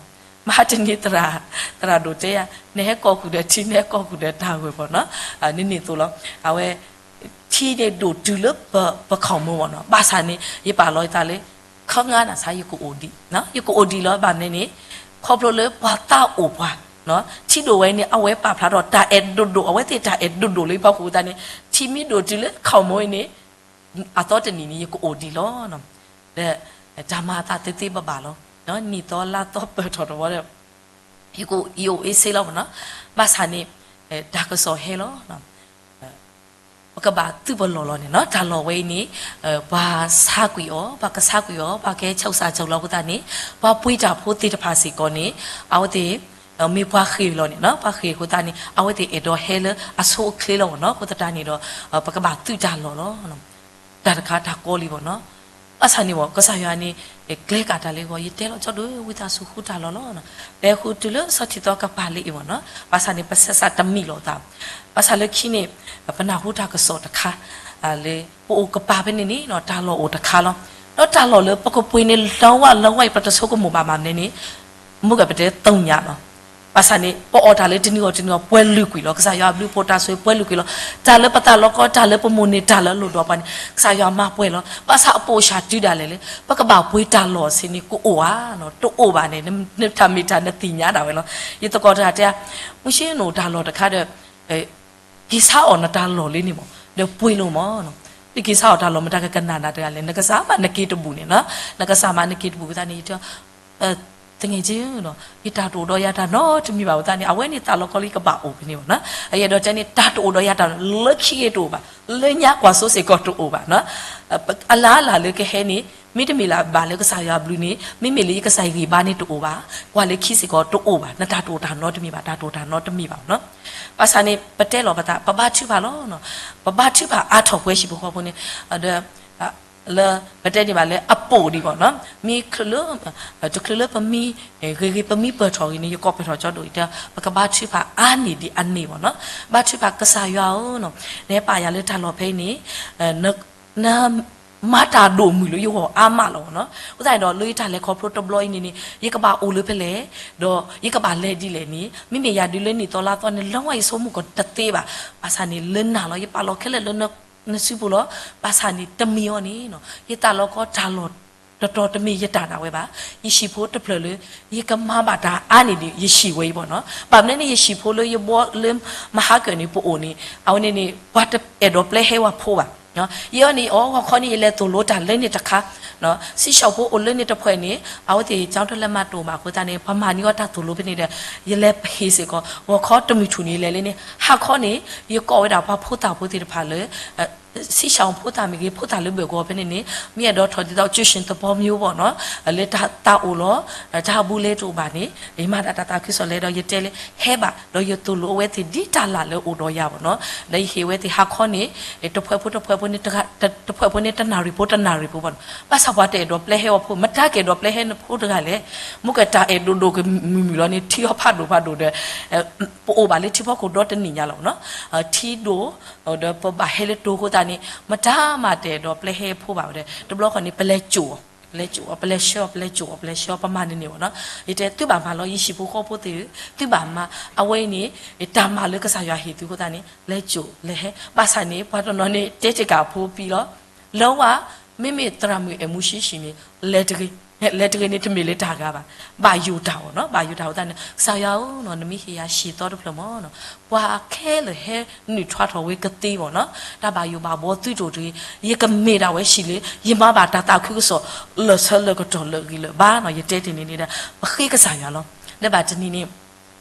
မဟါတနံၤ သရၣ်ဒိၣ်တဲယၤ, နဟဲကိးဃုာ်ဒီးထံ နဟဲကိးဃုာ်ဒီးတၢ်ဂၢၢ်ဘၣ်နီၤ, န့ၣ်န့ၣ်သိးလီၤ. အဝဲ ထံန့ၣ်ဒိၣ်တုၤလၢပခီၣ်မီဝီၤနီၤ, ဘၣ်ဆၣ်န့ၣ် ယပာ်လီၤယသးလၢ ခီငါနၤဆါ ယကအိၣ်ဒံး, ယကအိၣ်ဒံးလီၤ. ဘၣ်မနုၤန့ၣ် ခီဖျိလၢပှၤသးအိၣ်ပှၤ, ထံဒိၣ်ဝဲန့ၣ် အဝဲပာ်ဖျါထီၣ်တၢ်အဲၣ်ဒိၣ်ဒိၣ်, အဝဲသ့ၣ်တၢ်အဲၣ်ဒိၣ်ဒိၣ်လၢပှၤဃိသတးန့ၣ် ထံမ့ၢ်ဒိၣ်တုၤလၢခီၣ်မီန့ၣ် အသီတနံၤန့ၣ် ယကအိၣ်ဒံးလီၤ. ဒီး တၢ်မၤအသးသ့သ့ဘၣ်ဘၣ်လီၤ. နံၣ်သီလါသီပၢၢ်ထီၣ်တဝီဒီး ယကအိၣ်အ့ၣ်စ့လီၤမနီၤ. ဘၣ်ဆၣ်န့ၣ် တၢ်ကစီၣ်ဟဲလီၤ. ပကဘၣ်သုးပလီၢ်လီၤန့ၣ်နီၤ. တၢ်လီၢ်ဝဲအံၤန့ၣ် ပှၤဆါကွံာ်အီၤ, ပှၤကဆါကွံာ်အီၤ, ပှၤကဟဲဆူၣ်စၢ်စၢ်လီၤအဃိသတးန့ၣ် ပှၤပှ့ၤတၢ်ဖိသ့ၣ်တဖၣ်စ့ၢ်ကီးန့ၣ် အဝဲသ့ၣ် မ့ၢ်ပှၤဃ့ၢ်လီၤန့ၣ်နီၤ, ပှၤဃ့ၢ်အဃိသတးန့ၣ် အဝဲသ့ၣ်အဲၣ်ဒိးဟဲလၢအဆိအချ့လီၤမနီၤ. အဃိသတးန့ၣ်ဒီး ပကဘၣ်သုးတၢ်လီၢ်လီၤ. တၢ်တခါတၢ်ကီလံမနီၤ. ဘၣ်ဆၣ်န့ၣ် ကစၢ်ယွၤန့ၣ် ကျဲၤကၣ်တၢ်လၢဂီၢ် ယတဲလီၤကၠီဒိၣ် ဝံသးစူၤဃုတၢ်လီၢ်လီၤ. ပဟဲဃုတုၤလၢစီၤထံသီကပၤလၢအံၤမနီၤ. ဘၣ်ဆၣ်န့ၣ် ပဆဲးစးတမံၤလိာ်သး. ဘၣ်ဆၣ်လၢခံန့ၣ် ပနၢ်ဟူတၢ်ကစီၣ်တခါ လၢပအိၣ်ကပၤဖဲန့ၣ်န့ၣ် တၢ်လီၢ်အိၣ်တခါလီၤ. ဒီးတၢ်လီၢ်လၢပကပှ့ၤန့ၣ် လၢဝဲလၢဝဲအံၤ ပတဆိကမိၣ်ဘၣ်မနုၤန့ၣ် မုၢ်ဂၤပတဲသ့ၣ်ညါလီၤ. ဘၣ်ဆၣ်န့ၣ် ပအီၣ်တၢ်လၢတနံၤအီၤတနံၤအီၤ ပှဲၤလုာ်ကွံာ်လီၤ. ကစၢ်ယွၤအဘျုးအဖှိၣ်တၢ်ဆိၣ်ဂ့ၤ ပှဲၤလုာ်ကွံာ်လီၤ. တၢ်လၢပသးလီကီ တၢ်လၢပမိၣ်န့ၢ် တၢ်လၢအလိၣ်ဒီးပှၤန့ၣ် ကစၢ်ယွၤမၤပှဲၤလီၤ. ဘၣ်ဆၣ်အပိာ်အဆၣ်တုၤဒၣ်လဲာ်လၢ ပကဘၣ်ပှ့ၤတၢ်လီၢ်အဆ့န့ၣ် ကအိၣ်ဧါ, တအိၣ်ဘၣ်န့ၣ် နတၢ်မ့ၢ်တၢ်နသ့ၣ်ညါဒၣ်ဝဲလီၤ. ယသကိးတဂၤတဲ မုၢ်ဆ့ၣ်နအိၣ်တၢ်လီၢ်တခါဒီး က့ၤဆါအီၣ်နတၢ်လီၢ်လံန့ၣ်မး ဒီးပှ့ၤလီၤမး. နက့ၤဆါအီၣ်တၢ်လီၢ်မတၤကကနၣ်နၤတဂၤလဲၣ်, နကစၢ်မၤနက့ၤတဘူၣ်န့ၣ်, နကစၢ်မၤနက့ၤတဘူၣ်သတးန့ၣ် ယတဲ သငယ်ချင်း, ယတၢ်တအိၣ်ဒီးယၤတၢ်နီတမံၤဘၣ်အဃိသတးန့ၣ် အဝဲန့ၣ်သးလီကီလံ ကဘၣ်အိၣ်ဖဲန့ၣ်မး. ယအဲၣ်ဒိးတဲန့ၣ် တၢ်တအိၣ်ဒီးယၤတၢ်လၢခံဂ့ၤတအိၣ်ဘၣ်, လၢညါကွၢ်စိစ့ၢ်ကီးတအိၣ်ဘၣ်. အလၢ်အလၢ်လၢကဟဲန့ၣ် မ့တမ့ၢ်လၢဘၣ်လၢကစၢ်ယွၤအဘျုးန့ၣ် မ့မ့ၢ်လၢယကစၢ်ယဂံၢ်ဘါန့ၣ်တအိၣ်ဘၣ်, ကွၢ်လၢခံစ့ၢ်ကီးတအိၣ်ဘၣ်, နတၢ်တအိၣ်တၢ်နီတမံၤဘၣ်, တၢ်တအိၣ်တၢ်နီတမံၤဘၣ်မး. ဘၣ်ဆၣ်န့ၣ် ပတဲလီၤပသး ပဘါထုကဖၣ်လီၤ. ပဘါထုကဖၣ်အါထီၣ်ပှဲၤဟံၣ်ဖိဃီဖိန့ၣ်, ဒီး လၢပတဲန့ၣ်ဘၣ်လၢအပိာ်ဒံးဘၣ်နီၤ, မ့ၢ်ချုးလၢ တချုးလၢပမံဂ့ၤဂ့ၤ ပမံပၢၢ်ထီၣ်ဂ့ၤန့ၣ် ယကိးပၢၢ်ထီၣ်ကၠီဒိၣ်အံၤတဲ ပကဘါထုကဖၣ်အါန့ၢ်ဒံးအန့ၣ်ဘၣ်နီၤ. ဘါထုကဖၣ် ကစၢ်ယွၤဧၢ, နဟဲပာ်ယၤလၢတၢ်လီၢ်ဖဲအံၤန့ၣ် န နမၤတၢ်ဒိၣ်မုၢ်လၢယဂီၢ်အါမးလီၤနီၤ. အဃိသတးန့ၣ်ဒီး လၢယတၢ်လဲၤခီဖျိတဘျီအံၤန့ၣ်န့ၣ် ယကဘၣ်အိၣ်လၢဖဲလဲၣ်, ဒီးယကဘၣ်လဲၤဒ်လဲၣ်န့ၣ် မ့မ့ၢ်ယၤဒုးလၢနံၣ်သီလါသီန့ၣ် လၢဝဲယဆိကမိၣ်ကီးတသ့ဘၣ်. ဘၣ်ဆၣ်န့ၣ် လၢနၤလီၤ ယပာ်လီၤခဲလၢာ်လၢနစုပူၤလီၤ. ဘၣ်ဆၣ်န့ၣ် တမံၤအီၤန့ၣ် ယသးလီကီတၢ်လီၢ်တတီၤတမ့ၢ်ယတၢ်ဒၣ်ဝဲဘၣ်. ယဟံၣ်ဖိတဖျၢၣ်လၢ ယကမၤဘၣ်တၢ်အါန့ၢ်ဒံး ယဟံၣ်ဝဲအံၤဘၣ်နီၤ. ဘၣ်မနုၤန့ၣ် ယဟံၣ်ဖိလၢယဘီလၢမဟါကၢၣ်န့ၣ် ပအိၣ်န့ၣ် အဝဲန့ၣ်န့ၣ် ပှၤတအဲၣ်ဒိးပျဲဟဲဝဲဖိဘၣ်. ယဲအံၤန့ၣ် အီ ဂီၤခီန့ၣ် ယလဲၤသိၣ်လိတၢ်လၢန့ၣ်တခါ, ဆံးဆီၣ်ဖိအိၣ်လၢန့ၣ်တဖှဲးန့ၣ် အဝဲသ့ၣ် ကျောင်းတက်လက်မှတ် တအိၣ်ဘၣ်အဃိသတးန့ၣ် ပှၤမၤန့ၢ်အီၤတၢ်သိၣ်လိဖဲန့ၣ်ဒီး ယလဲၤပဟ့ၣ်စ့ၢ်ကီး ဂီၤခီတမုၢ်ထူၣ်န့ၣ် ယလဲၤလၢန့ၣ် ဟါခီန့ၣ် ယကိးဝဲဒၣ်ပှၤဖိသၣ်ဖိသ့ၣ်တဖၣ်လၢ ဆံးဆီၣ်ဖိသၣ်မ့ၢ်ဂ့ၤ ဖိသၣ်လၢဘၢၣ်ကဝီၤဖဲန့ၣ်န့ၣ် မ့ၢ်အဲၣ်ဒိးထီၣ်ဒ်သိး ကျိၣ်စ့သဘီမ့ၢ်ဘၣ်နီၤ, လၢတၢ်အိၣ်လီၤ, တၢ်ဘူးလဲတအိၣ်ဘၣ်န့ၣ် ယမၤဒၣ်တၢ်သးခုကစီၣ်လဲၤဒီး ယတဲလၢ ဟဲဘၣ်ဒီးယသိၣ်လိအဝဲသ့ၣ်ဒ်တၢ်လၢ်လၢအိၣ်ဒီးယၤဘၣ်နီၤ. ဒီးယဟ့ၣ်ဝဲသ့ၣ်ဟါခီန့ၣ် တဖှဲးဖိတဖှဲးဖိန့ၣ် တဖှဲးဖိန့ၣ် တနၣ်ရံၣ်ဖိတနၣ်ရံၣ်ဖိဘၣ်နီၤ. ဘၣ်ဆၣ်ပှၤတအဲၣ်ဒိးပျဲဟဲဝဲဖိ မတၤကအဲၣ်ဒိးပျဲဟဲနဖိတဂၤလဲၣ်. မ့ၢ်ကတၢ်အဲၣ်ဒိၣ်ဒိၣ်ကမုာ်မုာ်လီၤန့ၣ် ထံအီၤဖးဒိၣ်ဖးဒိၣ်ဒီး ပအိၣ်ဘၣ်လၢထံဖီခိၣ်ဒီတနံၣ်ညါလီၤနီၤ. ထံဒိၣ် ဒီးပဘၣ်ဟဲလၢတိၤအဃိသတးန့ၣ် မတၤမးတအဲၣ်ဒိးပျဲဟဲဖိဘၣ်ဝဲဒီး တဘျီဃီန့ၣ် ပလဲၤကိာ်အီၤ, ပလဲၤကိာ်အီၤ, ပလဲၤဆှၢအီၤ, ပလဲၤကိာ်အီၤ, ပလဲၤဆှၢအီၤ ပမၤန့ၢ်န့ၣ်ဘၣ်နီၤ. ယတဲသုဘၣ်မၤလီၤ ယဟံၣ်ဖိဃီဖိသ့ၣ်ဧၢ, သုဘၣ်မၤ, အဝဲအံၤန့ၣ် တၢ်မၤလၢကစၢ်ယွၤဟ့ၣ်သုအဃိသတးန့ၣ် လဲၤကိာ်လဲၤဟဲ. ဘၣ်ဆၣ်န့ၣ် ပှၤတနီၤန့ၣ် တဲတ့ၢ်ကးအဖိပံလီၤ. လၢဝဲ မ့မ့ၢ်သရၣ်မုၣ်အဲၣ်မူဆံးဆံးန့ၣ် လဲၤတဂ့ၤ, လဲၤတဂ့ၤန့ၣ် တမ့ၢ်လၢတၢ်ဂၤဘၣ်. ဘၣ်ယိၣ်တၢ်အီၤနီၤ, ဘၣ်ယိၣ်တၢ်အဃိသတးန့ၣ် ကစၢ်ယွၤဧၢနီၤ နမ့ၢ်ဟ့ၣ်ယၤဟံၣ်သီတဖျၢၣ်မးနီၤ, ပှၤခဲလၢာ်ဟဲနုာ်ထွါထီၣ်ဝဲကသ့ဘၣ်နီၤ, တၢ်ဘၣ်ယိၣ်ဘၣ်ဘှီသုတအိၣ်တဂ့ၤ, ယကမ့ၢ်ဒၣ်ဝဲဟံၣ်လၢ ယမၤဘၣ်တၢ်သးခုကစီၣ် လၢာ်ဆၢလၢာ်ကတီၢ်လၢာ်ဂံၢ်လၢာ်ဘါနီၤ. ယတဲတ့ၢ်န့ၣ်န့ၣ်ဒီး ပဃ့ကစၢ်ယွၤလီၤ. လၢဘၣ်တနံၤန့ၣ်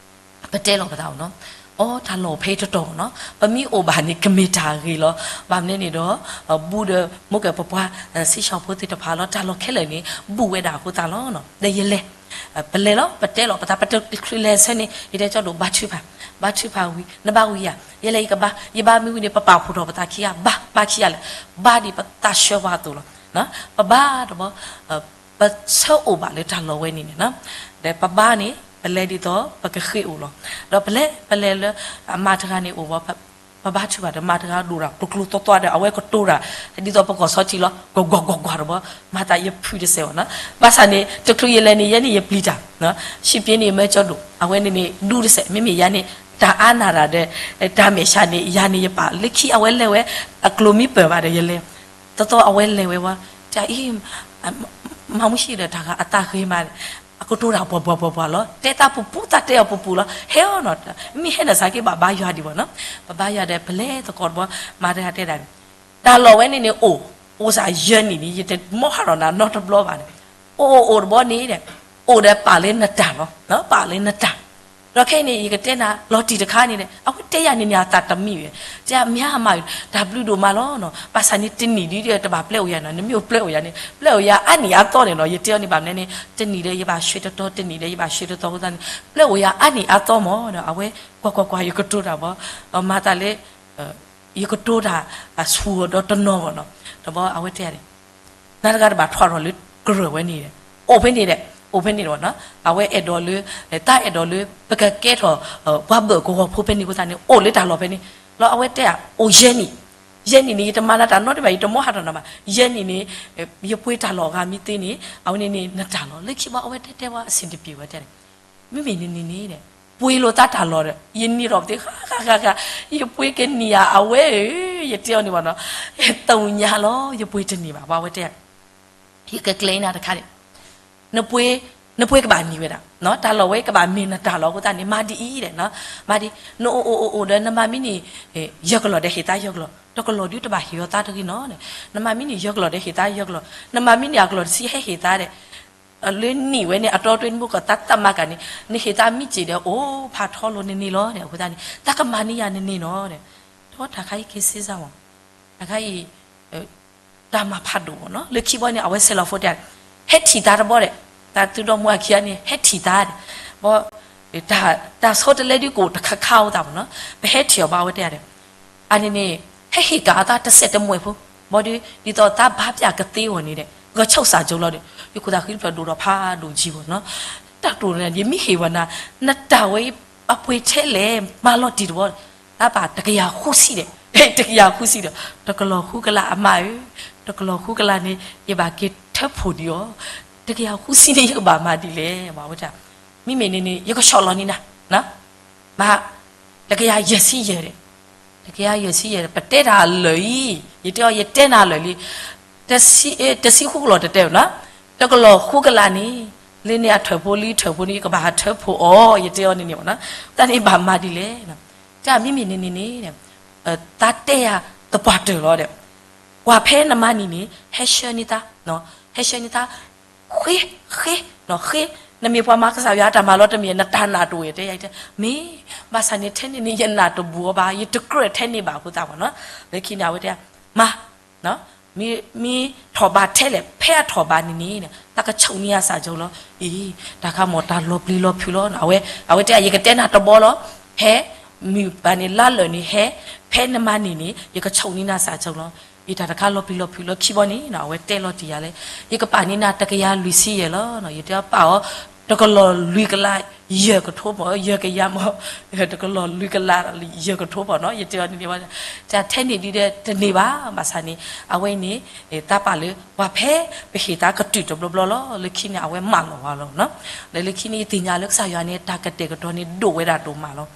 ပတဲလီၤပသးအီၤနီၤ, အိ တၢ်လီၢ်ဖဲတတီၤနီၤ ပမ့ၢ်အိၣ်ဘၣ်န့ၣ် ကမ့ၢ်တၢ်ဂ့ၤလီၤ. ဘၣ်မနုၤန့ၣ်ဒီး ဘူးဒီး မိၢ်ကဲၢ်ပပှၤ ဆံးဆီၣ်ဖိသ့ၣ်တဖၣ်လီၤ. တၢ်လီၢ်ခဲလၢာ်န့ၣ် ဘူးဝဲဒၣ်အဃိသတးလီၤ. ဒီးယလဲၤ ပလဲၤလီၤ ပတဲလီၤပသး ပတချုးလဲၤဆၢန့ၣ် ယတဲကၠီဒိၣ် ဘါထုကဖၣ်, ဘါထုကဖၣ်ဝံၤ နဘါဝံၤဧါ, ယဲလဲၣ်ယကဘါ, ယဘါမ့ၢ်ဝံၤန့ၣ် ပပာ်ဖှိၣ်ထီၣ်ပသးခံဂၤ ဘါ, ဘါခံဂၤလဲၣ်, ဘါဒ်ပသးဆှၢပှၤအသိးလီၤ. ပဘါတဘျီ ပဆၢအိၣ်ဘၣ်လၢတၢ်လီၢ်ဝဲန့ၣ်န့ၣ်, ဒီးပဘါန့ၣ် ပလဲၤဒ်သိး ပကဃ့အိၣ်လီၤ. ဒီးပလဲၤ ပလဲၤလၢ အမါတဂၤန့ၣ်အိၣ်ဘၣ်, ပဘါထုကဖၣ်ဒီး မါတဂၤဒိၣ်တၢ် ကျိၤကျိၤသွဲသွဲဒီး အဝဲကတိၤတၢ် ဒ်သိးပကီၢ်ဆီထံလီၤ ကွၢ်ကွၢ်ကွၢ်ကွၢ်တဘျီ, မၤသးယဖုးတစဲးဘၣ်နီၤ. ဘၣ်ဆၣ်န့ၣ် တချုးယလဲၤန့ၣ် ယဲန့ၣ်ယပျံၤတၢ် စံးပ့န့ၣ် မၢကၠီဒိၣ် အဝဲန့ၣ်န့ၣ် ဒူတစဲး မ့မ့ၢ်ယၤန့ၣ် တၢ်အါနၢ်တၢ်ဒီး တၢ်မဲာ်ဆှးန့ၣ် ယၤန့ၣ်ယပာ် လၢခံအဝဲလဲၤဝဲ အကျိၤမ့ၢ်ပၢၢ်ဘၣ်ဒီး ယလဲၤ သီသီအဝဲလဲၤဝဲဝဲ တၢ်အံၤ မၤမူဆံးဒီးတၢ်ဂၤအသးဂ့ၤမး အကတိၤတၢ်ပှဲၤပှဲၤပှဲၤပှဲၤလီၤ. တဲတၢ်ပူၤပူၤသးတဲအီၤပူၤပူၤလီၤ. ဟဲအီၤနီၤ မ့ၢ်ဟဲနၤစၢ်က့ဘၣ်ဘါယွၤဒံးဘၣ်နီၤ. ပဘါယွၤဒီး ပလဲၤသကိးတဘျီ မၤတဂၤတဲဒၣ်န့ၣ် တၢ်လီၢ်ဝဲန့ၣ်န့ၣ်အိၣ် အိၣ်စ့ၢ်ယဲၢ်နံၣ်န့ၣ် ယတမီၢ်ဟးထီၣ်နၤနီတဘျီဘၣ်န့ၣ် အိၣ်အိၣ်အိၣ်တဘျီန့ၣ် အိၣ်ဒီးပာ်လၢနတၢ်လီၤ ပာ်လၢနတၢ် ဒီးခဲအံၤန့ၣ် ယကတဲနၤ လီၤတံၢ်တခါန့ၣ်ဒီး အဝဲတဲယၤန့ၣ်န့ၣ် အသးတမံဝဲ တဲမ့ၢ်အမၤ တၢ်ဘျုးဒိၣ်မးလီၤနီၤ. ဘၣ်ဆၣ်န့ၣ် တနံၣ်ဒ်ဒီး တဘၣ်ပျဲအိၣ်ယၤနီၤ, နမ့ၢ်အိၣ်ပျဲအိၣ်ယၤန့ၣ် ပျဲအိၣ်ယၤအါနံၣ်အါသီန့ၣ်နီၤ. ယတဲအီၤန့ၣ် ဘၣ်မနုၤန့ၣ် တနံၣ်ဒီးယဘၣ်ဆှဲတတီၤ တနံၣ်ဒီးယဘၣ်ဆှဲတတီၤအဃိသတးန့ၣ် ပျဲအိၣ်ယၤအါနံၣ်အါသီမးဒီး အဝဲကွၢ်ကွၢ်ကွၢ် ယကတိၤတၢ်ဘၣ် မၤသးလၢ ယကတိၤတၢ်အဆူၣ်ဒီးတနီၤဘၣ်နီၤ. တဘျီအဝဲတဲန့ၣ် နၤတဂၤတဘၣ်ထွးထီၣ်လၢကရၢၢ်ဝဲန့ၣ်ဒီး အိၣ်ဖဲန့ၣ်ဒီး အိၣ်ဖဲန့ၣ်ဒီးနီၤ. အဝဲအဲၣ်ဒိးလၢ တၢ်အဲၣ်ဒိးလၢ ပကကဲထီၣ် ပှၤဘၢၣ်ကဝီၤဖိဖဲန့ၣ်အဃိသတးန့ၣ် အိၣ်လၢတၢ်လီၢ်ဖဲန့ၣ်လီၤ. အဝဲတဲ အိၣ်ယဲၢ်နံၣ် ယဲၢ်နံၣ်န့ၣ် ယတမၤလၢတၢ်နီတမံၤ ယတမီၢ်ဟးထီၣ်နီတမံၤ ယဲၢ်နံၣ်န့ၣ် ယပှ့ၤတၢ်လီၢ်အဂၤမ့ၢ်သ့န့ၣ် အဝဲန့ၣ်န့ၣ် နတၢ်လီၤ. လၢခံဘၣ်အဝဲတဲတဲဝဲအဆင်တပြေဝဲတဲန့ၣ် မ့မ့ၢ်နနံၤန့ၣ်ဒီး ပှ့ၤလိာ်သးတၢ်လီၢ်ဒီး ယနံၤထီၣ်ပသ့ ဃၣ်ဃၣ်ဃၣ်ဃၣ်, ယပှ့ၤကနံၤဧါ အဝဲဧၢ, ယတဲအီၤန့ၣ်ဘၣ်နီၤ, တညါလီၤ ယပှ့ၤတန့ၢ်ဘၣ် ပှၤဝဲတဲ ယကကျဲၤနၤတခါန့ၣ်, နပှ့ၤ, နပှ့ၤကဘၣ်နံၤဝဲဒၣ်, တၢ်လီၢ်ဝဲကဘၣ်မ့ၢ်နတၢ်လီၢ်အဃိသတးန့ၣ် မၤဒ်အံၤဒီး, မၤဒ်, နအိၣ်အိၣ်အိၣ်အိၣ်ဒီး နမၤမံန့ၣ် ယဲၢ်ကလီၢ်ဒီး ဟ့ၣ်သါယဲၢ်ကလီၢ်, တကလီၢ်ဒုတဘၣ်ဟ့ၣ်အီၤသါတဂ့ၤနီၤ, နမၤမံန့ၣ် ယဲၢ်ကလီၢ်ဒီး ဟ့ၣ်သါယဲၢ်ကလီၢ်, နမၤမံန့ၣ် အကလီၢ်တဆံ ဟဲဟ့ၣ်သါဒီး လၢနံၣ်ဝဲန့ၣ် အတီတွဲန့ၣ် မူကီၢ်သးသးမၤကၤန့ၣ် နဟ့ၣ်သးမံစ့ၢ်ဒီး အိၣ်ဖးထီလိာ်နန့ၣ်လီၤဒီး အဃိသတးန့ၣ် သးကမၤန့ၢ်ယၤနန့ၣ်နီၤဒီး, တၢ်ခါအံၤက့ၤစ့စၢ်မး, တၢ်ခါအံၤ တၢ်မၤဖးဒိၣ်မးနီၤ, လၢခံဘီန့ၣ် အဝဲဆဲးလီၤဖိတဲ, ဟဲထံၣ်သါတဘီဒီး, တၢ်သုဒီမါအခံဂၤန့ၣ် ဟဲထံၣ်သါဒီး, ဘီ, တၢ်ဆိတလဲဒုကအိၣ်တခါခါအသးမးနီၤ, ပဟဲထံၣ်အီၤဘၣ် အဝဲတဲဒီး, အန့ၣ်န့ၣ် ဟဲဟ့ၣ်ကၤအသးတစဲးတမှဲၤဖိ, ဘီဒီး ဒ်သိးသးဘါပၠးကသ့အဂီၢ်န့ၣ်ဒီး ဂဲၤဆၢၣ်စၢ်ကၠိလီၤဒီး ယခိၣ်သးဃံတဖျၢၣ်ဒိၣ်ဒီးဖးဒိၣ်ကံမးနီၤ, တၢ်တိၢ်န့ၣ် ယမ့ၢ်ဟ့ၣ်ဝဲနၤ, နတၢ်ဝဲအံၤ အပှ့ၤထဲလဲၣ် မၤလီၤတံၢ်တဘီ, တၢ်ဘၣ်တကယၤဃုဆံဒီး, တကယၤဃုဆံဒီး, တကလီၢ်ဃုကလးအမါဧၢ, တကလီၢ်ဃုကလးန့ၣ် ယဘၣ်က့ၤထၢဖှိၣ်ဒံးအီၤ, တကယၤဃုဆံန့ၣ် ယကဘၣ်မၤဒ်လဲၣ် မၤဝဲတၢ်, မ့မ့ၢ်န့ၣ်န့ၣ် ယကဆီၣ်လီၤန့ၢ်နၤ မ့ၢ်, တကယၤယဲၢ်ဆံယဲၢ်ဒီး, တကယၤယဲၢ်ဆံယဲၢ်ဒီး ပတဲတၢ်လၢာ်အံၤ, ယတဲအီၤ ယတဲနၤလၢာ်လံ, တဆံဃုကလီၢ်တတဲနီၤ, တကလီၢ်ဃုကလးန့ၣ်, လၢန့ၣ်အထၢၣ်ဖိလံထၢၣ်ဖိန့ၣ် ယကဘၣ်ဟးထၢဖှိၣ်အီၤ ယတဲအီၤန့ၣ်န့ၣ်မ့ၢ်နီၤ, တၢ်န့ၣ်ဘၣ်မၤဒ်လဲၣ်, တၢ်မ့မ့ၢ်န့ၣ်န့ၣ်န့ၣ်, သးတဲယၤသပှၢ်တၢၢ်လီၤဒီး, ပှၤဖဲနမၤန့ၢ်န့ၣ် ဟဲဆှၢန့ၢ်သါ, ဟဲဆှၢန့ၢ်သါ, ဃ့, ဃ့, ဃ့, နမ့ၢ်ပှၤမၤကစၢ်ယွၤအတၢ်မၤလီၤတမ့ၢ် နတၢ်နာ်တအိၣ်တဲယၤ, မ့ၢ်, ဘၣ်ဆၣ်န့ၣ်ထဲန့ၣ်န့ၣ် ယနာ်တဘူးအီၤဘၣ် ယတကြၢးထဲန့ၣ်ဘၣ်အဃိသတးမ့ၢ်နီၤ, လၢခံန့ၣ် အဝဲတဲ, မၤ, မ့ၢ်ထီၣ်ဘးထဲလဲၣ် ဖဲအထီၣ်ဘးန့ၣ်န့ၣ် တၢ်ကဆိၣ်န့ၢ်အစၢ်ကၠိလီၤ, အံၤ, တၢ်ခါမ့ၢ်တၢ်လီၤပျံၤလီၤဖုးလီၤ, အဝဲ, အဝဲတဲ ယကတဲနၤတဘီလီၤ, ဟဲ, မုၢ်ဘၣ်န့ၣ် လါလၢာ်န့ၣ် ဟဲ, ဖဲနမၤန့ၢ်န့ၣ် ယကဆိၣ်န့ၢ်နၤစၢ်ကၠိလီၤ, အံၤတၢ်တခါလီၤပျံၤလီၤဖုးလီၤခံဘီန့ၣ် အဝဲတဲလီၤတံၢ်ယၤလဲၣ်, ယကပာ်န့ၢ်နၤတကယၤလွံၢ်ဆံယဲၢ်လီၤ, ယတဲပာ်အီၤ, တကလီၢ်လွံၢ်ကလး ယဲၢ်ကထိမ့ၢ် ယဲၢ်ကယၤမ့ၢ်, တကလီၢ်လွံၢ်ကလး ယဲၢ်ကထိမ့ၢ်နီၤ, ယတဲအီၤန့ၣ်, တၢ်ထဲန့ၣ်ဒ်ဒီးတန့ၢ်ဘၣ်, ဘၣ်ဆၣ်န့ၣ် အဝဲန့ၣ်, တၢ်ပာ်လၢ ပှၤဖဲပဟ့ၣ်သးကတုၢ်တဘျီဘျီလီၤ, လၢခံန့ၣ် အဝဲမၢလီၤဝဲလီၤ, လၢခံန့ၣ် ယသ့ၣ်ညါလၢကစၢ်ယွၤန့ၣ် တၢ်ကတဲာ်ကတီၤန့ၣ် ဒိၣ်ဝဲဒၣ်ဒိၣ်မးလီၤ,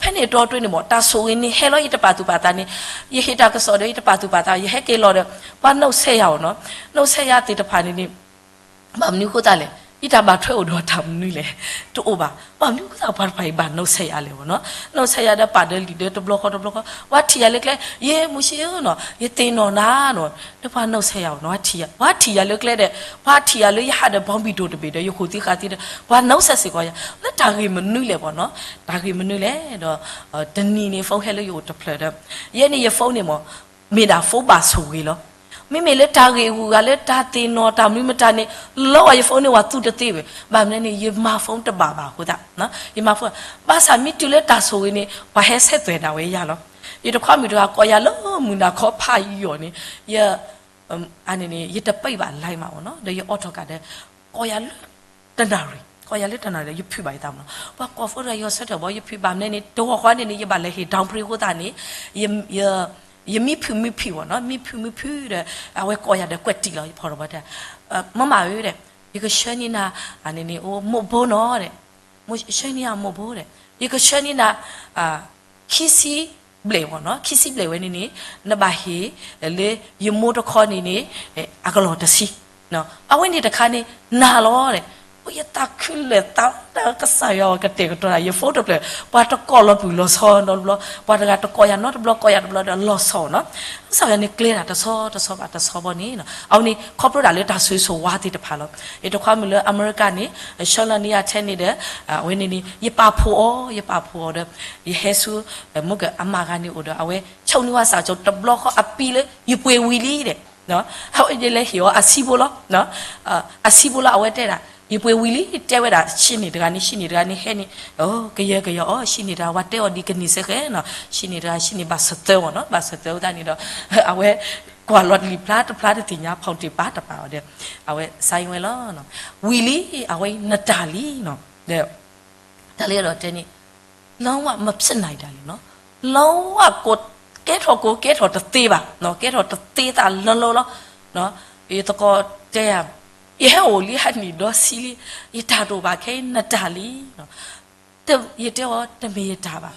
ဖဲန့ၣ်အတီတွဲန့ၣ်မ့ၢ် တၢ်ဆိၣ်ဂ့ၤန့ၣ် ဟဲလီၤယတပာ်သူၣ်ပာ်သးန့ၣ်, ယဟ့ၣ်တၢ်ကစီၣ်ဒီးယတပာ်သူၣ်ပာ်သး ယဟဲက့ၤလီၤဒီး, ပှၤနီၣ်ဆဲးယၤအီၤနီၤ, နီၣ်ဆဲးယၤသ့ၣ်တဖၣ်န့ၣ်န့ၣ် ဘၣ်မနုၤအဃိသတးလဲၣ်, ယတၢ်ဘၣ်ထွဲအိၣ်ဒီးတၢ်မနုၤလဲၣ်, တအိၣ်ဘၣ်, ဘၣ်မနုၤအဃိသတး ပှၤတဖၣ်အံၤဘၣ်နီၣ်ဆဲးယၤလဲၣ်ဝဲနီၤ, နီၣ်ဆဲးယၤဒီးပာ်ဒီးလံာ်ဒီးတဘျီဃီတဘျီဃီ, ပှၤထံၣ်ယၤလၢကျဲ, ယဲမူဆံဧၢနီၤ, ယသ့ၣ်နီၣ်နၤနီၤ, ဒီးပှၤနီၣ်ဆဲးယၤဝဲနီၤ, ပှၤထံၣ်ယၤလၢကျဲဒီး, ပှၤထံၣ်ယၤလၢယဟးဒီးဘီဘံၣ်ဒိၣ်တဘ့ၣ်ဒီး ယဃိာ်သံဃာ်သံဒီး ပှၤနီၣ်ဆဲးစ့ၢ်ကီးယၤ, လၢတၢ်ဂ့ၢ်မနုၤလဲၣ်ဘၣ်နီၤ, တၢ်ဂ့ၢ်မနုၤလဲၣ်ဒီး, တနံၤန့ၣ် phone ဟဲလၢယအိၣ်တဖျၢၣ်ဒီး, ယဲန့ၣ်ယ phone န့ၣ်မ့ၢ် မ့ၢ်ဒၣ် phone ဘၣ်ဆိၣ်ဂ့ၤလီၤ. မ့မ့ၢ်လၢတၢ်ဂ့ၢ်အဂုၤအဂၤလၢတၢ်သ့ၣ်နီၣ်တၢ်မနုၤမတၤန့ၣ်, လီၤဝဲယ phone န့ၣ် ဝၤသူတသ့ဝဲ, ဘၣ်မနုၤန့ၣ် ယမၤ phone တဘၣ်ဘၣ်အဃိသတး, ယမၤ phone, ဘၣ်ဆၣ်မ့ၢ်တုၤလၢတၢ်ဆိၣ်ဂ့ၤန့ၣ် ပှၤဟဲဆဲးသွဲၣ်ဒၣ်ဝဲယၤလီၤ. ယတခွါမုၣ်တဂၤကိးယၤလၢမုၢ်နၤခီဖးယီၤန့ၣ်, ယ အန့ၣ်န့ၣ် ယတပံးဘၣ် line မးနီၤ, ဒီးယအိးထီၣ်ကးဒီး, ကိးယၤလၢ တနၣ်ရံၣ်, ကိးယၤလၢတနၣ်ရံၣ်ဒီး ယဖုးဘၣ်ယသးမးနီၤ, ပှၤကိး phone ဒီးယဆၢထၢၣ်ဘီ ယဖုးဘၣ်မနုၤန့ၣ် တဂီၤဃီန့ၣ်န့ၣ် ယဘၣ်လဲၤဟ့ၣ် down payment အဃိသတးန့ၣ်, ယမံဖုးမံဖုးမးနီၤ, မံဖုးမံဖုးဒီး, အဝဲကိးယၤဒီးကွဲးတံၢ်လီၤ ယဖီၣ်ထီၣ်ဘီတဲ, မမဧၢဒီး, ယကဆှၢန့ၢ်နၤ, အန့ၣ်န့ၣ် အိၣ်မိၢ်ဘိနီၤဒီး, ဆှၢန့ၢ်အမိၢ်ဘိဒီး, ယကဆှၢန့ၢ်နၤ, ခံဆံဘျဲၣ်မးနီၤ, ခံဆံဘျဲၣ်ဝဲန့ၣ်န့ၣ်, နဘၣ်ဟ့ၣ်, လၢယမိၢ်တခီန့ၣ်န့ၣ်, အကလီၢ်တဆံ, အဝဲန့ၣ်တခါန့ၣ်, နၤလီၤဒီး, အိၣ်ယသးခုလၢာ်သးလၢကစၢ်ယွၤ ကတဲာ်ကတီၤဒၣ် ယ phone တဖျၢၣ်, ပှၤတကိးလီၤပျုၢ်လီၤဆီနီတဘျီ, ပှၤတဂၤတကိးယၤနီတဘျီ ကိးယၤတဘျီဒီးလီၤဆီနီၤ, ကစၢ်ယွၤန့ၣ်ကျဲဒၣ်တဆီတဆီဘၣ်တဆီဘီန့ၣ်, အဝဲန့ၣ် ခီဖျိဒၣ်လၢတၢ်ဆိၣ်ဂ့ၤဆိၣ်ဝါသ့ၣ်တဖၣ်လီၤ. ယတခွါမုၣ်လၢအမဲရကၤန့ၣ်, ဆှၢလီၤန့ၢ်ယၤထဲန့ၣ်ဒီး, အဝဲန့ၣ်န့ၣ် ယပာ်ဖှိၣ်အီၤ ယပာ်ဖှိၣ်အီၤဒီး, ယဟဲဆူ, မိၢ်ကၢအမါဂၤန့ၣ်အိၣ်ဒီး အဝဲဆိၣ်န့ၢ်ဝဲစၢ်ကၠိတဘျီဃီအပံၤလၢ ယပှ့ၤဝံၤလံဒီး, အဝဲယလဲၤဟ့ၣ်အီၤအဆံးဖိလီၤ, အဆံးဖိလီၤ အဝဲတဲဒၣ်, ယပှ့ၤဝံၤလံ တဲဝဲဒၣ် ရှ့ၣ်န့ၣ်တဂၤန့ၣ် ရှ့ၣ်န့ၣ်တဂၤန့ၣ်ဟဲန့ၣ်, ကယၢကယီၤအီၤ ရှ့ၣ်န့ၣ်တဂၤ ဝဲတဲအီၤဒ်ကန့ၢ်စ့ၢ်ကီးနီၤ, ရှ့ၣ်န့ၣ်တဂၤ ရှ့ၣ်န့ၣ်ဘၣ်စၢၤသၢဝဲနီၤ, ဘၣ်စၢၤသၢဝဲသတးန့ၣ်ဒီး, အဝဲကွၢ်လီၤလံာ်ဖျါတဖျါတသ့ၣ်ညါ ဖီၣ်တ့ၢ်ပာ်တပာ်အီၤဒီး, အဝဲစါယံၤဝဲလီၤ, ဝံၤလံ အဝဲနတၢ်လံနီၤ, ဒီး တၢ်လၢအဲၣ်ဒိးတဲန့ၣ်, လုံးဝမဖြစ်နိုင်တာလီၤနီၤ, လုံးဝ ကဲထီၣ်ကိးကဲထီၣ်တသ့ဘၣ်, ကဲထီၣ်တသ့သးလၢလၢလီၤ, ယသကိးတဲယၤ, ယဟဲအိၣ်လံဟးနံၣ်ဒီဆံလံ, ယတၢ်တအိၣ်ဘၣ်ခဲအံၤနတၢ်လံနီၤ ယတဲအီၤ တမ့ၢ်ယတၢ်ဘၣ်,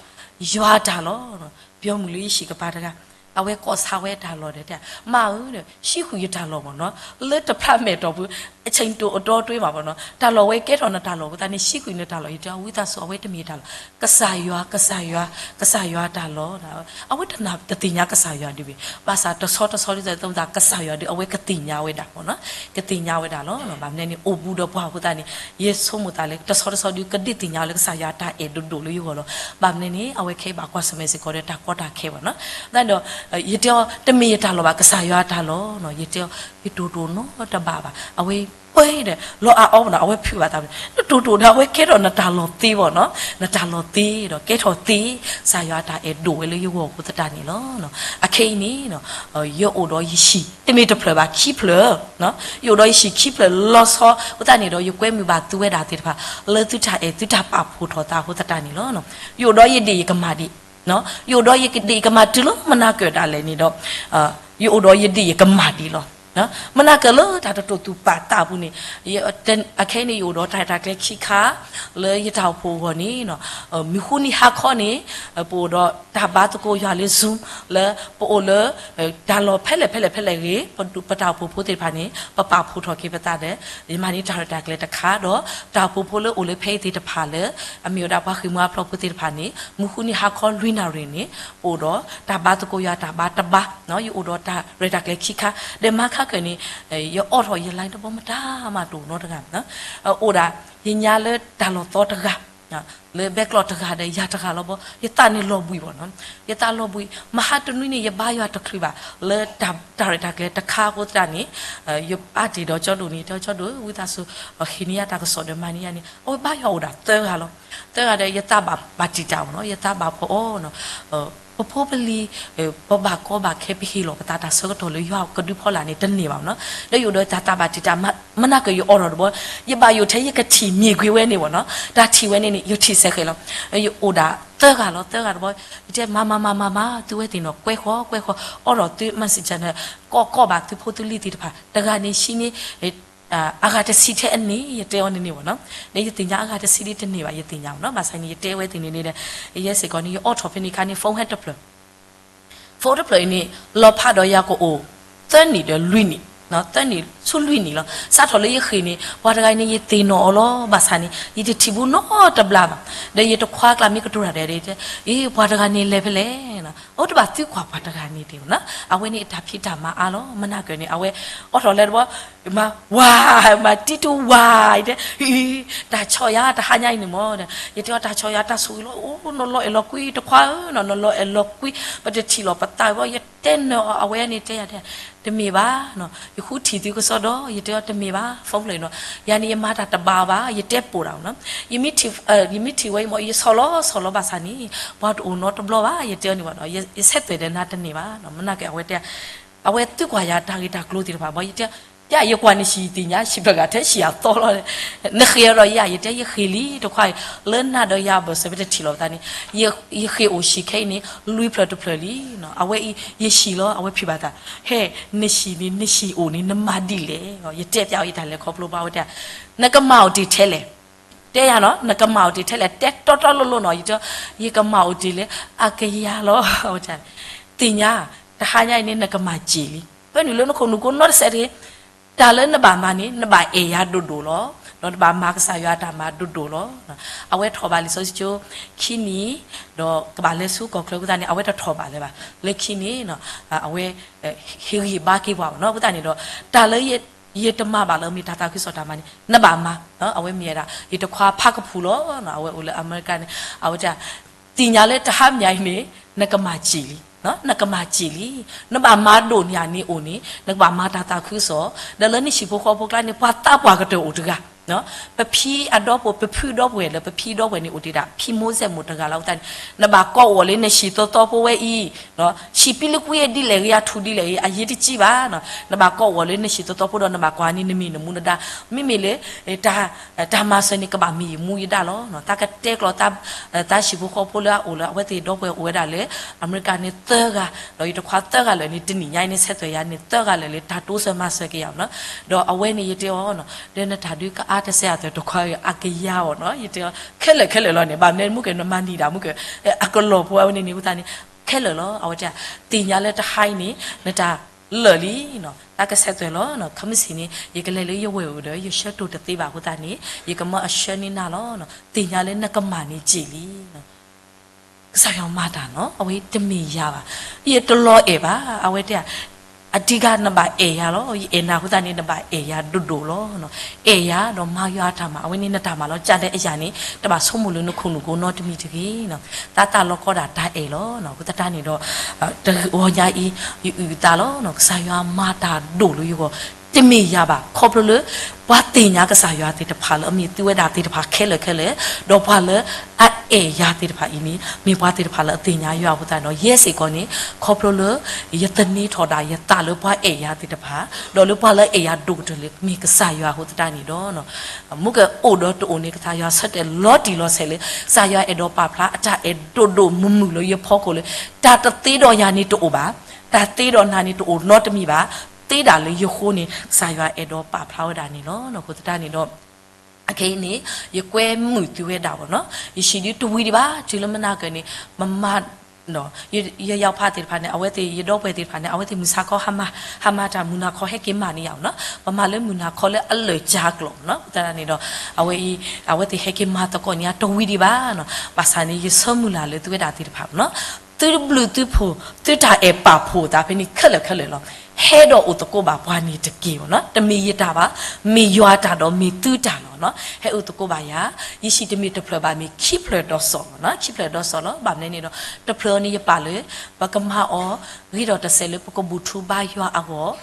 ယွၤအတၢ်လီၤ. ပျီမုၢ်လၢယဟံၣ်ကပၤတဂၤ, အဝဲကိးဆါဝဲတၢ်လီၢ်ဒီးတဲ, မါဧၢ, ဆံးဃုာ်ယတၢ်လီၢ်မ့ၢ်နီၤ, လၢတဖျးမဲာ်တီၢ်ပူၤ, အဆ့ၣ်တူးအတီတွဲမးမ့ၢ်နီၤ, တၢ်လီၢ်ဝဲကဲထီၣ်နတၢ်လီၢ်အဃိသတးန့ၣ် ဆံးဃုာ်နတၢ်လီၢ်. ယတဲအီၤ ဝံသးစူၤ အဝဲတမ့ၢ်ယတၢ်လီၢ်, ကစၢ်ယွၤ, ကစၢ်ယွၤ, ကစၢ်ယွၤအတၢ်လီၤ. အဝဲတနၢ်တသ့ၣ်ညါကစၢ်ယွၤဒံးဘၣ်, ဘၣ်ဆၣ်တဆီတဆီဒုးသးသး ကစၢ်ယွၤဒုး အဝဲကသ့ၣ်ညါဝဲဒၣ်မ့ၢ်နီၤ, ကသ့ၣ်ညါဝဲဒၣ်လီၤ. ဘၣ်မနုၤန့ၣ် အိၣ်ဘူးဒီးပှၤအဃိသတးန့ၣ် ယဆိကမိၣ်သးလၢ တဆီတဆီဒုး ကဒုးသ့ၣ်ညါလၢကစၢ်ယွၤအတၢ်အဲၣ်ဒိၣ်ဒိၣ်လၢယဂီၢ်လီၤ. ဘၣ်မနုၤန့ၣ် အဝဲခဲအံၤဘၣ်ကွၢ်ဆၢၣ်မဲာ်စ့ၢ်ကီးဒီးတၢ်ကီတၢ်ခဲဘၣ်နီၤ. သတးဒီး ယတဲအီၤ တမ့ၢ်ယတၢ်လီၢ်ဘၣ်, ကစၢ်ယွၤအတၢ်လီၢ်နီၤ. ယတဲအီၤ ယတိၢ်တိၢ်နီတဘ့ၣ်ဘၣ်. အဝဲပှဲၤဒီး လီၤအါအီဘၣ်နီၤ, အဝဲဖုးဘၣ်သး, နတိၢ်တိၢ်ဒီး အဝဲကဲထီၣ်နတၢ်လီၢ်သ့ဘၣ်နီၤ, နတၢ်လီၢ်သ့ဒီး ကဲထီၣ်သ့, ကစၢ်ယွၤအတၢ်အဲၣ်ဒိၣ်ဝဲလၢယဂီၢ်အဃိသတးန့ၣ်လီၤ. အခဲအံၤန့ၣ် ယအိၣ်ဒီးယဟံၣ် တမ့ၢ်တဖျၢၣ်ဘၣ် ခံဖျၢၣ်, ယအိၣ်ဒီးယဟံၣ်ခံဖျၢၣ်လီၤဆီအဃိသတးန့ၣ်ဒီး ယကွဲမုာ်ဘၣ်သုဝဲဒၣ်သ့ၣ်တဖၣ် လၢသုတၢ်အဲၣ် သုတၢ်ပာ်ဖှိၣ်ထီၣ်သးအဃိသတးန့ၣ်လီၤ. ယအိၣ်ဒီးယဒ့ၣ်ယကမၢ်ဒံး, ယအိၣ်ဒီးယဒ့ၣ်ယကမၢ်တုၤလၢမနၤကၢၣ်ဒၣ်လဲာ်န့ၣ်ဒီး ယအိၣ်ဒီးယဒ့ၣ်ယကမၢ်ဒံးလီၤ. မနၤကၢၣ်လၢတၢ်တတိာ်သူၣ်ပာ်သးပူၤန့ၣ် အခဲအံၤန့ၣ် ယအိၣ်ဒီးတၢ်ရဲၣ်တၢ်ကျဲၤခံခါ လၢယတၢ်အိၣ်ဖှိၣ်အဂီၢ်န့ၣ် မုၢ်ဃုနံၤဟါခီန့ၣ် ပအိၣ်ဒီးတၢ်ဘါသကိးယွၤလၢ Zoom လၢပအိၣ်လၢ တၢ်လီၢ်ဖဲလဲၣ်ဖဲလဲၣ်ဖဲလဲၣ်ဂ့ၤ ပတၢ်အိၣ်ဖှိၣ်ဖိသ့ၣ်တဖၣ်န့ၣ် ပပာ်ဖှိၣ်ထီၣ်က့ၤပသးဒီး ယမၤန့ၢ်တၢ်ရဲၣ်တၢ်ကျဲၤတခါဒီး တၢ်အိၣ်ဖှိၣ်ဖိလၢအိၣ်လၢဖဲအံၤသ့ၣ်တဖၣ်လၢ အမ့ၢ်ဝဲဒၣ်ပှၤဃ့ၢ်မှံဟးဖျိးဖိသ့ၣ်တဖၣ်န့ၣ် မုၢ်ဃုနံၤဟါခီလွံၢ်နၣ်ရံၣ်န့ၣ် ပအိၣ်ဒီးတၢ်ဘါသကိးယွၤတၢ်ဘါတဘါ, ယအိၣ်ဒီးတၢ်ရဲၣ်တၢ်ကျဲၤခံခါ ဒီးမၤခါကၢၣ်န့ၣ် ယအိးထီၣ်ယ line တဘီမတၤမးတအိၣ်နီတဂၤ, အိၣ်ဒၣ် ယညါလၢတၢ်လီၢ်သီတဂၤ လၢဘဲကျီၢ်တဂၤဒီးယၤတဂၤလီၤဘီ, ယသးန့ၣ်လီၤဘှံးဘၣ်နီၤ, ယသးလီၤဘှံး မဟါတနွံန့ၣ် ယဘါယွၤတချုးဘၣ် လၢတၢ်ရဲၣ်တၢ်ကျဲၤတခါအဃိသတးန့ၣ် ယအါတ့ၢ်ဒီးကၠီဒိၣ်န့ၣ် တဲကၠီဒိၣ် ဝံသးစူၤ ဟ့ၣ်န့ၢ်ယၤတၢ်ကစီၣ်ဒီးမၤန့ၢ်ယၤန့ၣ် အဝဲဘါယွၤအိၣ်ဒၣ်သၢဂၤလီၤ. သၢဂၤဒီးယသးဘၣ်ဘၣ်တံာ်တာ်ဘၣ်နီၤ, ယသးဘၣ်ဖီအီၤနီၤ, ပဖိပလံၤ ပဘၣ်ကီဘၣ်ခဲ ပဟ့ၣ်လီၤပသးတၢ်ဆၢကတီၢ်လၢယွၤကဒုးဖီလာ်န့ၣ် တန့ၢ်ဘၣ်နီၤ, ဒီးယအိၣ်ဒီးတၢ်သးဘၣ်တံာ်တာ် မနၤကၢၣ်ယအိးထီၣ်တဘီ, ယဘၣ်ယိၣ်ထဲယကထံၣ်မ့ၢ်ကွ့ၤဝဲန့ၣ်ဘၣ်နီၤ, တၢ်ထံၣ်ဝဲန့ၣ်န့ၣ် ယထံၣ်စဲဃဲးလီၤ, ယအိၣ်ဒၣ်သၢဂၤလီၤ သၢဂၤတဘီ, ယတဲမၤမၤမၤမၤမၤ သုဝဲသ့ၣ်နီၤ ကွဲဃီကွဲဃီ အိးထီၣ်သု messenger န့ၣ် ကီၢ်ကီၢ်ဘၣ်သုဖိသုလံၤသ့ၣ်တဖၣ် တဂၤန့ၣ်ဆံးန့ၣ် အဂၤတဆံထဲအန့ၣ် ယတဲအီၤန့ၣ်န့ၣ်ဘၣ်နီၤ, ဒီးယသ့ၣ်ညါအဂၤတဆံဒ်တန့ၢ်ဘၣ် ယသ့ၣ်ညါဘၣ်နီၤ, ဘၣ်ဆၣ်န့ၣ် ယတဲဝဲသ့ၣ်န့ၣ်န့ၣ်ဒီး ယဲစ့ၢ်ကီးန့ၣ် ယအိးထီၣ်ဖဲန့ၣ်ခါန့ၣ် phone ဟဲတဖျၢၣ် phone တဖျၢၣ်အံၤန့ၣ် လီၤဖးဒီးယၤကအိၣ် သၢနံၣ်ဒီးလွံၢ်နံၣ်, သၢနံၣ်ဆူလွံၢ်နံၣ်လီၤ. စးထီၣ်လၢယဃ့ၢ်န့ၣ် ပှၤတဂၤအံၤန့ၣ် ယသ့ၣ်နီၣ်အီၤလီၤ, ဘၣ်ဆၣ်န့ၣ် ယတထံၣ်ဘူးနီတဘျီဘၣ်. ဒီးယတခွါကျါမ့ၢ်ကတိၤတၢ်ဒီး အ့ ပှၤတဂၤန့ၣ်လဲၤဖဲလဲၣ်, အိၣ်တဘၣ်သုကွၢ်ပှၤတဂၤန့ၣ်တ့ၢ်နီၤ, အဝဲန့ၣ်အတၢ်ဖံးတၢ်မၤအါလီၤ. မနၤကၢၣ်န့ၣ် အဝဲအိးထီၣ်လဲၤတဘီ မၤဝၤ မၤတံတူဝၤ ယတဲ တၢ်ဆီၣ်ယၤ တဟါညါအံၤန့ၣ်မ့ၢ်, ယတဲအီၤ တၢ်ဆီၣ်ယၤ တၢ်ဆိၣ်ဂ့ၤလီၤ, အိၣ် နလီၤအဲၣ်လီၤကွံ တခွါဧၢနီၤ, နလီၤအဲၣ်လီၤကွံ ပတထံၣ်လီၤပသးဘၣ်, ယတဲနၢၤအီၤ အဝဲန့ၣ်တဲယၤတဲ တမ့ၢ်ဘၣ်နီၤ, ယဃုထံၣ်သုကစီဒီ ယတဲအီၤတမ့ၢ်ဘၣ် phone ဖျၢၣ်နီၤ, ယၤန့ၣ်ယမၤတၢ်တဘၣ်ဘၣ် ယတဲပိာ်တၢ်နီၤ, ယမ့ၢ်ထံၣ်ဝဲအံၤမ့ၢ် ယဆီၣ်လီၤဆီၣ်လီၤဘၣ်ဆၣ်န့ၣ် ပှၤတအိၣ်နီတဘျီဘၣ် ယတဲအီၤန့ၣ်ဘၣ်နီၤ, ယဆဲးသွဲၣ်ဒီးနၤတန့ၢ်ဘၣ်နီၤ, မနၤကၢၣ်အဝဲတဲ အဝဲသုကွၢ်ယၤတၢ်ဂ့ၢ်တၢ်ကျိၤသ့ၣ်တဖၣ်ဘၣ်, ယတဲ ယကွၢ်နဟံၣ်သ့ၣ်ညါ ဟံၣ်ပဂၤထဲဟံၣ်အသီလီၤ, နဃ့ၢ်အီၤဒီးယၤ ယတဲယဃ့ၢ်လံ တခွါအံၤ လၢနၤဒီးယၤအဘၢၣ်စၢၤ ပတထံၣ်လီၤပသးန့ၣ်, ယဃ့ၢ်အိၣ်ဟံၣ်ခဲအံၤန့ၣ် လွံၢ်ဖျၢၣ်တဖျၢၣ်လံ, အဝဲအံၤ ယဟံၣ်လီၤ အဝဲဖံးဘၣ်သး, ဟဲ နဟံၣ်န့ၣ် နဟံၣ်အိၣ်န့ၣ် နမၤဒ်လဲၣ်, ယတဲပျးအီၤယတၢ်လဲၤခီဖျိဘၣ် အဝဲတဲ နကမၤအိၣ်တ့ၢ်ထဲလဲၣ်, တဲယၤနီၤ နကမၤအိၣ်တ့ၢ်ထဲလဲၣ် တဲတီတီလိၤလိၤနီၤ, ယတဲ ယကမၤအိၣ်တ့ၢ်လၢ အကယၤလီၤ, သ့ၣ်ညါ တဟါညါအံၤန့ၣ် နကမၤစ့ၢ်လံ, ဖဲနုာ်လၢနခိၣ်နူာ်ကိးနီတစဲးတဂ့ၤ, တၢ်လၢနဘၣ်မၤန့ၣ် နဘၣ်အဲၣ်ယၤဒိၣ်ဒိၣ်လီၤ, ဒီးနဘၣ်မၤကစၢ်ယွၤအတၢ်မၤဒိၣ်ဒိၣ်လီၤ, အဝဲထီၣ်ဘၣ်လံာ်စီဆှံကၠိ ခံနံၣ်, ဒီးကဘၣ်လဲၤဆူကီၢ်ချၢအဃိသတးန့ၣ် အဝဲတထီၣ်ဘၣ်လၢၤဘၣ်, လၢခံန့ၣ် အဝဲ ဟ့ၣ်ဂံၢ်ဘါက့ၤပှၤဘၣ်နီၤ, အဃိသတးန့ၣ်ဒီး တၢ်လၢ ယတမၤဘၣ်လၢမ့ၢ်တၢ်သးခုကစီၣ်တၢ်မၤန့ၣ် နဘၣ်မၤ, အဝဲမ့ၢ်ဝဲဒၣ် ယတခွါဖးကဖူးလီၤ, အဝဲအိၣ်လၢအမဲရကၤန့ၣ် အဝဲတဲ သ့ၣ်ညါလၢတဟါမၠးအံၤန့ၣ် နကမၤစ့ၢ်လံ, နကမၤစ့ၢ်လံ, နဘၣ်မၤဒိၣ်န့ၢ်အန့ၣ်အိၣ်န့ၣ် နကဘၣ်မၤတၢ်သးခုကစီၣ်, ဒီးလၢနဟံၣ်ဖိဃီဖိကျါန့ၣ် ပှၤသးပှၢ်ကတၢၢ်အိၣ်တဂၤ ပဖံအဒီပုၢ် ပဖုဒီပုၢ်ဝဲၢ်လၢ ပဖံဒီပုၢ်ဝဲၢ်န့ၣ်အိၣ်တ့ၢ်ဒၣ် ဖံမိစဲးမိၢ်တဂၤလီၤ, အဃိသတးန့ၣ် နဘၣ်ကိးအီၤလၢနဟံၣ်သီသီဖိဝဲအံၤ ဟံၣ်ပံလၢကွံအဒ်လဲၣ်ဂ့ၤ အထူၣ်ဒ်လဲၣ်ဂ့ၤ အရေးတကြီးဘၣ်, နဘၣ်ကိးအီၤလၢနဟံၣ်သီသီဖိဒီး နဘၣ်ကိးန့ၢ်နမံၤနမူနဒါ, မ့မ့ၢ်လၢ တၢ်မၤစၢၤန့ၣ် ကဘၣ်မ့ၢ်ယမူယဒါလီၤ, တၢ်ကတဲကျီၤ တၢ်ဟံၣ်ဖိဃီဖိလၢအအိၣ်လၢ အဝဲသ့ၣ်ဒီပုၢ်ဝဲၢ်အိၣ်ဝဲဒၣ်လၢ အမဲရကၤန့ၣ်သၢဂၤ, ဒီးယတခွါသၢဂၤလၢာ်န့ၣ် တနံၣ်ညါအံၤန့ၣ် ဆဲးသွဲၣ်ယၤန့ၣ် သၢဂၤလၢာ်လၢ တၢ်တိစၢၤမၤစၢၤက့ၤယၤနီၤ, ဒီးအဝဲန့ၣ်ယတဲအီၤ ဒီးနတၢ်ဒုးကအါ တၢ်တစဲးအသိးတခွါအကယၤအီၤနီၤ, ယတဲခဲလၢာ်ခဲလၢာ်လီၤန့ၣ်, ဘၣ်မနုၤမုၢ်ကဲနမၤနံၤဒၣ်မုၢ်ကဲ, အကလီၤဖိအဝဲန့ၣ်န့ၣ် အဃိသတးန့ၣ် ခဲလၢာ်လီၤ. အဝဲတဲ သ့ၣ်ညါလၢတဟါအံၤန့ၣ် နတၢ်လၢာ်လံနီၤ, တၢ်ကဆဲးသွဲၣ်လီၤနီၤ, ခမ့ၢ်စံးန့ၣ် ယကလဲၤလၢယဝဲၢ်အိၣ်ဒီး ယဆှၢတိၢ်တသ့ဘၣ်အဃိသတးန့ၣ် ယကမၢအဆှၢန့ၢ်နၤလီၤနီၤ, သ့ၣ်ညါလၢနကမၤန့ၢ်က့ၤလံနီၤ. ကစၢ်ယွၤမၤတၢ်နီၤ, အဝဲတမ့ၢ်ယၤဘၣ်, ယတလီၤအဲၣ်ဘၣ်, အဝဲတဲ အဓိကနဘၣ်အဲၣ်ယၤလီၤ, ယအဲၣ်နၤအဃိသတးန့ၣ် နဘၣ်အဲၣ်ယၤဒိၣ်ဒိၣ်လီၤ. အဲၣ်ယၤဒီးမၤယွၤအတၢ်မၤ, အဝဲန့ၣ်နတၢ်မၤလီၤ. ကလဲၣ်အယၤန့ၣ် တဘၣ်ဆိကမိၣ်လၢနခိၣ်နူာ်ကိနီတမံၤတဂ့ၤနီၤ. သးသးလီၤကီဒၣ်တၢ်အဲၣ်လီၤ. အဃိသတးန့ၣ်ဒီး တဂ့ၤအီၤညါအံၤ ယအုၣ်အသးလီၤ. ကစၢ်ယွၤမၤတၢ်ဒိၣ်လၢယဂီၢ် တမ့ၢ်ယၤဘၣ်, ခီဖျိလၢ ပှၤသ့ၣ်ညါကစၢ်ယွၤသ့ၣ်တဖၣ်လၢအမ့ၢ်သုဝဲဒၣ်သ့ၣ်တဖၣ်ခဲလၢာ်ခဲလၢာ်, ဒီးပှၤလၢအအဲၣ်ယၤသ့ၣ်တဖၣ်အံၤန့ၣ် မ့ၢ်ပှၤသ့ၣ်တဖၣ်လၢအသ့ၣ်ညါယွၤအဃိသတးဒီး ယဲစ့ၢ်ကီးန့ၣ် ခီဖျိလၢ ယသန့ၤထီၣ်ဒၣ်ယသးလၢပှၤအဲၣ်ယၤသ့ၣ်တဖၣ်, ဒီးလၢပှၤလၢအအဲၣ်ယၤဒိၣ်ကတၢၢ်လၢမ့ၢ်ကစၢ်ယွၤအဃိသတးန့ၣ်ဒီး မုၢ်ကအိၣ်ဒီးတအိၣ်န့ၣ် ကစၢ်ယွၤဆၢတဲာ်လီၤတံၢ်လီၤဆဲးလၢ ကစၢ်ယွၤအဲၣ်ဒိးပာ်ဖျါအတၢ်အဲၣ်ဒိၣ်ဒိၣ်မုၢ်မုၢ်လၢယဖီခိၣ်လၢ တၢ်တသ့ဒီးယၤန့ၣ်တအိၣ်ဘၣ်, တၢ်သ့ဒီးနၤန့ၣ်တအိၣ်နီတမံၤဘၣ်, သ့ဒၣ်လၢယဃိန့ၣ် ကစၢ်ယွၤအဲၣ်ဒိးပာ်ဖျါဝဲဒၣ်န့ၣ်လီၤ. အဃိသတးန့ၣ်ဒီး အခဲအံၤန့ၣ် ယကွဲမုာ်သုဝဲဒၣ်ဘၣ်နီၤ, ယဟံးဒုတဝံၤဒံးဘၣ် တုၤလၢမုၢ်နၤကၢၤန့ၣ် ပမၤ ယ ယယီၤဖးသ့ၣ်တဖၣ်န့ၣ် အဝဲသ့ၣ် ယဒီပုၢ်ဝဲၢ်သ့ၣ်တဖၣ်န့ၣ် အဝဲသ့ၣ်မုၢ်ဆါခီဟါမၢ်, ဟါမၢ်တၢ်မုၢ်နၤခီဟဲက့ၤမၤန့ၢ်ယၤနီၤ, ပမၤလၢမုၢ်နၤခီလၢအလၢာ်ကၠါကျိာ်နီၤ, အဃိသတးန့ၣ်ဒီး အဝဲအံၤ အဝဲသ့ၣ်ဟဲက့ၤမၤသကိးန့ၢ်ယၤတဝံၤဒံးဘၣ်နီၤ, ဘၣ်ဆၣ်န့ၣ် ယဆၢမုၢ်လၢ်လၢသုဝဲဒၣ်သ့ၣ်တဖၣ်နီၤ, သုတဘျုးသုဖှိၣ် သုတၢ်အဲၣ်ပာ်ဖှိၣ်အသးဖဲန့ၣ်ခဲလၢာ်ခဲလၢာ်လီၤ. ဟဲဒီးအိၣ်သကိးဘၣ်ပှၤန့ၣ်တက့ၢ်ဘၣ်နီၤ, တမ့ၢ်ယတၢ်ဘၣ်, မ့ၢ်ယွၤတၢ်ဒီးမ့ၢ်သုတၢ်လီၤနီၤ, ဟဲအိၣ်သကိးဘၣ်ယၤ, ယဟံၣ်တမ့ၢ်တဖျၢၣ်ဘၣ် မ့ၢ်ခံဖျၢၣ်ဒီးစီၤလီၤနီၤ, ခံဖျၢၣ်ဒီးစီၤလီၤ, ဘၣ်မနုၤန့ၣ်ဒီး တဖျၢၣ်န့ၣ်ယပာ်လၢ ပကမၤအီၤ ဂ့ၤဒီးတစဲးလၢပကဘူၣ်ထူဘါယွၤအဂီၢ်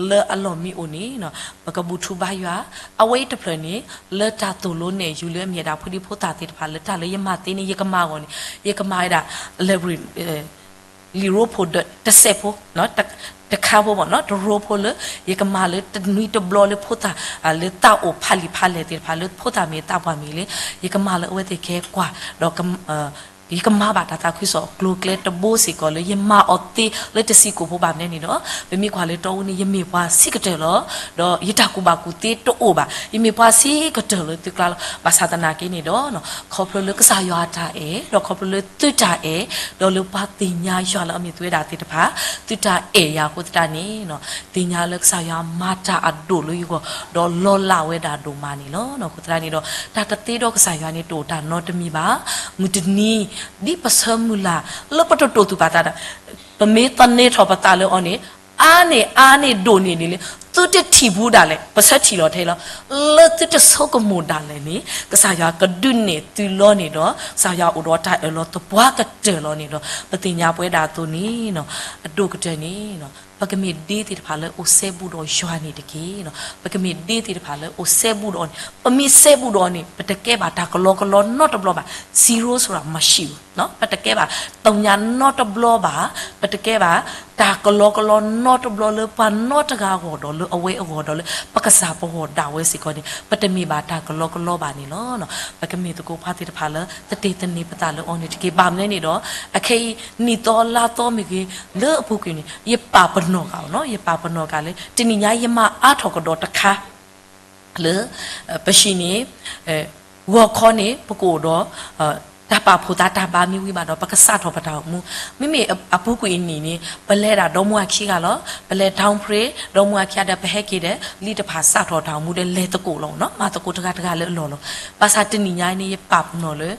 လၢအလီၢ်မံအိၣ်န့ၣ် ပကဘူၣ်ထူဘါယွၤ, အဝဲအံၤတဖျၢၣ်န့ၣ် လၢတၢ်သိၣ်လိနဲၣ်ယူၤလၢအမ့ၢ်ဝဲဒၣ်ဖိဒံဖိသၣ်သ့ၣ်တဖၣ်လၢတၢ်လၢယမၤသ့န့ၣ် ယကမၤအဂီၢ်န့ၣ် ယကမၤဝဲဒၣ် လံာ်ရိဖှိၣ်ဒီးတစဲးဖိ တခါဖိဘၣ်နီၤ, တရိဖိလၢ ယကမၤလၢတနွံတဘျီလၢဖိသၣ် လၢသးအိၣ်ဖးလံာ်ဖးလဲၢ်သ့ၣ်တဖၣ်လၢဖိသၣ်မ့ၢ်သးပှၢ်မ့ၢ်လၢ ယကမၤလၢအဝဲသ့ၣ်ကဟဲကွၢ်ဒီး ယကမၤဘၣ်တၢ်သးခုကစီၣ်အကျိၤအကျဲတဘိစ့ၢ်ကီးလၢ ယမၤအီၤသ့လၢတဆံးကိာ်ဖိဘၣ်မနုၤန့ၣ်ဒီး ပမ့ၢ်ကွၢ်လၢတီအူန့ၣ် ယမ့ၢ်ပှၤဆံးကတၢၢ်လီၤ. ဒီးယတၢ်ကူၣ်ဘၣ်ကူၣ်သ့တအိၣ်ဘၣ်. ယမ့ၢ်ပှၤဆံးကတၢၢ်လၢသုကျါလီၤ. ဘၣ်ဆၣ်သနာ်က့န့ၣ်ဒီး ခီဖျိလၢကစၢ်ယွၤအတၢ်အဲၣ် ဒီးခီဖျိလၢသုတၢ်အဲၣ် ဒီးလၢပှၤသ့ၣ်ညါယွၤလၢအမ့ၢ်သုဝဲဒၣ်သ့ၣ်တဖၣ် သုတၢ်အဲၣ်ယၤအဃိသတးန့ၣ် သ့ၣ်ညါလၢကစၢ်ယွၤမၤတၢ်အဒိၣ်လၢယဂီၢ် ဒီးလီၤလးဝဲဒၣ်ဒိၣ်မးန့ၣ်လီၤ. အဃိသတးန့ၣ်ဒီး တၢ်တသ့ဒီးကစၢ်ယွၤန့ၣ်တအိၣ်တၢ်နီတမံၤဘၣ်. မုၢ်တနံၤ ဒ်ပဆၢမုၢ်လၢ် လၢပတတိာ်သူၣ်ပာ်သးဒီး ပမ့ၢ်သန့ၤထီၣ်ပသးလၢအီၤန့ၣ် အါန့ၢ်အါန့ၢ်ဒိၣ်န့ၢ်ဒ်လဲၣ် သုတထံၣ်ဘူးဒၣ်လဲာ် ပဆၢထံၣ်လီၤထဲလီၤ. လၢသုတဆိကမိၣ်ဒၣ်လဲာ်န့ၣ် ကစၢ်ယွၤကဒုးနဲၣ်သုလီၤန့ၣ်ဒီး ကစၢ်ယွၤအိၣ်ဒီးတၢ်အၢၣ်လီၤသပှၢ်ကတၢၢ်လီၤန့ၣ်ဒီး ပသ့ၣ်ညါပဝဲဒၣ်အသိးန့ၣ် အဒိၣ်ကတၢၢ်န့ၣ် ပကမ့ၢ်ဒ့သ့ၣ်တဖၣ်လၢအိၣ်စဲဘူးဒီးယွၤန့ၣ်တက့ၢ်. ပကမ့ၢ်ဒ့သ့ၣ်တဖၣ်လၢအိၣ်စဲဘူးဒီးအီၤန့ၣ် ပမ့ၢ်စဲဘူးဒီးအီၤန့ၣ် ပတကဲဘၣ်တၢ်ကလီကလီနီတဘျီဘၣ်. zero ဆိုတာမရှိဘူး. ပတကဲဘၣ်သုညါနီတဘျီဘၣ်. ပတကဲဘၣ်တၢ်ကလီကလီနီတဘျီလၢပှၤနီတဂၤအဂီၢ်ဒီးလၢအဝဲအဂီၢ်ဒီးလၢပကစၢ်ပဂီၢ်ဒၣ်ဝဲစ့ၢ်ကီးန့ၣ် ပတမ့ၢ်ဘၣ်တၢ်ကလီကလီဘၣ်န့ၣ်လီၤ. ပကမ့ၢ်သကိးပှၤသ့ၣ်တဖၣ်လၢသတ့ၢ်သန့ၤပသးလၢအီၤန့ၣ်တက့ၢ်. ဘၣ်မနုၤန့ၣ်ဒီး အခဲအံၤ နံၣ်သီလါသီမ့ၢ်ဂ့ၤ လၢအပူၤကွံာ်န့ၣ် ယပာ်ပနီၣ်က့ၤအီၤနီၤ, ယပာ်ပနီၣ်က့ၤလၢ တနံၤညါယမၤအါထီၣ်ကဒီးတခါ လၢ ပဟံၣ်န့ၣ် ဂီၤခီန့ၣ် ပကအိၣ်ဒီး တၢ်ပာ်ဖှိၣ်သးတၢ်ဘါမ့ၢ်ဝံၤဘၣ်ဒီး ပကစးထီၣ်ပတၢ်အိၣ်မူ. မ့မ့ၢ်အပူၤကွံာ်အနံၣ်န့ၣ် ပလဲၤဒၣ်ဒီမါဝၤခံဂၤလီၤ. ပလဲၤ Downbreak ဒီမါဝၤခံဂၤဒီး ပဟဲက့ၤဒီး လံတဖၣ်စးထီၣ်တၢ်အိၣ်မူဒီး လဲၤသကိးလီၤနီၤ. မၤသကိးတဂၤတဂၤလၢအလီၢ်လီၤ. ဘၣ်ဆၣ်တနံၤညါအံၤန့ၣ် ယပာ်ပနီၣ်လၢ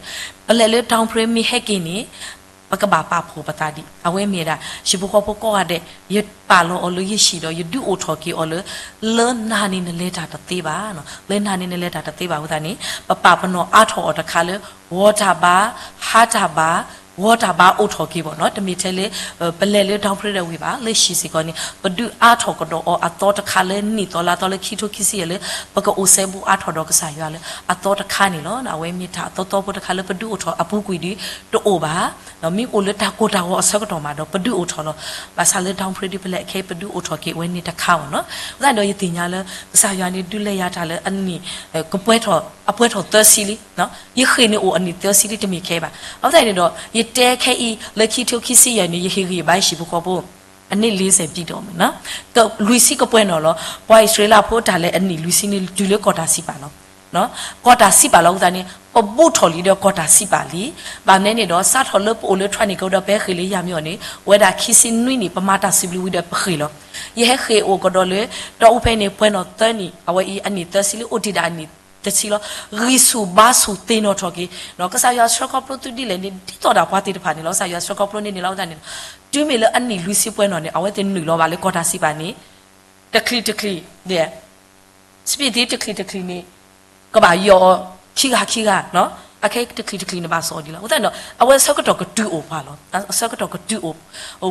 ပလဲၤလၢ Downbreak မ့ၢ်ဟဲက့ၤန့ၣ် ပကဘၣ်ပာ်ဖှိၣ်ပသးဒံး. အဝဲမ့ၢ်ဝဲဒၣ် ဟံၣ်ဖိဃီဖိကိးဂၤဒဲး ယပာ်လီၤအီၤလၢယဟံၣ်ဒီး ယဒုးအိၣ်ထီၣ်က့ၤအီၤလၢ လၢနၤန့ၣ်နလဲၤတၢ်တသ့ဘၣ်နီၤ. လၢနၤန့ၣ်နလဲၤတၢ်တသ့ဘၣ်အဃိသတးန့ၣ် ပပာ်ပနီၣ်အါထီၣ်အီၤတခါလၢ ဂီၤတၢ်ဘါ, ဟါတၢ်ဘါ, ဂီၤတၢ်ဘါအိၣ်ထီၣ်က့ၤဘၣ်နီၤ. တမ့ၢ်ထဲလၢ ပလဲၤလၢ Downbreak ဒီးဝံၤဘၣ်, လၢဟံၣ်စ့ၢ်ကီးန့ၣ် ပဒုးအါထီၣ်ကဒီးအီၤအသီတခါလၢနံၣ်သီလါသီလၢခံထိခံဆံယဲၢ်လၢ ပကအိၣ်စဲဘူးအါထီၣ်ဒီးကစၢ်ယွၤလၢအသီတခါန့ၣ်လီၤ. အဝဲမ့ၢ်တၢ်အသီသီဖိတခါလၢပဒုးအိၣ်ထီၣ်အပူၤကွံာ်ဒီးတအိၣ်ဘၣ်. မ့ၢ်အိၣ်လၢတၢ်ကိၢ်တၢ်ဂီၤအဆၢကတီၢ်မးဒီးပဒုးအိၣ်ထီၣ်လီၤ. ဘၣ်ဆၣ်လၢ Downbreak ဒ်ပလဲၤခဲအံၤပဒုးအိၣ်ထီၣ်က့ၤဝဲန့ၣ်တခါအီၤနီၤ. အဃိသတးဒီးယသ့ၣ်ညါလၢ ကစၢ်ယွၤန့ၣ်ဒုးလဲၤယၤတၢ်လၢအနံၣ် ကပှဲၤထီၣ် အပှဲၤထီၣ်သၢဆံလံ. ယဃ့ၢ်န့ၣ်အိၣ်အနံၣ်သၢဆံလံတမ့ၢ်ခဲအံၤဘၣ်. အဃိသတးန့ၣ်ဒီး ယတဲခဲအံၤလၢခံထိခံဆံယဲၢ်န့ၣ် ယဟ့ၣ်ဂံၢ်ဘါယဟံၣ်ဖိဃီဖိ အနံၣ်လေးဆယ်ပြည့်တော့မယ်နီၤ. လွံၢ်ဆံကပှဲၤနီၣ်လီၤ. ပှၤအံၣ်စရ့လးဖိတၢ်လဲၤအနံၣ်လွံၢ်ဆံန့ၣ် တုၤလၢကီၢ်တၢ်စံးပာ်လီၤ. ကီၢ်တၢ်စံးပာ်လီၤအဃိသတးန့ၣ် ပဘူးထီၣ်လံဒီးကီၢ်တၢ်စံးပာ်လံ. ဘၣ်မနုၤန့ၣ်ဒီး စးထီၣ်လၢပအိၣ်လၢ ထွဲၣ်နံၣ် ကဒီး ပဟဲဃ့ၢ်လၢယၤမ့ၢ်အီၤန့ၣ် အိၣ်ဝဲဒၣ်ခံဆံနွံနံၣ် ပမၤတၢ်စံးဘျုးဝံၤဒီးပဃ့ၢ်လီၤ. ယဟဲဃ့ၢ်အိၣ်ကဒီးလၢ တီအူဖဲန့ၣ် ပှဲၤနီၣ်သၢနံၣ်, အဝဲအံၤအနံၣ်သၢဆံလၢအိၣ်တ့ၢ်ဒၣ်အနံၣ်တဆံလီၤ. ဂံၢ်ဆူၣ်ဘါဆူၣ်သ့ၣ်နီၣ်ထီၣ်က့ၤ, ကစၢ်ယွၤဆှၢခီဖျိသုဒ်လဲၣ်န့ၣ် ဒ်သိးဒၣ်ပှၤသ့ၣ်တဖၣ်န့ၣ်လီၤ. ကစၢ်ယွၤဆှၢခီဖျိန့ၢ်န့ၣ်လီၤ. အဃိသတးန့ၣ် တုၤမ့ၢ်လၢအနံၣ်လွံၢ်ဆံပှဲၤနီၣ်န့ၣ် အဝဲသ့ၣ်နုာ်လီၤဘၣ်လၢကီၢ်တၢ်စံးပာ်န့ၣ် တချံးတချံး ဒဲး စပံးသံတချံးတချံးန့ၣ် ကဘၣ်ယီၤအီၤခံဂၤခံဂၤ, အခဲတချံးတချံးန့ၣ်ဘၣ်စီၣ်အီၤဒံးလီၤ. အဃိသတးန့ၣ်ဒီး အဝဲဆၢကတီၢ်ကတုၤအိၣ်ပှၤလီၤ. ဆၢကတီၢ်ကတုၤအိၣ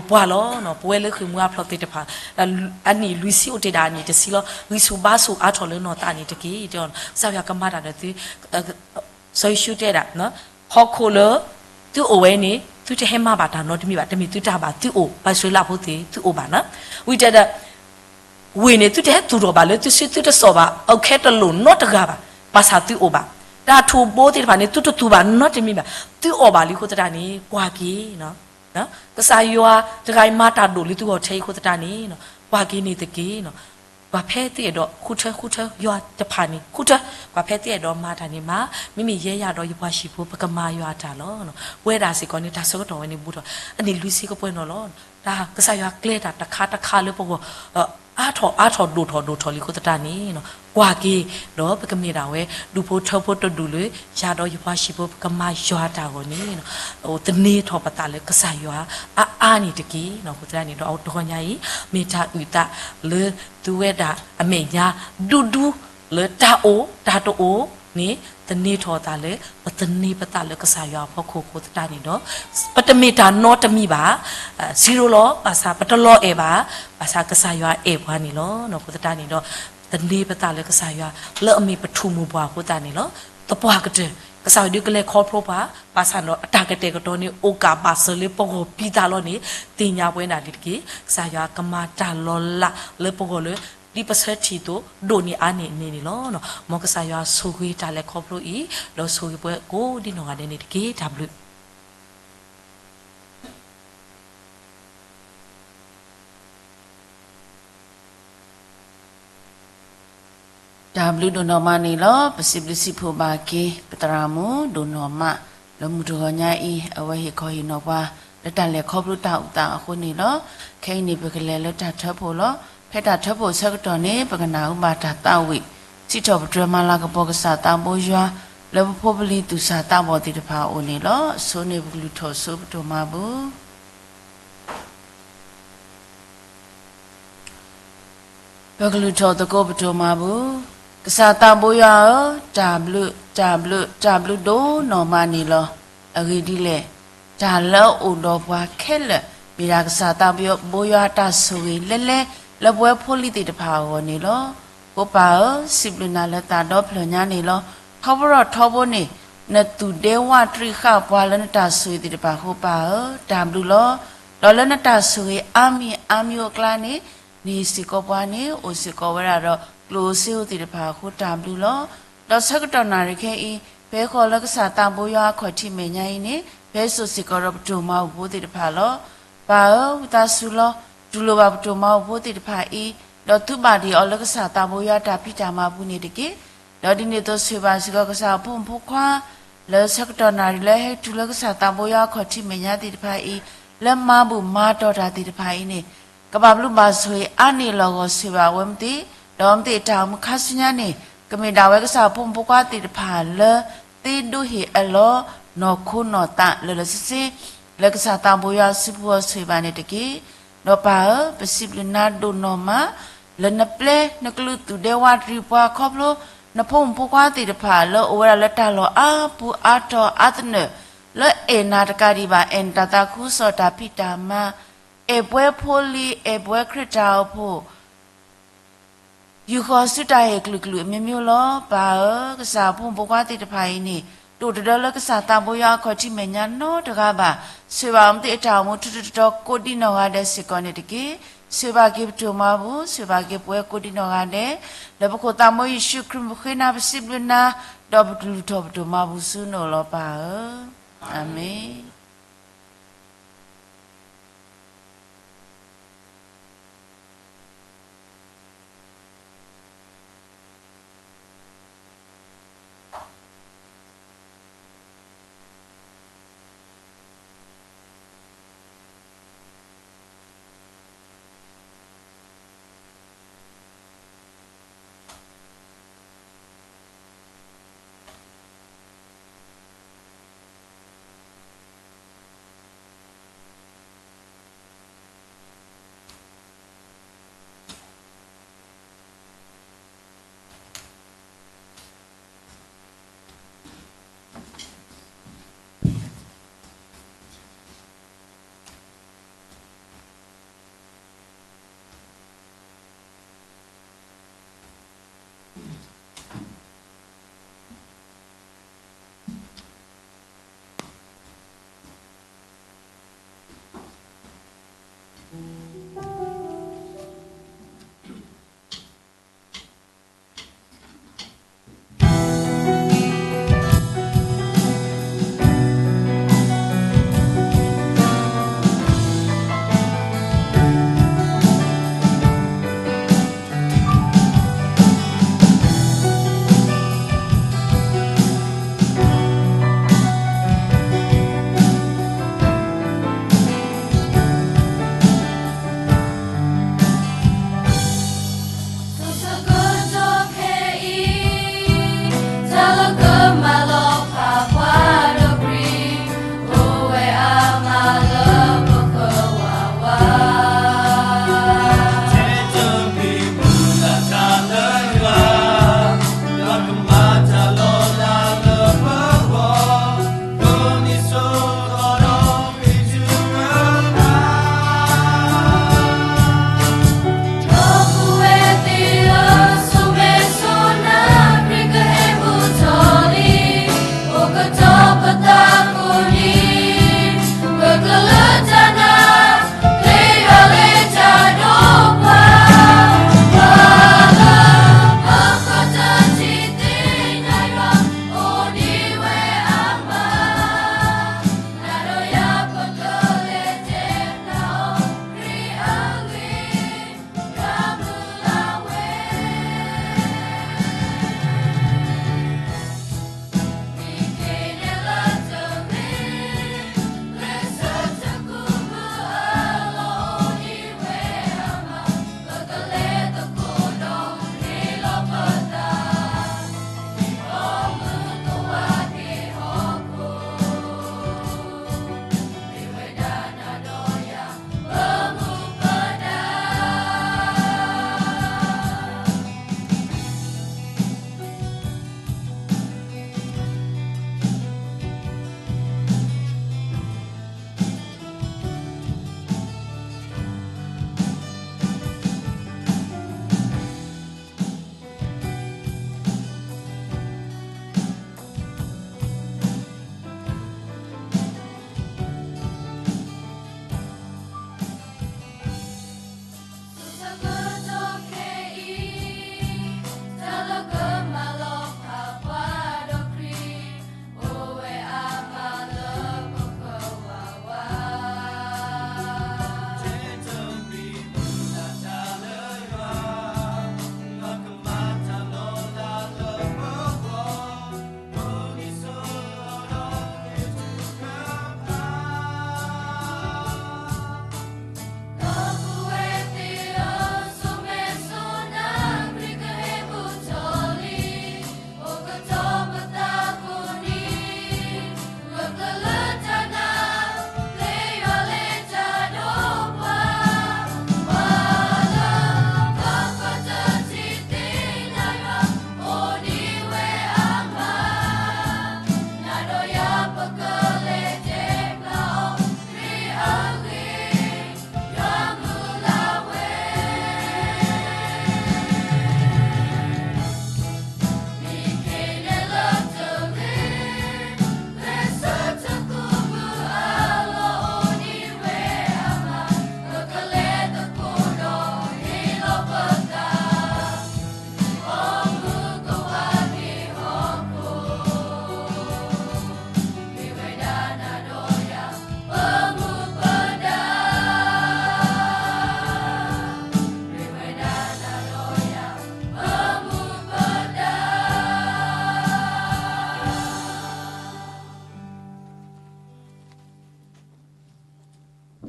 ်ပှၤလီၤ. ပဝဲလၢဃ့ၢ်မှံဟးဖျိးသ့ၣ်တဖၣ် အနံၣ်လွံၢ်ဆံအိၣ်တ့ၢ်ဒၣ်အနံၣ်တဆံလီၤ. ဂံၢ်ဆူၣ်ဘါဆူၣ်အါထီၣ်လၢနီၢ်သးန့ၣ်တက့ၢ်. ကစၢ်ယွၤကမၤတၢ်ဒီးသု စီၤယိၤၡူတဲဒၣ် ဟီၣ်ခိၣ်လၢ သုအိၣ်ဝဲန့ၣ် သုတဟဲမၤဘၣ်တၢ်နီတမံၤဘၣ်. တမ့ၢ်သုတၢ်ဘၣ်သုအိၣ်, ပှၤအံၣ်စရ့လးဖိသ့ၣ်သုအိၣ်ဘၣ်န့ၣ်. ဝံၤတဲဒီး ဝ့ၢ်န့ၣ် သုတဟဲသူၣ်ထီၣ်ဘၣ်လၢသုစုသုတစီၣ်ဘၣ်. အခဲတလိာ်နီတဂၤဘၣ်, ဘၣ်ဆၣ်သုအိၣ်ဘၣ်. တၢ်ထူၣ်ဘိသ့ၣ်တဖၣ်န့ၣ် သုတသူၣ်ဘၣ်နီတမံၤဘၣ်. သုအီၣ်ဘၣ်လံအဃိသတးန့ၣ် ကွၢ်က့ၤ ကစၢ်ယွၤတဂၤအံၤမၤတၢ်ဒိၣ်လၢသုဂီၢ်ထဲအံၤအဃိသတးန့ၣ် ကွၢ်က့ၤန့ၣ်တက့ၢ်. ပှၤဖဲသုအဲၣ်ဒိးဃုထၢဃုထၢယွၤတဖၣ်န့ၣ် ဃုထၢ, ပှၤဖဲသုအဲၣ်ဒိးမၤတၢ်န့ၣ်မၤ, မ့မ့ၢ်ယဲယၤဒီးယပှၤဟံၣ်ဖိ ပကမၤယွၤအတၢ်လီၤ. ပဝဲဒၣ်စ့ၢ်ကီးန့ၣ် တၢ်ဆၢကတီၢ်ဝဲန့ၣ်ဘူးထီၣ်, အနံၣ်လွံၢ်ဆံကပှဲၤနီၣ်လီၤ. တၢ်ကစၢ်ယွၤကျဲတၢ်တခါတခါလၢပဂီၢ် အါထီၣ်အါထီၣ်ဒိၣ်ထီၣ်ဒိၣ်ထီၣ်လံအဃိသတးန့ၣ် ကွၢ်က့ၤ ဒီးပကမ့ၢ်ဒၣ်ဝဲ ဒူၣ်ဖိထၢဖိတဒူၣ်လၢ ယၤဒီးယပှၤဟံၣ်ဖိ ပကမၤယွၤအတၢ်အဂီၢ်န့ၣ် သန့ၤထီၣ်ပသးလၢကစၢ်ယွၤအါအါန့ၣ်တက့ၢ်. အဃိသတးန့ၣ်ဒီး အတဂီၤညါအံၤ မ့ၢ်တၢ်အုၣ်သးလၢသုဝဲဒၣ်အမဲာ်ညါ ဒူဒူလၢတၢ်အိၣ်တၢ်တအိၣ်န့ၣ် သန့ၤထီၣ်သးလၢ ပသန့ၤပသးလၢကစၢ်ယွၤအဖီခိၣ်အဃိသတးန့ၣ်ဒီး ပတမ့ၢ်တၢ်နီတမံၤဘၣ်, စံးရိၤလီၤ ဘၣ်ဆၣ်ပတလီၤအဲၣ်ဘၣ်, ဘၣ်ဆၣ်ကစၢ်ယွၤအဲၣ်ပှၤန့ၣ်လီၤ. အဃိသတးန့ၣ်ဒီး သန့ၤပသးလၢကစၢ်ယွၤ လၢအမ့ၢ်ပထူၣ်မိၢ်ပှၢ်အဃိသတးန့ၣ်လီၤ. သပှၢ်ကတၢၢ် ကစၢ်ယွၤဒုးကလဲၤခီဖျိပှၤ, ဘၣ်ဆၣ်ဒီးအတၢ်ကတဲာ်ကတီၤန့ၣ် အိၣ်ကးဘၣ်စၢၤလၢပဂီၢ်ပံသးလီၤန့ၣ် သ့ၣ်ညါပဝဲဒၣ်လံတက့ၢ်. ကစၢ်ယွၤကမၤတၢ်လီၤလးလၢပဂီၢ်လၢ ဒ်ပဆၢထံၣ်အသိး ဒိၣ်န့ၢ်အါန့ၢ်န့ၣ်န့ၣ်လီၤ. မ်ကစၢ်ယွၤဆိၣ်ဂ့ၤတၢ်လဲၤခီဖျိအံၤ ဒီးဆိၣ်ဂ့ၤပှၤကိးဒ်နီၢ်ဂၤဒဲးန့ၣ်တက့ၢ်. တၢ်ဘျုး တၢ်ဘျုးဒိၣ်နီၢ်မးန့ၣ်လီၤ. ပစံးဘျုးစံးဖှိၣ်ဘၣ်က့ၤ ပသရၣ်မုၣ်ဒိၣ်နီၢ်မး လၢမုၢ်တဂီၤညါအံၤ အဝဲဟ့ၣ်ခီဟ့ၣ်နီၤပှၤ လၢတၢ်လဲၤခီဖျိတၢ်အုၣ်သးအဃိန့ၣ်လီၤ. ခဲအံၤန့ၣ် ပကလဲၤလၢတၢ်ထၢဖှိၣ်လီၤ. ဖဲတၢ်ထၢဖှိၣ်အဆၢကတီၢ်န့ၣ် ပကနၢ်ဟူဘၣ်တၢ်သးဝံၣ် စံးထီၣ်ပတြၢၤမၤလၤကပီၤကစၢ်သးဘိယွၤ လၢပဖိပလံၤသူၣ်စၢ်သးဘီၣ်သ့ၣ်တဖၣ်အအိၣ်န့ၣ်လီၤ. အဆိန့ၣ် ပကလုၢ်ထီၣ်ဆိပတိၢ်မၤပူၤ ပကလုၢ်ထီၣ်သကိးပတိၢ်မၤပူၤ, ကစၢ်သးဘိယွၤဧၢ, တၢ်ဘျုး, တၢ်ဘျုး, တၢ်ဘျုးဒိၣ်နီၢ်မးန့ၣ်လီၤ. အဂ့ၢ်ဒ်လဲၣ်, တၢ်လၢအအိၣ်ဒီးပှၤခဲလၢာ် မ့ၢ်ဒၣ်ကစၢ်သးဘိယွၤအတၢ်ဆိၣ်ဂ့ၤလဲလဲ လၢပဝဲဖိလံၤသ့ၣ်တဖၣ်အဂီၢ်န့ၣ်လီၤ. ဖိပၢ်ဧၢ, စံးဘျုးနၤလၢသးဒီဖျၢၣ်ညါန့ၣ်လီၤ. ထီဘိထီဘိန့ၣ် နသူၣ်ဒဲဝးတရံးဃာ်ပှၤလၢနတၢ်ဆိၣ်ဂ့ၤသ့ၣ်တဖၣ်အဃိပၢ်ဧၢ, တၢ်ဘျုးလီၤ. ဒီးလၢနတၢ်ဆိၣ်ဂ့ၤအါမံၤအါမံၤအကျါန့ၣ် နဟ့ၣ်စ့ၢ်ကီးပှၤန့ၣ် အိၣ်စ့ၢ်ကီးဝဲဒၣ်ဒီးကျိၣ်ဧိၤစ့ဧိၤသ့ၣ်တဖၣ်အဃိတၢ်ဘျုးလီၤ. ဒီးဆၢကတီၢ်နၣ်ရံၣ်ခဲအံၤ ဖဲဃီၤလၢကစၢ်သးဘိယွၤအခီၣ်ထံးမဲာ်ညါအံၤန့ၣ် ဖဲစိာ်စ့ၢ်ကီးဒီးပတိၢ်မၤအိၣ်ဖိသ့ၣ်တဖၣ်လီၤ. ပၢ်ဧၢ, ဝံသးစူၤလီၤ. တူၢ်လိာ်ဘၣ်ပတိၢ်မၤအိၣ်ဖိသ့ၣ်တဖၣ်အံၤ, ဒီးသုဘၣ်ဒံးအီၤလၢကစၢ်သးဘိယွၤတၢ်ဖံးတၢ်မၤပူၤန့ၣ်တက့ၢ်. ဒီးဒ်န့ၣ်အသိးဆိၣ်ဂ့ၤဘၣ်စ့ၢ်ကီးကစၢ်အဖိမုၣ်ဖိခွါ လၢဆၢကတီၢ်နၣ်ရံၣ်လၢဟဲတုၤလၢကစၢ်သးဘိယွၤအခီၣ်ထံးမဲာ်ညါသ့ၣ်တဖၣ်အံၤ, လၢမၤဘူၣ်မၤတီၢ်တၢ်သ့ၣ်တဖၣ်အံၤန့ၣ် ကဘၣ်ဘျုးဘၣ်ဆိၣ်ဂ့ၤအါန့ၢ်လီၤဂီၤဆိၣ်ဂ့ၤဘၣ်အဝဲမ့ၢ်သ့, ဒီးမ့ၢ်သ့ၣ်အတၢ်အိၣ်မူခါဆူညါန့ၣ် ကမ့ၢ်ဒၣ်ဝဲကစၢ်အဖိမုၣ်ဖိခွါသ့ၣ်တဖၣ်လၢ သ့ဒိဟ့ၣ်အလီၤ နီၢ်ခိနီၢ်သးလၢာ်လၢာ်ဆ့ဆ့ လၢကစၢ်သးဘိယွၤအစုပူၤအီၤဆိၣ်ဂ့ၤဘၣ်န့ၣ်တက့ၢ်. ဒီးပၢ်ဧၢ, ပစံးဘျုးနၤဒိၣ်နီၢ်မး လၢနပျဲနကလုၢ်သူၣ်ဒဲဝးတရံးပှၤခီဖျိ နဖိမုၣ်ဖိခွါသ့ၣ်တဖၣ်လၢအိၣ်ဝဲဒၣ်လၢတၢ်လီၢ်အါပူၤအါတီၤအါသနၢၣ် လၢအဲၣ်နၤတကးဒံးဘၣ် အဲၣ်နတၢ်သးခုကစီၣ်တၢ်ဖံးတၢ်မၤ အဲၣ်ပဝဲဖိလံၤ အဲၣ်ပဝဲခရံာ်တၢ်အိၣ်ဖှိၣ် ယူာ်ဃီၤဆူတၢ်ဟ့ၣ်ကလုာ်ကလုာ်အမျိုးမျိုးလီၤ. ပၢ်ဧၢ, ကစၢ်အဖိမုၣ်ဖိခွါသ့ၣ်တဖၣ်အံၤန့ၣ် တအိၣ်တဒၢလၢကစၢ်သးဘိယွၤအခီၣ်ထံးမဲာ်ညါနီတဂၤဘၣ်. ဆိၣ်ဂ့ၤဘၣ်အဝဲသ့ၣ်အတၢ်အိၣ်မူထူထူတီတီကိးဒံနီၢ်ဂၤဒဲးစ့ၢ်ကီးန့ၣ်တက့ၢ်. ဆိၣ်ဂ့ၤဘၣ်က့ၤပတိၢ်မၤပူၤ, ဆိၣ်ဂ့ၤဘၣ်က့ၤပဝဲကိးဒံနီၢ်ဂၤဒဲး, လၢပခိၣ်သးဘိယ့ၣ်ၡူးခရံာ်မုၢ်ဃ့နၤပစံးဘျုးနၤ, ဒီးပကလုၢ်ထီၣ်ပတိၢ်မၤပူၤဆူနအိၣ်လီၤပၢ်ဧၢ. အၤမ့ၣ်. တၢ်ဘျုးဒိၣ်နီၢ်မးန့ၣ်လီၤ.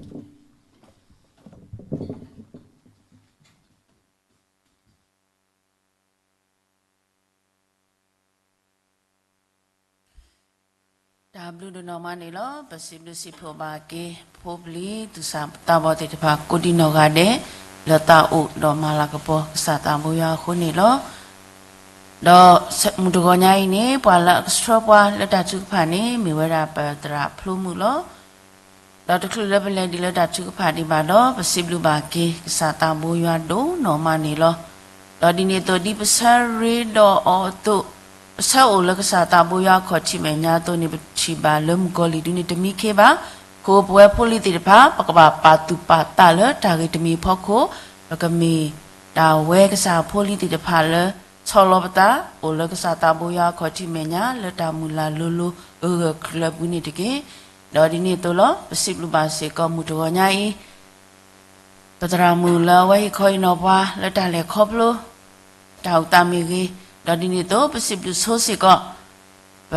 တၢ်ဘျုးဒိၣ်နီၢ်မးန့ၣ်လီၤ. ပစံးဘျုးစံးဖှိၣ်ဘၣ်က့ၤ ဖိပျံၤသူၣ်စၢ်သးဘီၣ်သ့ၣ်တဖၣ် ကိးဒံနီၢ်ဂၤဒဲး လၢသးအိၣ်ဒီးမၤလၤကပီၤ ကစၢ်သးဘိယွၤအဃိန့ၣ်လီၤ. ဒီးမုၢ်တဂီၤညါအံၤန့ၣ် ပှၤလၢအကဆှၢပှၤလၢတၢ်ထုကဖၣ်န့ၣ် မ့ၢ်ဝဲဒၣ်ပသရၣ်ဖျိမုၣ်လီၤ. ဒီးတချုးလၢပလဲၤဒံးလၢတၢ်ထုကဖၣ်ဒံးဘၣ်ဒီး ပစံးဘျုးဘၣ်က့ၤ ကစၢ်သးဘိယွၤဒိၣ်နီၢ်မးန့ၣ်လီၤ. ဒီးဒ်န့ၣ်အသိး ဒ်ပဆၢရ့ဒီးအီၤအသိး, ပဆၢအိၣ်လၢကစၢ်သးဘိယွၤအခီၣ်ထံးမဲာ်ညါအသိးန့ၣ် ပထံၣ်ဘၣ်လၢမုၣ်ကီၤလံၢ်ဒုန့ၣ် တမံခ့ဘၣ်. အဃိပဝဲဖိလံၤသ့ၣ်တဖၣ် ပကဘၣ်ပာ်သူၣ်ပာ်သးလၢတၢ်ဂ့ၤတမံၤအဖီခိၣ်, ပကမ့ၢ်တၢ်ဝဲကစၢ်ဖိလံၤသ့ၣ်တဖၣ်လၢ ဆီၣ်လီၤပသး အိၣ်လၢကစၢ်သးဘိယွၤအခီၣ်ထံးမဲာ်ညါ လၢတၢ်မုၢ်လၢ်လိၤလိၤ ဂၢၢ်ဂၢၢ်ချၢပူၤန့ၣ်တက့ၢ်. ဒီးဒ်န့ၣ်အသိးလီၤ. ပစံးဘျုးဘၣ်စ့ၢ်ကီးမုၢ်တဂီၤညါအံၤ ပသရၣ်မုၣ်လၢအဝဲဟ့ၣ်ခီဟ့ၣ်နီၤပှၤလၢတၢ်လဲၤခီဖျိ တၢ်အိၣ်သးမ့ၢ်ဂ့ၤ, ဒီးဒ်န့ၣ်အသိး ပစံးဘျုးဆိစ့ၢ်ကီး ပ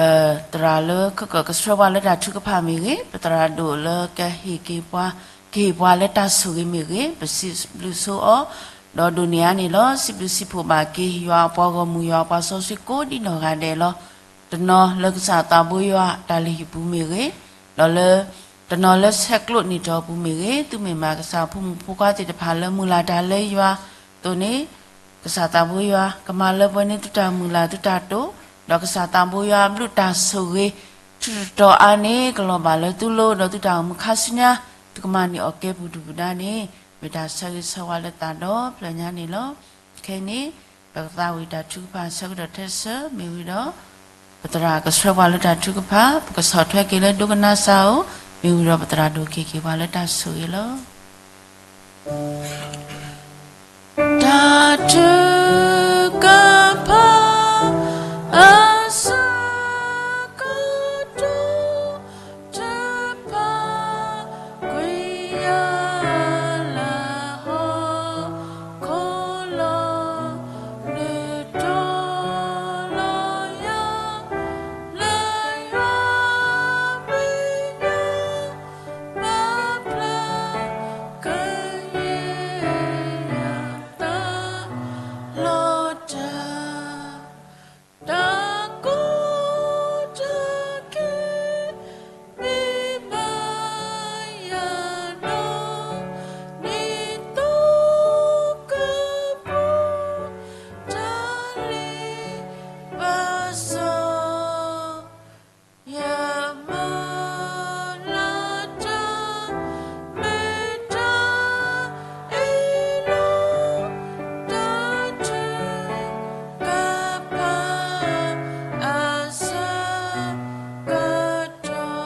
သရၣ်လၢကကဆှၢပှၤလၢတၢ်ထုကဖၣ်မ့ၢ်ဂ့ၤ, ပသရၣ်ဒိၣ်လၢကဟ့ၣ်က့ၤပှၤ, ကဟ့ၣ်ပှၤလၢတၢ်ဆိၣ်ဂ့ၤမ့ၢ်ဂ့ၤ, ပစံးဘျုးဆိအီၤ, ဒီးဒိးန့ၢ်အါန့ၣ်လီၤ. စံးဘျုးစံးဖှိၣ်ဘၣ်က့ၤ ယွၤအပှၤဂီၢ်မုၢ် ယွၤအပှၤစီဆှံကိးဒံနီၢ်ဂၤဒဲးလီၤ. တနီၤလၢကစၢ်သးဘိယွၤတၢ်လုၢ်ဟံၣ်ပူၤမ့ၢ်ဂ့ၤ, ဒီးလၢ တနီၤလၢဆဲးကျိးန့ၢ်တီၢ်ပူၤမ့ၢ်ဂ့ၤ, သုမ့ၢ်မးကစၢ်ဖိမုၣ်ဖိခွါသ့ၣ်တဖၣ်လၢမုၢ်လၢ်တၢ်လၢယွၤအသိးန့ၣ်, ကစၢ်သးဘိယွၤ ကမၤလၢပှဲၤန့ၢ်သုတၢ်မုၢ်လၢ်သုတၢ်တိာ်, ဒီးကစၢ်သးဘိယွၤအဘျုးတၢ်ဆိၣ်ဂ့ၤ ထုးတတီၤအါန့ၣ် ကလီၤဘၣ်လၢသုလိၤ ဒီးသုတၢ်အိၣ်မူခါဆူညါ, သုကမၤန့ၢ်အီၣ်ကဲပူၤဒုၣ်ပူၤဒါန့ၣ် မ့ၢ်တၢ်ဆၢဂ့ၤဆၢဝါလၢသးဒီဖျၢၣ်ညါန့ၣ်လီၤ. ခဲအံၤန့ၣ် ပကသးဝံၣ်တၢ်ထုကဖၣ်ဆၢကတီၢ်ထဲတဆၢ မ့ၢ်ဝံၤဒီး ပသရၣ်ကဆှၢပှၤလၢတၢ်ထုကဖၣ် ပကဆီၣ်ထွဲက့ၤလၢဒိကနၣ်စၢ်ဧိၤ, မ့ၢ်ဝံၤဒီးပသရၣ်ဒိၣ်က့ၤက့ၤပှၤလၢတၢ်ဆိၣ်ဂ့ၤလီၤ. တၢ်ထုကဖၣ် အဆၢကတီၢ် ထုကဖၣ် ကွံာ်ယၤလၢဟီၣ်ခိၣ်လီၤ, နုာ်ထီၣ်လီၤယၤ လၢယွၤမဲာ်ညါ ပာ်ဖျါကယဲၢ်ယသးလီၤတၢ်, တၢ်ကိးတၢ်ဂီၤ မ့ၢ်ဘၣ်ယၤဒီး နံၤသီကပိာ် တၢ်လ့ပစီ ယမုၢ်လၢ်တၢ် မ့ၢ်တၢ်အ့ၣ်လိာ် တၢ်ထုကဖၣ် အဆၢကတီၢ်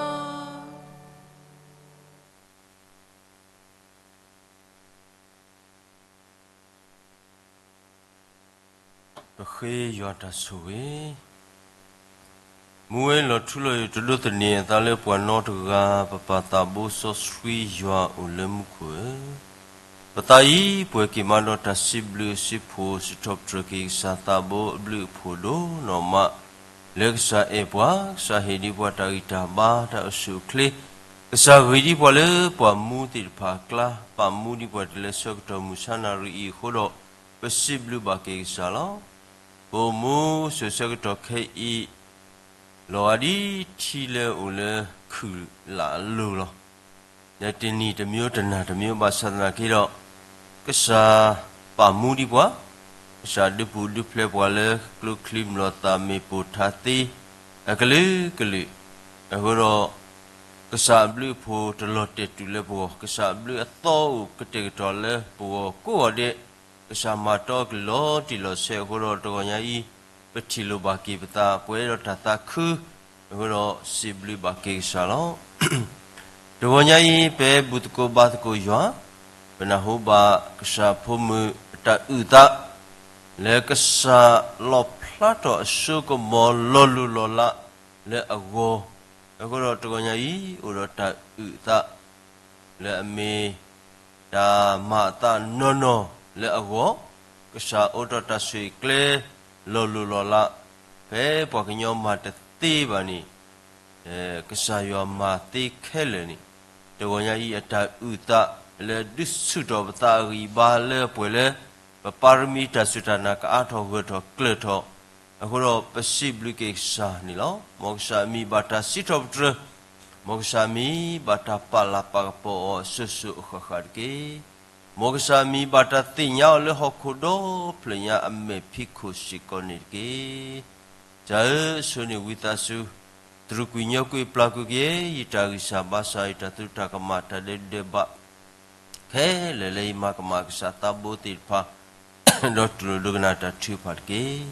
ပဃ့ယွၤတၢ်ဆိၣ်ဂ့ၤ, မူဝဲလီၤထူလီၤယိာ်တဒိးသန့ၤအသးလၢပှၤနီတဂၤ, ပပၢ်သးဘိစီဆှံယွၤအိၣ်လၢမူခိၣ်ဧၢ, ပသးအံၤပှဲၤက့ၤမးဒီးတၢ်စံးဘျုးစံးဖှိၣ် စံးထီၣ်ပတြၢၤက့ၤကစၢ်သးဘိအဘျုးအဖှိၣ်ဒိၣ်နီၢ်မး, လၢကစၢ်အဲၣ်ပှၤ, ကစၢ်ဟ့ၣ်ဒံးပှၤတၢ်ဂံၢ်တၢ်ဘါတၢ်အိၣ်ဆူၣ်အိၣ်ချ့, ကစၢ်ဂ့ၤဒံးပှၤလၢပှၤမူသ့ၣ်တဖၣ်အကျါ, ပာ်မူဒံးပှၤတုၤလၢဆၢကတီၢ်မုၢ်ဆါနၤရံၣ်အံၤအဃိဒီး, ပစံးဘျုးဘၣ်က့ၤကစၢ်လီၤ. ပအိၣ်မူဆိးဆၢကတီၢ်ခဲအံၤ လီၤဂာ်ဒ်ထံလၢအိၣ်လၢခုၣ်လၢ်အလိၤလီၤ. လၢတနံၤတမံၤတနၤတမံၤဘၣ်ဆၣ်သနာ်က့ဒီး, ကစၢ်ပာ်မူဒံးပှၤ, ကစၢ်ဒုးပူၤဒုးဖျဲးပှၤလၢကျိချံမျိာ်သၣ်မ့ၢ်ပိၢ်ထါသ့ အကလုာ်ကလုာ်, အဃိဒီး ကစၢ်အဘျုးအဖှိၣ်တလီၤတဲာ်တူာ်လၢပဂီၢ်, ကစၢ်အဘျုးအသီအိၣ်ကတဲာ်ကတီၤလၢပဂီၢ်ကိးဂၤဒဲး, ကစၢ်မၤတီကလုၢ်လီၤတံၢ်လီၤဆဲးအဃိဒီး တဂီၤညါအံၤ ပထံၣ်လိာ်ဘၣ်က့ၤပသး ပှဲၤဒီးတၢ်သးခု, အဃိဒီးစံးဘျုးဘၣ်က့ၤကစၢ်လီၤ. တဂီၤညါအံၤ ပဘူၣ်သကိးဘါသကိးယွၤ, ပနၢ်ဟူဘၣ်ကစၢ်ဖိမုၣ်အတၢ်အုၣ်သး, လၢကစၢ်လီၣ်ဖျါထီၣ်အစိကမီၤလီၤလိၤလီၤလးလၢအဂီၢ်, အဃိဒီးတဂီၤညါအံၤ အိၣ်ဒီးတၢ်အုၣ်သး လၢအမ့ၢ်တၢ်မၤအသးနီၢ်နီၢ်လၢအဂီၢ်, ကစၢ်အိးထီၣ်တၢ်ဆိၣ်ဂ့ၤကျဲလီၤလိၤလီၤလး, ဖဲပှၤကညီမၤတသ့ဘၣ်န့ၣ်, ကစၢ်ယွၤမၤသ့ခဲလၢာ်န့ၣ်, တဂီၤညါအံၤအတၢ်အုၣ်သးလၢဒုးဆူၣ်ထီၣ်ပသးအဂံၢ်အဘါလၢပှဲၤလၢ ပပၢ်ရမံတၢ်စူၢ်တၢ်နာ်ကအါထီၣ်ဂၢၢ်ထီၣ်ကျၢၤထီၣ်, အဃိဒီးပစံးဘျုးက့ၤကစၢ်န့ၣ်လီၤ. မ်ကစၢ်အမံၤဘၣ်တၢ်စံးထီၣ်ပတြၢၤ, မ်ကစၢ်အမံၤဘၣ်တၢ်ပာ်လၤပာ်ကပီၤအီၤအစိၤစိၤအဃၣ်ဃၣ်တက့ၢ်. မ်ကစၢ်အမံၤဘၣ်တၢ်သ့ၣ်ညါအီၤလၢဟီၣ်ခိၣ်ဒီဖျၢၣ်ညါအမဲာ်ဖံးခိၣ်စ့ၢ်ကီးန့ၣ်တက့ၢ်. ကစၢ်ဧၢ, ဆိၣ်ဂ့ၤဝံသးစူၤ, တြူာ်ကွံာ်ညီကွံာ်ပျၢ်ကွံာ်က့ၤ ယတၢ်ဂံၢ်စၢ်ဘါစၢ် ယတၢ်သရူးတၢ်ကမၣ်တၢ်ဒဲးဒဲးဘး ခဲလၢာ်လၢယမၤကမၣ်ကစၢ်သးဘိသ့ၣ်တဖၣ် ဒီးတူၢ်လိာ်ဒိကနၣ်တၢ်ထုကဖၣ်တက့ၢ်.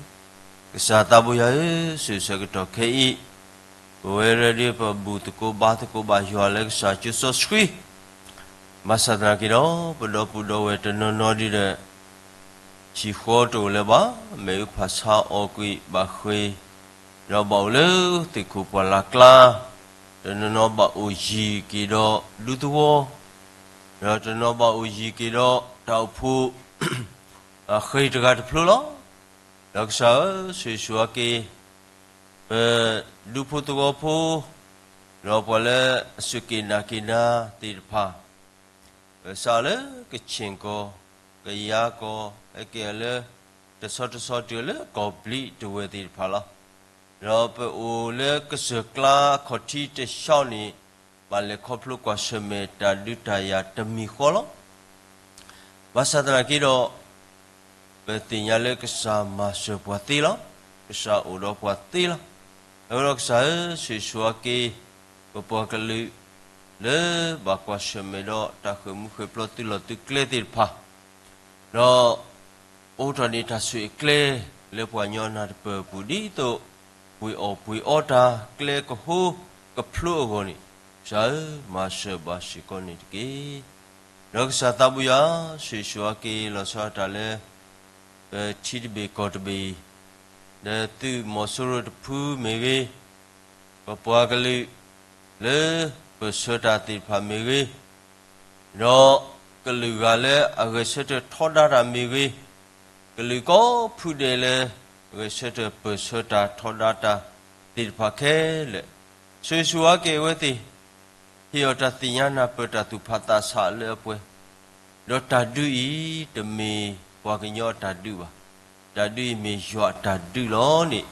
ကစၢ်သးဘိယွၤဧၢ, ဆၢဂ့ၤဆၢကတီၢ်ခဲအံၤ ပဝဲဒၣ်ဒ်ပဘူၣ်သကိးဘါသကိးဘၣ်ယွၤလၢကစၢ်ကၠိစီဆှံ, ဘၣ်ဆၣ်သနာ်က့ဒီး ပဒီပုၢ်ဒီဝဲၢ်တနီၤနီၤဒ်ဒီး ဟံၣ်ဃီတအိၣ်လၢၤဘၣ်, မ့ၣ်အူဖးဆါအီၣ်ကွံာ်ဘၣ်ဃ့ၢ်, ဒီးဘၣ်အိၣ်လၢသ့ၣ်ခိၣ်ပှၢ်လၢ်ကျါ, တနီၤနီၤဘၣ်အိၣ်ယံၤက့ၤဒီးဒူသဝီ, ဒီးတနီၤဘၣ်အိၣ်ယံၤက့ၤဒီးတၢ်အိၣ်ဖှိၣ် အဃ့ၢ်တဂၤတဖျိလီၤ. ဒီးကစၢ်ဧၢ, ဆိၣ်ဂ့ၤဆိၣ်ဝါက့ၤ ပဒူဖိသဝီဖိ, ဒီးပှၤလၢအစူၢ်က့ၤနာ်က့ၤနၤသ့ၣ်တဖၣ်, ပစးလၢကဆ့ၣ်ကီၢ်, ကယၤကီၢ်, ဟဲက့ၤလၢ တဆီတဆီတုၤလၢကီၢ်ဘျံးတဝဲၢ်သ့ၣ်တဖၣ်လီၤ. ဒီးပအိၣ်လၢကစၢၢ်ကျါခီၣ်ထံးတဆှီန့ၣ် ဘၣ်လဲၤခီဖျိကွၢ်ဆၢၣ်မဲာ်တၢ်ဒုးတၢ်ယၤတမံၤဃီလီၤ. ဘၣ်ဆၣ်သနာ်က့ဒီး ပသ့ၣ်ညါလၢကစၢ်မၤစၢၤပှၤသ့လီၤ. ကစၢ်အိၣ်ဒီးပှၤသ့လီၤ. အဃိဒီးကစၢ်ဧၢ, ဆိၣ်ဂ့ၤဆိၣ်ဝါက့ၤ ပပှၤကလုာ် လၢဘၣ်ကွၢ်ဆၢၣ်မဲာ်ဒီးတၢ်ဃ့ၢ်မှံဟ့ၣ်ပျီသုးလီၢ်သုးကျဲသ့ၣ်တဖၣ်, ဒီး အိးထီၣ်န့ၢ်တၢ်ဆိၣ်ဂ့ၤအကျဲ လၢပှၤကညီနၢ်တပၢၢ်အပူၤ ဒ်သိး ပှ့ၤအီၣ်ပှ့ၤအီတၢ်ကျဲကဟိကဖျိအဂီၢ်န့ၣ်, ကစၢ်ဧၢ, မၤစၢၤဘၣ်စ့ၢ်ကီးန့ၣ်တက့ၢ်. ဒီးကစၢ်သးဘိယွၤ, ဆိၣ်ဂ့ၤဆိၣ်ဝါက့ၤလီၤဆီဒၣ်တၢ်လၢ ပထံတဘ့ၣ်ကီၢ်တဘ့ၣ်အံၤ, ဒီးသုးမီၤစိရိၤတဖုမ့ၢ်ဂ့ၤ, ပပှၤကလုာ်လၢပၢၢ်ဆၢတၢ်သ့ၣ်တဖၣ်မ့ၢ်ဂ့ၤ, ဒီးကလုာ်ဂၤလၢအဂဲၤဆၢထၢၣ်ထီဒါတၢ်မ့ၢ်ဂ့ၤ, ကလုာ်ကိးဖုဒဲးလၢ ဂဲၤဆၢထၢၣ်ပၢၢ်ဆၢတၢ်ထီဒါတၢ်သ့ၣ်တဖၣ်ခဲလၢာ်, ဆိၣ်ဂ့ၤဆိၣ်ဝါက့ၤအဝဲသ့ၣ်, ဟ့ၣ်အီၤတၢ်သ့ၣ်ညါနၢ်ပၢၢ်တၢ်သူၣ်ဖးသးဆးလၢအပှဲၤ, ဒီးတၢ်ဒုးအံၤ တမ့ၢ်ပှၤကညီအတၢ်ဒုးဘၣ်. တၢ်ဒုးအံၤမ့ၢ်ယွၤအတၢ်ဒုးလီၤန့ၣ်,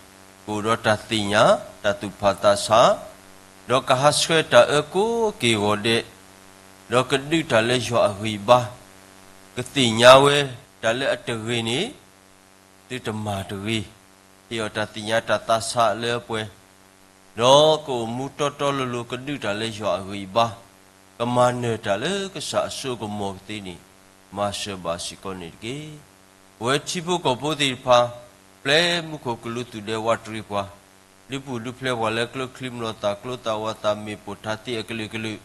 ကအိၣ်ဒီးတၢ်သ့ၣ်ညါ တၢ်သူၣ်ဖးသးဆး, ဒီးကဟးဆှဲးတၢ်အၢကိးက့ၢ်ဂီၤဒဲး, ဒီးကဒုးတၢ်လၢယွၤအဂံၢ်အဘါ, ကသ့ၣ်ညါဝဲတၢ်လၢအတဂ့ၤန့ၣ် သုတမၤတဂ့ၤ, ဟ့ၣ်အီၤတၢ်သ့ၣ်ညါတၢ်သးဆးလၢအပှဲၤ, ဒီးကအိၣ်မူတီတီလိၤလိၤ ကဒုးတၢ်လၢယွၤအဂံၢ်အဘါ, ကမၤနၢၤတၢ်လၢကစၢ်အစိအကမီၤကသ့န့ၣ်, မၤစၢၤဘၣ်စ့ၢ်ကီးန့ၣ်တက့ၢ်. ပဝဲထံဖိကီၢ်ဖိသ့ၣ်တဖၣ်, ပျဲမူခိၣ်ကလူးသူၣ်ဒဲဝးတရံးပှၤ, ဒုးပူၤဒုးဖျဲးပှၤလၢကျိချံမျိာ်သၣ်ကျိသၣ်ဝးသးမ့ၣ်ပိၢ်ထါသ့အကလုာ်ကလုာ်,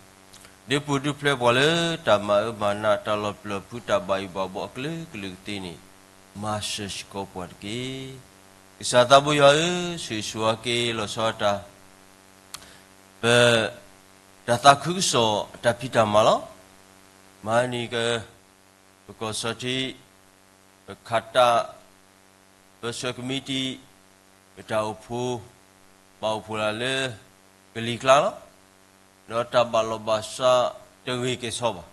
ဒုးပူၤဒုးဖျဲးပှၤလၢတၢ်မၤအၢမၤနးတၢ်လီၤပျၢၤဖုတၢ်ဘၣ်ယိၣ်ဘၣ်ဘီအကလုာ်ကလုာ်ကသ့န့ၣ်, မၤစၢၤစ့ၢ်ကီးပှၤတက့ၢ်. ကစၢ်သးဘိယွၤဧၢ, ဆိၣ်ဂ့ၤဆိၣ်ဝါက့ၤလီၤဆီဒၣ်တၢ် ပ တၢ်သးခုကစီၣ်အတၢ်ဖံးတၢ်မၤလီၤ. မဟါနံၤက ပကီၢ်စီၤထံး ပခးတၢ် ပၢဆှၢကမံးတံာ် ပတၢ်အိၣ်ဖှိၣ် ဘၣ်အိၣ်ဖှိၣ်လၢ ကလံၤကျါလီၤ. ဒီးတၢ်ဘၣ်လီၢ်ဘၣ်စးတဂ့ၤကဲၣ်ဆိးဘၣ်.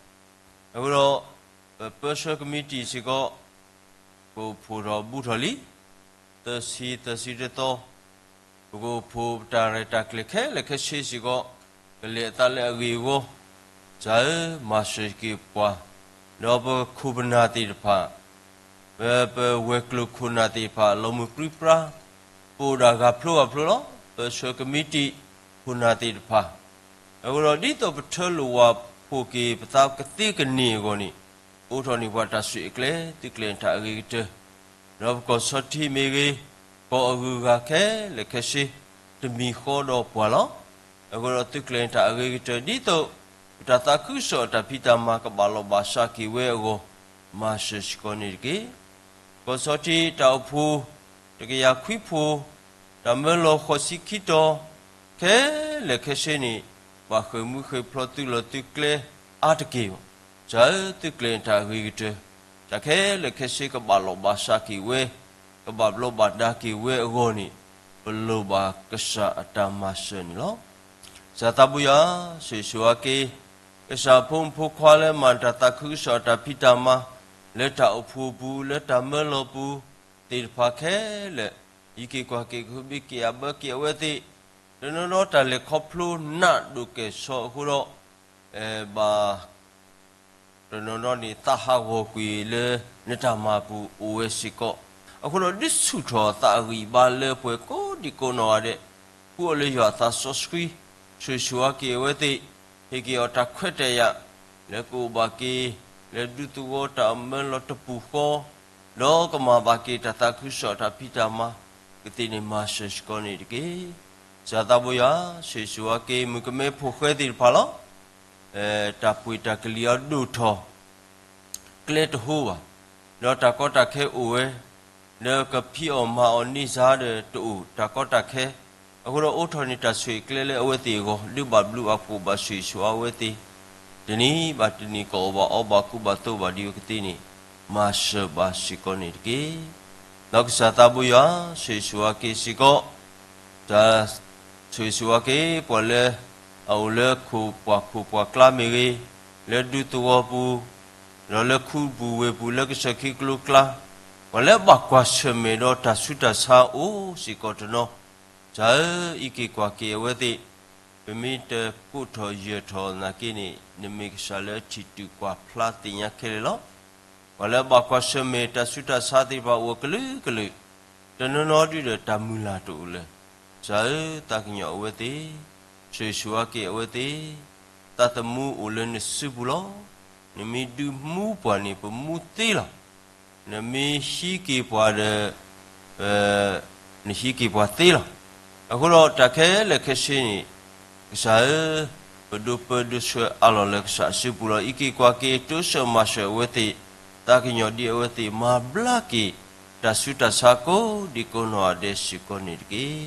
အဃိဒီး ပပၢဆှၢကမံးတံာ်စ့ၢ်ကီး ကအိၣ်ဖှိၣ်ထီၣ်ဘူးထီၣ်လံ သၢဆံ သၢဆံတသီ, ပကအိၣ်ဖှိၣ်ပတၢ်ရဲၣ်တၢ်ကျဲၤခဲလၢာ်ခဲဆ့စ့ၢ်ကီး, ကလဲၤအသးလၢအဂ့ၤအဝီ, ကစၢ်ဧၢ, မၤစၢၤက့ၤပှၤ, ဒီးပခိၣ်ပနၢ်သ့ၣ်တဖၣ်, ပ ပဝဲၤကျိၤခိၣ်နၢ်သ့ၣ်တဖၣ် လီၤမုၢ်ပြံပြါ, ပအိၣ်ဒၣ်ဂၤဖျိဂၤဖျိလီၤ. ပၢဆှၢကမံးတံာ်ခိၣ်နၢ်သ့ၣ်တဖၣ်, အဃိဒီးဒ်သိးပထၢလိာ်ဝၤဖှိၣ်က့ၤပသးကသ့ကန့ၢ်အဂီၢ်န့ၣ်, အိးထီၣ်န့ၢ်ပှၤတၢ်ဆိၣ်ဂ့ၤအကျဲ သုကျဲၤန့ၢ်တၢ်အဂ့ၤကတၢၢ်, ဒီးပကီၢ်ဆီထံးမ့ၢ်ဂ့ၤ, ကီၢ်အဂုၤအဂၤခဲလၢာ်ခဲဆ့, တမံၤဃီဒီးပှၤလီၤ. အဃိဒီးသုကျဲၤန့ၢ်တၢ်အဂ့ၤကတၢၢ် ဒ်သိး ပတၢ်သးခုကစီၣ်အတၢ်ဖံးတၢ်မၤကဘၣ်လီၢ်ဘၣ်စးက့ၤဝဲအဂီၢ်, မၤစၢၤစ့ၢ်ကီးန့ၣ်တက့ၢ်. ကီၢ်ဆီထံးတၢ်အိၣ်ဖှိၣ် တကယၤခွံဖှိၣ်, တၢ်မၢလီၤဃိးဆံခံတီၤ, ခဲလၢာ်ခဲဆ့န့ၣ်, ဘၣ်ဃ့ၢ်မှံဟ့ၣ်ဖျိသုးလီၢ်သုးကျဲအါတက့ၢ်ဘၣ်. ကစၢ်ဧၢ, သုကျဲၤန့ၢ်တၢ်အဂ့ၤကတၢၢ်, တၢ်ခဲလၢာ်ခဲဆ့ကဘၣ်လီၢ်ဘၣ်စးက့ၤဝဲ, ကဘၣ်ဘျီးဘၣ်ဒါက့ၤဝဲအဂီၢ်န့ၣ်, ပလိၣ်ဘၣ်ကစၢ်အတၢ်မၤစၢၤန့ၣ်လီၤ. ကစၢ်သးဘိယွၤ, ဆိၣ်ဂ့ၤဆိၣ်ဝါက့ၤ ကစၢ်ဖိမုၣ်ဖိခွါလၢမၤတၢ်သးခုကစီၣ်အတၢ်ဖံးတၢ်မၤ လၢတၢ်အိၣ်ဖှိၣ်ပူၤ လၢတၢ်မၢလီၤပူၤသ့ၣ်တဖၣ်ခဲလၢာ်, ယက့ၤကွၢ်က့ၤကဟုဘ့က့ၤအဘၢက့ၤအဝဲသ့ၣ်, တနီၤနီၤတၢ်လဲၤခီဖျိနးဒိၣ်ကဲၣ်ဆိးအဃိဒီး, ဘၣ် တနီၤနီၤန့ၣ် သးဟးဂီၤကွံာ်လၢနတၢ်မၤပူၤအိၣ်ဝဲစ့ၢ်ကီး, အဃိဒီးဒုးဆူၣ်ထီၣ်သးအဂံၢ်အဘါလၢပှဲၤကိးဒံကိးနီၢ်ဂၤဒဲး, ဃုအီၤလၢယွၤအသးစီဆှံ, ဆိၣ်ဂ့ၤဆိၣ်ဝါက့ၤအဝဲသ့ၣ်, ဟ့ၣ်က့ၤအီၤတၢ်ခွဲးတၢ်ယာ်, လၢကအိၣ်ဘၣ်က့ၤ လၢဒူသဝီတၢ်မၢလီၤတပူၤဃီ, ဒီးကမၤဘၣ်က့ၤတၢ်သးခုကစီၣ်တၢ်ဖံးတၢ်မၤ, ကသ့ၣ်န့ၣ်မၤစၢၤစ့ၢ်ကီးန့ၣ်တက့ၢ်. ကစၢ်သးဘိယွၤ, ဆိၣ်ဂ့ၤဆိၣ်ဝါက့ၤ မုၣ်ကမဲဖိဃဲသ့ၣ်တဖၣ်လီၤ. တၢ်ပှ့ၤတၢ်ကလံၤအီၤဒိၣ်ထီၣ်, ကျဲတဟိဘၣ်, ဒီးတၢ်ကီတၢ်ခဲအိၣ်ဝဲ, ဒီးကဖံးအီၣ်မၤအီၣ်န့ၢ်စါဒီးတအိၣ်တၢ်ကီတၢ်ခဲ, အဃိဒီးအိးထီၣ်န့ၢ်တၢ်ဆိၣ်ဂ့ၤကျဲလၢအဝဲသ့ၣ်အဂီၢ်, ဒုးဘၣ်ဘျုးအဖှိၣ်ဘၣ်ဆိၣ်ဂ့ၤဆိၣ်ဝါအဝဲသ့ၣ်, တနံၤဘၣ်တနံၤကအီၣ်ဘၣ်အီဘၣ်ကူဘၣ်သိဘၣ်ဒံးအကသ့န့ၣ်, မၤစၢၤဘၣ်စ့ၢ်ကီးန့ၣ်တက့ၢ်. ဒီးကစၢ်သးဘိယွၤ, ဆိၣ်ဂ့ၤဆိၣ်ဝါက့ၤစ့ၢ်ကီး တၢ်ဆိၣ်ဂ့ၤဆိၣ်ဝါက့ၤ ပှၤလၢအအိၣ်လၢခိၣ်ပှၢ်ခိၣ်ပှၢ်ကျါမ့ၢ်ဂ့ၤ, လၢဒူသဝီပူၤ, ဒီးလၢခူပူၤဝ့ၢ်ပူၤလၢကစၢၢ်ခံကလိကျါ, ပှၤလၢအဘၣ်ကွၢ်ဆၢၣ်မဲာ်ဒီးတၢ်ဆူးတၢ်ဆါအိၣ်စ့ၢ်ကီးတနီၤ, ကစၢ်ဧၢ, အံးက့ၤကွၢ်က့ၤအဝဲသ့ၣ်, ပမ့ၢ်တကိးထီၣ်ယၢၤထီၣ်နာ်က့န့ၣ်, နမ့ၢ်ကစၢ်လၢထံၣ်တုာ်ကွၢ်ဖျါသ့ၣ်ညါခဲလၢာ်လီၤ. ပှၤလၢအဘၣ်ကွၢ်ဆၢၣ်မဲာ်တၢ်ဆူးတၢ်ဆါသ့ၣ်တဖၣ်အိၣ်အကလုာ်ကလုာ်, တနီၤနီၤဒုးဒီးတၢ်မုၢ်လၢ်တအိၣ်လၢၤ, ကစၢ်ဧၢ, သးကညီၤအဝဲသ့ၣ်, ဆိၣ်ဂ့ၤဆိၣ်ဝါက့ၤအဝဲသ့ၣ်, သးသမူအိၣ်လၢနစုပူၤလီၤ. နမ့ၢ်ဒုးမူပှၤန့ၣ် ပမူသ့လီၤ. နမ့ၢ်ဟံးက့ၤပှၤဒီး နဟံးက့ၤပှၤသ့လီၤ. အဃိဒီးတၢ်ခဲလၢာ်ခဲဆ့န့ၣ်, ကစၢ်ဧၢ, ပဒိးပၢဒိးဆှၢအးလီၤလၢကစၢ်အစုပူၤလီၤ. အံးက့ၤကွၢ်က့ၤ တိစၢၤမၤစၢၤအဝဲသ့ၣ်, သးကညီၤဒံးအဝဲသ့ၣ်, မၤဘျါက့ၤ တၢ်ဆူးတၢ်ဆါကိးဒံးကိးနီၢ်ဂၤဒဲးစ့ၢ်ကီးန့ၣ်တက့ၢ်.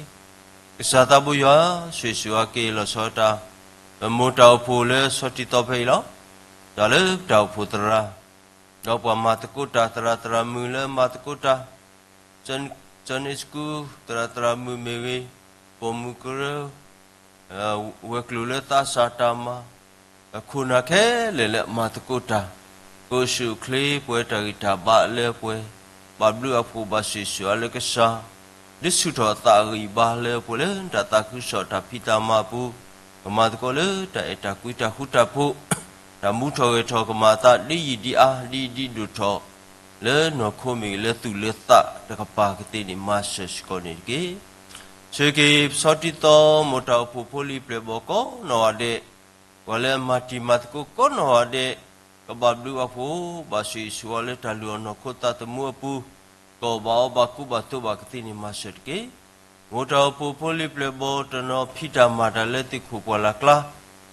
ကစၢ်သးဘိယွၤ, ဆိၣ်ဂ့ၤဆိၣ်ဝါက့ၤလီၤဆီတၢ်, ပမိၢ်တၢ်အိၣ်ဖှိၣ်လၢဆီထံသီဖဲအံၤလီၤ. တၢ်လၢပတၢ်အိၣ်ဖှိၣ်သရၣ် ဒီးပှၤမၤသကိးတၢ်သရၣ်သရၣ်မုၣ်လၢမၤသကိးတၢ်, Sunday school သရၣ်သရၣ်မုၣ်မ့ၢ်ဂ့ၤ, ပိာ်မုၣ်ကရၢ, ဝဲၤကျိၤလၢသးစၢ်တၢ်မၤ, အခိၣ်နၢ်ခဲလၢာ်လၢအမၤသကိးတၢ်, ကအိၣ်ဆူၣ်အိၣ်ချ့ပှဲၤတၢ်ဂံၢ်တၢ်ဘါလၢပှဲၤ, ဘၣ်ဘျုးအဖှိၣ်ဘၣ်ဆိၣ်ဂ့ၤဆိၣ်ဝါလၢကစၢ်, ဒုးဆူၣ်ထီၣ်သးအဂံၢ်အဘါလၢပှဲၤလၢတၢ်သးခုကစီၣ်တၢ်ဖံးတၢ်မၤအပူၤ, ကမၤသကိးလၢတၢ်အဲၣ်တၢ်ကွံတၢ်ဃူတၢ်ဖိး, တၢ်မူထီၣ်ဂဲၤထီၣ်ကမၤအသးဒ်ယံာ်ဒ်အါဒ်အံၤဒ်ဒိၣ်ထီၣ်, လၢနီၢ်ခိမ့ၢ်ဂ့ၤလၢသူၣ်လၢသးတကပၤကသ့န့ၣ် မၤစၢၤစ့ၢ်ကီးန့ၣ်တက့ၢ်. ဆိၣ်ဂ့ၤက့ၤပဆီထံသီ မိၢ်တၢ်အိၣ်ဖှိၣ်ဖိလံၤပျဲၢ်ဘီၣ်ကိးနီၢ်ဂၤဒဲး, ပှၤလၢအမၤတံၤမၤသကိးကိးနီၢ်ဂၤဒဲး, ကဘၣ်ဘျုးအဖှိၣ်ဘၣ်ဆိၣ်ဂ့ၤဆိၣ်ဝါလၢတၢ်လုၢ်အီၣ်နီၢ်ခိသးသမူအပူၤ, ကအီၣ်ဘၣ်အီဘၣ်ကူဘၣ်သိဘၣ်ကသ့န့ၣ် မၤစၢၤတက့ၢ်. မိၢ်တၢ်အိၣ်ဖှိၣ်ဖိလံၤပျဲၢ်ဘီၣ်တနီၤ ဖံးတၢ်မၤတၢ်လၢသ့ၣ်ခိၣ်ပှၢ်လၢ်ကျါ,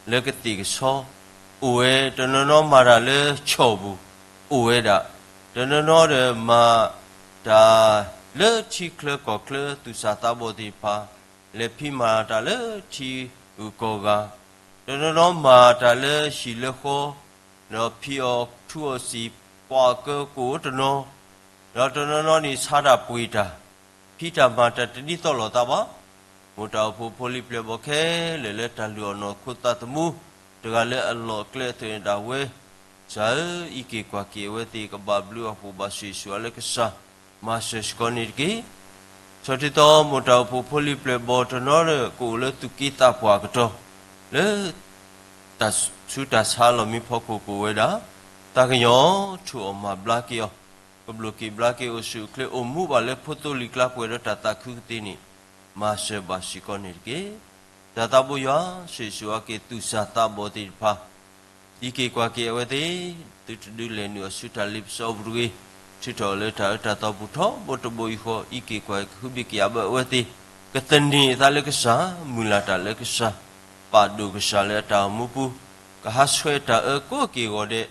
လၢကသ့ၣ်ကဆီ, အိၣ်ဝဲ, တနီၤနီၤမၤတၢ်လၢဆီၣ်ပူၤ, အိၣ်ဝဲဒၣ်, တနီၤနီၤဒီးမၤတၢ်လၢထံချၢကီၢ်ချၢ သူၣ်စၢ်သးဘီၣ်သ့ၣ်တဖၣ်, လဲၤဖံးမၤတၢ်လၢထံဂုၤကီၢ်ဂၤ, တနီၤနီၤမၤတၢ်လၢဟံၣ်လၢဃီ, ဒီးဖံးအီၣ်ထူအီၣ်စံာ် ပှၤအကၢကိၣ်တနီၤ, ဒီးတနီၤနီၤန့ၣ်ဆါတၢ်ပှ့ၤတၢ်, ဖံးတၢ်မၤတၢ်တဒ်သိးလိာ်သးဘၣ်. မိၢ်တၢ်အိၣ်ဖှိၣ်ဖိလံၤပျဲၢ်ဘီၣ်ခဲလၢာ်လၢတၢ်လုၢ်အီၣ်နီၢ်ခိသးသမူ, တဂၤလၢအလီၢ်အကျဲအသိးန့ၣ်ဒၣ်ဝဲ, ကစၢ်ဧၢ, အံးက့ၤကွၢ်က့ၤအဝဲသ့ၣ် ကဘၣ်ဘျုးအဖှိၣ်ဘၣ်ဆိၣ်ဂ့ၤဆိၣ်ဝါလၢကစၢ်, မၤစၢၤစ့ၢ်ကီးန့ၣ်တက့ၢ်. ဆီထံသီ မိၢ်တၢ်အိၣ်ဖှိၣ်ဖိလံၤပျဲၢ်ဘီၣ်တနီၤဒီး ကအိၣ်လၢသူၣ်က့သးပှၢ်အကတီၢ်, လၢတၢ်ဆူးတၢ်ဆါလီၢ်မံဖီခိၣ်ကအိၣ်ဝဲဒၣ်, သးကညီၤ, ထိၣ်အီၣ်မၤဘျါက့ၤအီၤ, ကဘျိၣ်က့ၤဘျါက့ၤ အိၣ်ဆူၣ်အိၣ်ချ့ အိၣ်မူဘၣ်လၢဖိသိလံၤကျါပှဲၤဒီးတၢ်သးခုကသ့န့ၣ်, မၤစၢၤဘၣ်စ့ၢ်ကီးန့ၣ်တက့ၢ်. တၢ်သးဘိယွၤ, ဆိၣ်ဂ့ၤဆိၣ်ဝါက့ၤသူၣ်စၢ်သးဘီၣ်သ့ၣ်တဖၣ်, အံးက့ၤကွၢ်က့ၤအဝဲသ့ၣ်, သုတဒုးလဲၤနုာ်အီၤဆူတၢ်လ့ပစီပူၤတဂ့ၤ, ထုးထီၣ်အီၤလၢတၢ်အၢတၢ်သီပူၤထီဘိတဘိယူၢ်ဃီ, အံးက့ၤကွၢ်က့ၤ ကဟုဘ့ၣ်က့ၤအဘၢအဝဲသ့ၣ်, ကသန့ၤအသးလၢကစၢ်, မုၢ်လၢ်တၢ်လၢကစၢ်, ပာ်ဒိၣ်ကစၢ်လၢအတၢ်အိၣ်မူပူၤ, ကဟးဆှဲးတၢ်အၢကိးက့ၤအဂီၢ်ဒဲး,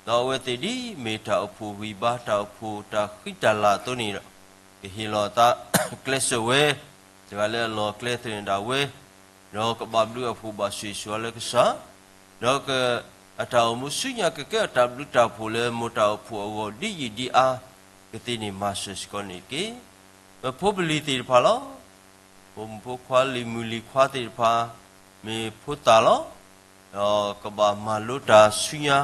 ဒီးအဝဲသ့ၣ်ဒ်မ့ၢ်တၢ်အိၣ်ဖှိၣ်ဂံၢ်ဘါ တၢ်အိၣ်ဖှိၣ်တၢ်ဃံတၢ်လၤအသိးန့ၣ်ဒီး, ကဟ့ၣ်လီၤအသးကျဲးစၢးဝဲ, တဂၤလၢအလီၢ်အကျဲသန့ၤဒၣ်ဝဲ, ဒီးကဘၣ်ဘျုးအဖှိၣ်ဘၣ်ဆိၣ်ဂ့ၤဆိၣ်ဝါလၢကစၢ်, ဒီးက, အတၢ်အိၣ်မူဆူညါကကဲအတၢ်ဘျုးတၢ်ဖှိၣ်လၢမိၢ်တၢ်အိၣ်ဖှိၣ်အဂီၢ်ဒ်ယံာ်ဒ်အါ, ကသ့န့ၣ်မၤစၢၤစ့ၢ်ကီးန့ၣ်တက့ၢ်. ပဖိပလံၤသ့ၣ်တဖၣ်လီၤ. ဖိမုၣ်ဖိခွါလံၤမုၣ်လံၤခွါသ့ၣ်တဖၣ်, မ့ၢ်ဖိသၣ်လီၤ. ဒီးကဘၣ်မၤလိတၢ်ဆူညါ,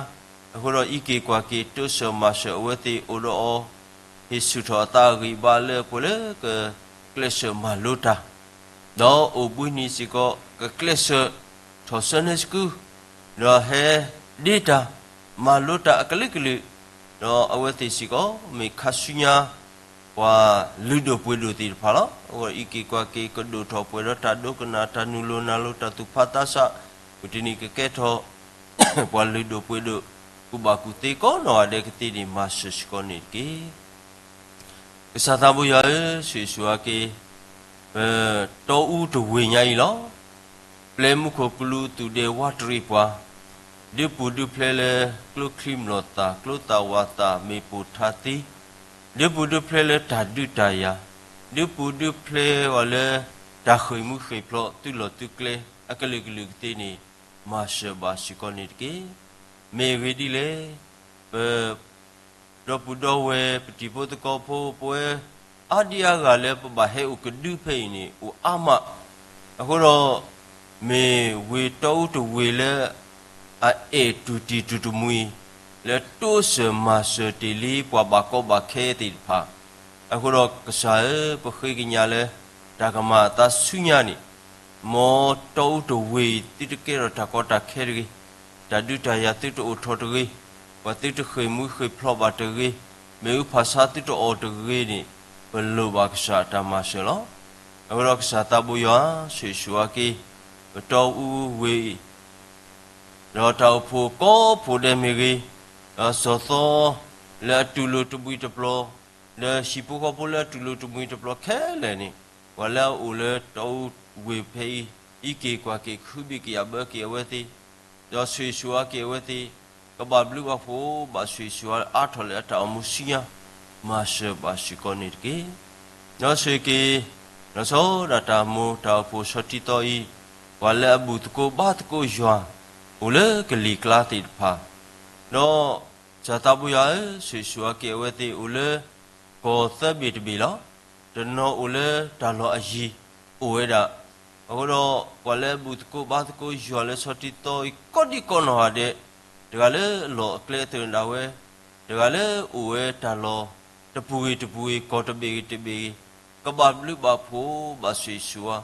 အဃိဒီးအံးက့ၤကွၢ်က့ၤ တိစၢၤမၤစၢၤအဝဲသ့ၣ်အိၣ်ဒီးအီၤ, ဟ့ၣ်ဆူၣ်ထီၣ်အသးအဂံၢ်အဘါလၢပှဲၤလၢကကျဲးစၢးမၤလိတၢ် ဒီးအိၣ်ဘှံးနံၤစ့ၢ်ကီး ကကျဲးစၢးထီၣ်ဆၢန့ၢ်စကူ, ဒီးဟဲဒ့တၢ် မၤလိတၢ်အကလုာ်ကလုာ်, ဒီးအဝဲသ့ၣ်စ့ၢ်ကီး မ့ၢ်ခါဆူညါ ပှၤလုၢ်ဒိၣ်ပှ့ၤဒိၣ်သ့ၣ်တဖၣ်လီၤ. အဃိအံးက့ၤကွၢ်က့ၤ ကဒိၣ်ထီၣ်ပှဲၤဒီးတၢ်ဒိကနၣ် တၢ်နုာ်လီၤနၤလီၤ တၢ်သူၣ်ဖးသးစး, မုၢ်တနံၤကကဲထီၣ် ပှၤလုၢ်ဒိၣ်ပှ့ၤဒိၣ် ကူၣ်ဘၣ်ကူၣ်သ့ကိးနီၢ်ဂၤဒဲးကသ့န့ၣ် မၤစၢၤစ့ၢ်ကီးန့ၣ်တက့ၢ်. ကစၢ်သးဘိယွၤဧၢ, ဆိၣ်ဂ့ၤဆိၣ်ဝါက့ၤ ပတီအူတဝ့ၢ်ညါအံၤလီၤ. ပျဲမူခိၣ်ကလူးသူၣ်ဒဲဝးတရံးပှၤ, ဒုးပူၤဒုးဖျဲးလၢ ကျိချံမျိာ်သၣ် ကျိသၣ်ဝၣ်သၣ် မ့ၢ်ပိာ်ထါသံ, ဒုးပူၤဒုးဖျဲးလၢတၢ်ဒုးတၢ်ယၤ, ဒုးပူၤဒုးဖျဲးအီၤလၢ တၢ်ဃ့ၢ်မူဃ့ၢ်ဖျိး သုးလီၢ်သုးကျဲ အကလုာ်ကလုာ်ကသ့န့ၣ် မၤစၢၤဘၣ်စ့ၢ်ကီးန့ၣ်တက့ၢ်. မ့ၢ်အဂ့ၢ်ဒ်လဲၣ်, ပ ဒီပုၢ်ဒီဝဲၢ် ပတံၤဖိသကိးဖိ ပဝဲအါဒံအါဂၤလၢပဘၣ်ဟဲအိၣ်ကဒုဖဲအံၤန့ၣ် အိၣ်အါမး, အဃိဒီး မ့ၢ်ဝ့ၢ်တီအူတဝ့ၢ်လၢ အအဲၣ်တူၢ်တံၢ်တူၢ်တမှံၤ လၢတိစၢၤမၤစၢၤတ့ၢ်လံပှၤဘၣ်ကီဘၣ်ခဲသ့ၣ်တဖၣ်, အဃိဒီးကစၢ်ဧၢ ပဃ့ကညးလၢ တၢ်ကမၤအသးဆူညါန့ၣ် မ်တီအူတဝ့ၢ်အံၤ သုတကဲထီၣ်တၢ်ကီတၢ်ခဲတဂ့ၤ, တၢ်ဒုးတၢ်ယၤသုတအိၣ်ထီၣ်တဂ့ၤ, ပှၤသုတဃ့ၢ်မူဃ့ၢ်ဖျိးဘၣ်တဂ့ၤ, မ့ၣ်အူဖးဆါသုတအီၣ်တဂ့ၤန့ၣ် ပလိၣ်ဘၣ်ကစၢ်အတၢ်မၤစၢၤလီၤ. အဃိဒီးကစၢ်သးဘိယွၤ ဆိၣ်ဂ့ၤဆိၣ်ဝါက့ၤ ပတီအူဝ့ၢ်အံၤ ဒီးတၢ်အိၣ်ဖှိၣ်ကိးဖှိၣ်ဒဲးမ့ၢ်ဂ့ၤ, ဒီးစီၤသီလၢအတူၢ်လိာ်တမှံၤတပျီၤ, ဒီးဟံၣ်ဖိဃီဖိလၢအတူၢ်လိာ်တမှံၤတပျီၤခဲလၢာ်န့ၣ်, ပှၤလၢအအိၣ်လၢတီအူဝ့ၢ်ဖဲအံၤ အံးက့ၤကွၢ်က့ၤ ကဟုဘံၣ်ကယာ်ဘၢက့ၤအဝဲသ့ၣ်, ဒီးဆိၣ်ဂ့ၤဆိၣ်ဝါက့ၤအဝဲသ့ၣ်, ကဘၣ်ဘျုးဘၣ်ဖှိၣ်ဘၣ်ဆိၣ်ဂ့ၤဆိၣ်ဝါအါထီၣ်လၢအတၢ်အိၣ်မူဆူညါ, မၤစၢၤဘၣ်စ့ၢ်ကီးန့ၣ်တက့ၢ်. ဒီးဆိၣ်ဂ့ၤက့ၤ လီၤဆီဒၣ်တၢ်မိၢ်တၢ်အိၣ်ဖှိၣ်ဆီထံသီအံၤ, ပှၤလၢအဘူၣ်သကိးဘါသကိးယွၤ အိၣ်လၢကလံၤကျါသ့ၣ်တဖၣ်, ဒီး ကစၢ်သးဘိယွၤဧၢ, ဆိၣ်ဂ့ၤဆိၣ်ဝါက့ၤအဝဲသ့ၣ်အိၣ်လၢ ကီၢ်သၢဘ့ၣ်တဘ့ၣ်လီၤ. တနီၤအိၣ်လၢတၢ်လီၢ်အယံၤအိၣ်ဝဲဒၣ်, အဃိဒီး ပှၤလၢအဘူၣ်သကိးဘါသကိးယွၤလၢဆီထံသီအံၤ ကိးဒံကိးနီၢ်ဂၤဒဲး, တဂၤလၢအလီၢ်အကျဲအသိးန့ၣ်ဒၣ်ဝဲ, တဂၤလၢအိၣ်ဝဲတၢ်လီၢ် တပူၤဂ့ၤတပူၤဂ့ၤ ကီၢ်တဘ့ၣ်ဂ့ၤတဘ့ၣ်ဂ့ၤ, ကဘၣ်ဘျုးဘၣ်ဖှိၣ်ဘၣ်ဆိၣ်ဂ့ၤဆိၣ်ဝါ,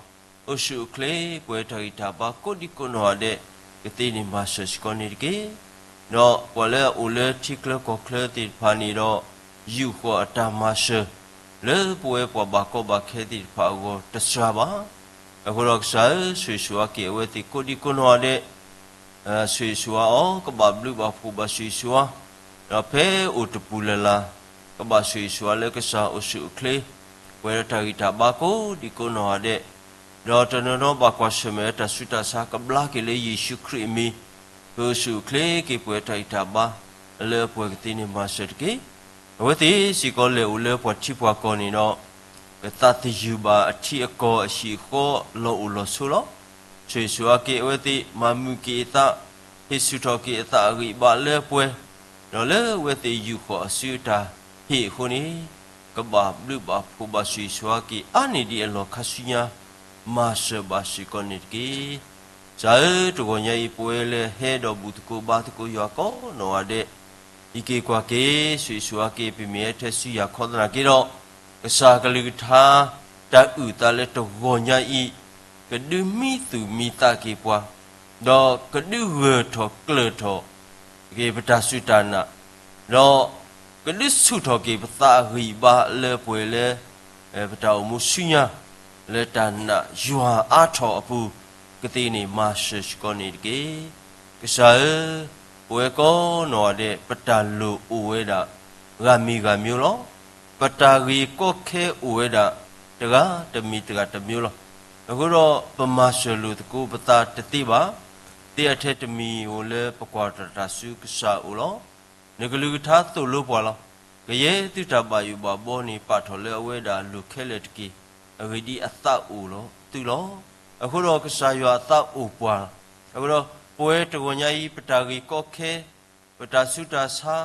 အိၣ်ဆူၣ်အိၣ်ချ့ ပှဲၤတၢ်ဂံၢ်တၢ်ဘါ ကိးဒံကိးနီၢ်ဂၤဒဲး ကသ့န့ၣ်မၤစၢၤစ့ၢ်ကီးန့ၣ်တက့ၢ်. ဒီးပှၤလၢအအိၣ်လၢထံချၢကီၢ်ချၢသ့ၣ်တဖၣ်န့ၣ်ဒီး ယူာ်ဃီၤအတၢ်မၤစၢၤ လၢပဝဲပှၤဘၣ်ကီဘၣ်ခဲသ့ၣ်တဖၣ်အဂီၢ်တစှၤဘၣ်. အဃိဒီးကစၢ်ဧၢ, ဆိၣ်ဂ့ၤဆိၣ်ဝါက့ၤအဝဲသ့ၣ်ကိးဒံကိးနီၢ်ဂၤဒဲး, ဆိၣ်ဂ့ၤဆိၣ်ဝါအီၤ, ကဘၣ်ဘျုးဘၣ်ဖှိၣ်ဘၣ်ဆိၣ်ဂ့ၤဆိၣ်ဝါ, ဒီးဖဲအိၣ်တပူၤလၢ်လၢ်, ကဘၣ်ဆိၣ်ဂ့ၤဆိၣ်ဝါလၢကစၢ်အိၣ်ဆူၣ်အိၣ်ချ့, ပှဲၤဒီးတၢ်ဂံၢ်တၢ်ဘါကိးဒံကိးနီၢ်ဂၤဒဲး, ဒီးတနီၤနီၤဘၣ်ကွၢ်ဆၢၣ်မဲာ်တၢ်ဆူးတၢ်ဆါ ကဘျါက့ၤလၢယ့ၣ်ၡူးခရံာ်အမံၤ, ပအိၣ်ဆူၣ်အိၣ်ချ့က့ၤ ပှဲၤတၢ်ဂံၢ်တၢ်ဘါ, လၢအပှဲၤကသ့န့ၣ်မၤစၢၤတက့ၢ်. အဝဲသ့ၣ်စ့ၢ်ကီးလဲၤအိၣ်လၢပှၤထံပှၤကီၢ်န့ၣ်ဒီး, ကသးသယုၢ်ဘၣ်အထံအကီၢ်အဟံၣ်အဃီလီၤအိၣ်လီၤဆိးလီၤ. ဆိၣ်ဂ့ၤဆိၣ်ဝါက့ၤအဝဲသ့ၣ် မၤမုာ်က့ၤအသး, ဟ့ၣ်ဆူၣ်ထီၣ်က့ၤအသးအဂံၢ်အဘါလၢအပှဲၤ, ဒီးလၢအဝဲသ့ၣ်ယူာ်ဃီၤအစုအတၢ်ဟ့ၣ်အဃိန့ၣ်, ကဘၣ်ဘျုးဘၣ်ဖှိၣ်ဘၣ်ဆိၣ်ဂ့ၤဆိၣ်ဝါက့ၤအါန့ၢ်ဒံးအလီၢ်ခါဆူညါ, မၤစၢၤဘၣ်စ့ၢ်ကီးန့ၣ်တက့ၢ်. ကစၢ်ဧၢ, တဂီၤညါအံၤပဝဲလၢဟဲဒီးဘူၣ်သကိးဘါသကိးယွၤကိးနီၢ်ဂၤဒဲး, အံးက့ၤကွၢ်က့ၤ ဆိၣ်ဂ့ၤဆိၣ်ဝါက့ၤ ပမ့ၢ်ဟဲထဲဆူယၤခီသနာ်က့ဒီး, ကစၢ်ကလုၢ်ကထါ တၢ်အုၣ်သးလၢတဂီၤညါအံၤ, ကဒုးမံသူၣ်မံသးက့ၤပှၤ, ဒီးကဒုးဂၢၢ်ထီၣ်ကျၢၤထီၣ်က့ၤပတၢ်စူၢ်တၢ်နာ်, ဒီးကဒုးဆူၣ်ထီၣ်က့ၤပသးအဂံၢ်အဘါလၢပှဲၤလၢ ပတၢ်အိၣ်မူဆူညါ, လၢတၢ်နာ်ယွၤအါထီၣ်အပူၤ, ကသ့န့ၣ်မၤစၢၤစ့ၢ်ကီးန့ၣ်တက့ၢ်. ကစၢ်ဧၢ, ပဝဲကိးနီၢ်ဂၤဒဲး ပတၢ်လိၣ်အိၣ်ဝဲဒၣ် ဂၤမံၤဂၤမံၤလီၤ. ပတၢ်ဂ့ၢ်ကီခဲအိၣ်ဝဲဒၣ် တဂၤတမံၤတဂၤတမံၤလီၤ. အဃိဒီးပမၤစၢၤလိာ်သကိးပသးတသ့ဘၣ်. သ့အထဲတမံၤဧိၤလၢပကွၢ်တၢ်တၢ်ဆူကစၢ်အအိၣ်လီၤ. နကလုၢ်ကထါသိၣ်လိပှၤလီၤ. ကယဲၢ်သုတၢ်ဘၣ်ယိၣ်ဘၣ်ဘီန့ၣ် ပာ်ထီၣ်လၢအဝဲဒၣ်အလိၤခဲလၢာ်တက့ၢ်. အဂ့ၢ်ဒ်အံၤ, အသးအိၣ်လီၤသုလီၤ. အဃိဒီးကစၢ်ယွၤအသးအိၣ်ပှၤလီၤ. အဃိဒီးပဝဲတဂီၤညါအံၤ ပတၢ်ဂ့ၢ်ကီခဲ, ပတၢ်ဆူးတၢ်ဆါ,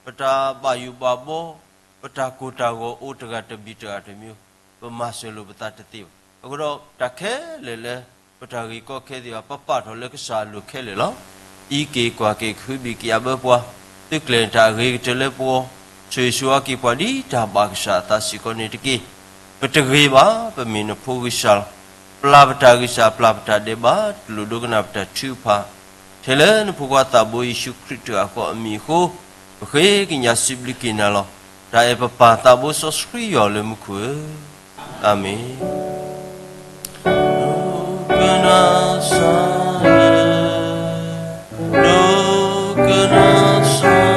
ပတၢ်ဘၣ်ယိၣ်ဘၣ်ဘီ, ပတၢ်ကိၢ်တၢ်ဂီၤအိၣ်တဂၤတမံၤတဂၤတမံၤ, ပမၤစၢၤလိာ်ပသးတသ့ဘၣ်. အဃိဒီးတၢ်ခဲလၢာ်လၢ ပတၢ်ဂ့ၢ်ကီခဲသ့ၣ်တဖၣ် ပပာ်ထီၣ်လၢကစၢ်အလိၤခဲလၢာ်လီၤ. အံးက့ၤကွၢ်က့ၤ ကဟုဘံၣ်ကယာ်ဘၢပှၤ, သုးကျဲၤတၢ်အဂ့ၤကတၢၢ်လၢပဂီၢ်, ဆိၣ်ဂ့ၤဆိၣ်ဝါက့ၤပှၤဒ်တၢ်ဘၣ်ကစၢ်အသးစ့ၢ်ကီးန့ၣ်တက့ၢ်. ပတဂ့ၤဘၣ်, ပမ့ၢ်နဖိဂံၢ်စၢ်လီၤ. ပျၢ်ပတၢ်ဂံၢ်စၢ်, ပျၢ်ပတၢ်ဒဲးဘး, တူၢ်လိာ်ဒိကနၣ်ပတၢ်ထုကဖၣ်, ထဲလၢနဖိခွါသးဘိယ့ၣ်ၡူးခရံာ်တဂၤအဃိအမံၤအဃိ, ပဃ့ကညးစံးဘျုးက့ၤနၤလီၤ. တၢ်အဲၣ်ပပၢ်သးဘိစီဆှံယွၤလၢမူခိၣ်ဧၢ, အၤမ့ၣ်. ဒိကနၣ်စၢ်ဧၢ, ဒိကနၣ်စၢ်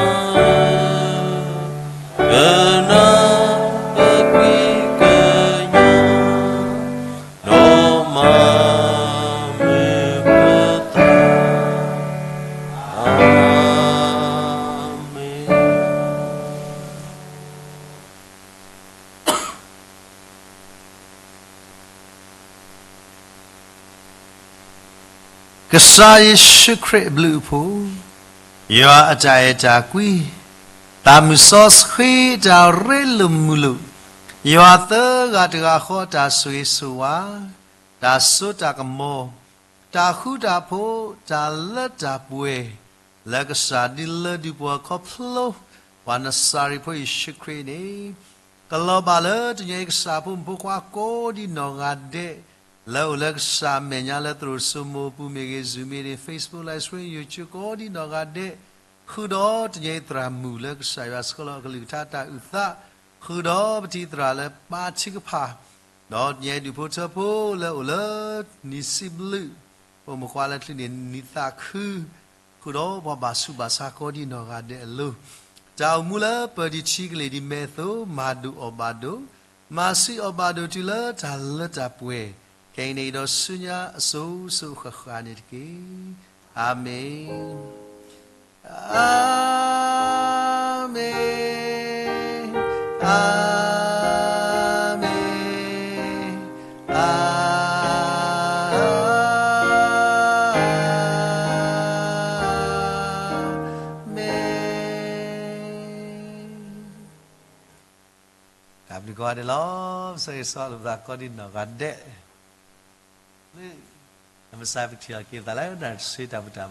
ဧၢ, ကနၣ်ပကွံာ်ကညး, ဒီးမၤမုာ်ပသး, အၤမ့ၣ်. ကစၢ်ယ့ၣ်ၡူးခရံာ်အဘျုးအဖှိၣ်, ယွၤအတၢ်အဲၣ်တၢ်ကွံ, သးမုၢ်စီဆှံတၢ်ရ့လိာ်မုာ်လိာ်, ယွၤသၢဂၤတဂၤဃီတၢ်ဆိၣ်ဂ့ၤဆိၣ်ဝါ, တၢ်စိတၢ်ကမီၤ, တၢ်ဃူတၢ်ဖိး, တၢ်လၢတၢ်ပှဲၤ, လၢကစၢ်ဒုးလၢဒုးပှၤခီဖျိ ပှၤနစၤရ့းဖိယ့ၣ်ၡူးခရံာ်န့ၣ် ကလီၤဘၣ်လၢတနံၤအံၤ ကစၢ်ဖိမုၣ်ဖိခွါကိးဒံးနီၢ်ဂၤဒဲး, လၢအိၣ်လၢကစၢ်အမဲာ်ညါလၢသရိာ်စိမိၤအပူၤမ့ၢ်ဂ့ၤ, Zoom မ့ၢ်ဂ့ၤ, Facebook live stream, YouTube ကိးဒံးနီၢ်ဂၤဒဲး, ဃုာ်ဒီးတနံၤအံၤသရၣ်မုၣ်လၢကစၢ်ယွၤဆှၢလီၤအကလုၢ်ကထါတၢ်အုၣ်သး, ဃုာ်ဒီးပထံသရၣ်လၢပၢ်ထုကဖၣ်, ဒီးတနံၤအံၤဒူၣ်ဖိထၢဖိလၢအိၣ်လၢနံၣ်စံးဘျုး, ဖိမုၣ်ခွါလၢချုးန့ၣ်နံၣ်သးခု, ဃုာ်ဒီးပှၤဘၣ်ဆူးဘၣ်ဆါကိးဒံးနီၢ်ဂၤဒဲးအလိၤ, တၢ်အိၣ်မူလၢပၢၤဒံးထံကလ့ၢ်ဒံးမဲာ်အသိး မၤဒိၣ်အီၣ်ဘၣ်ဒိး, မၤဆံးအီၣ်ဘၣ်ဒိးတုၤလၢတၢ်လၢတၢ်ပှဲၤ, ခဲအံၤန့ၣ်ဒီးဆူညါအစိၤစိၤအဃၣ်ဃၣ်န့ၣ်တက့ၢ်. အၤမ့ၣ်, အၤမ့ၣ်, အၤမ့ၣ်, အၤမ့ၣ်. တၢ်ဘျုးကိးဂၤဒဲးလီၤ. ပဆၢဂ့ၤဆၢဝါလိာ်ပသးကိးဒံးနီၢ်ဂၤဒဲး, မုၢ်မဆါပထံၣ်အီၤက့ၤပသးလၢတၢ်ဆၢတၢ်ပတၢ်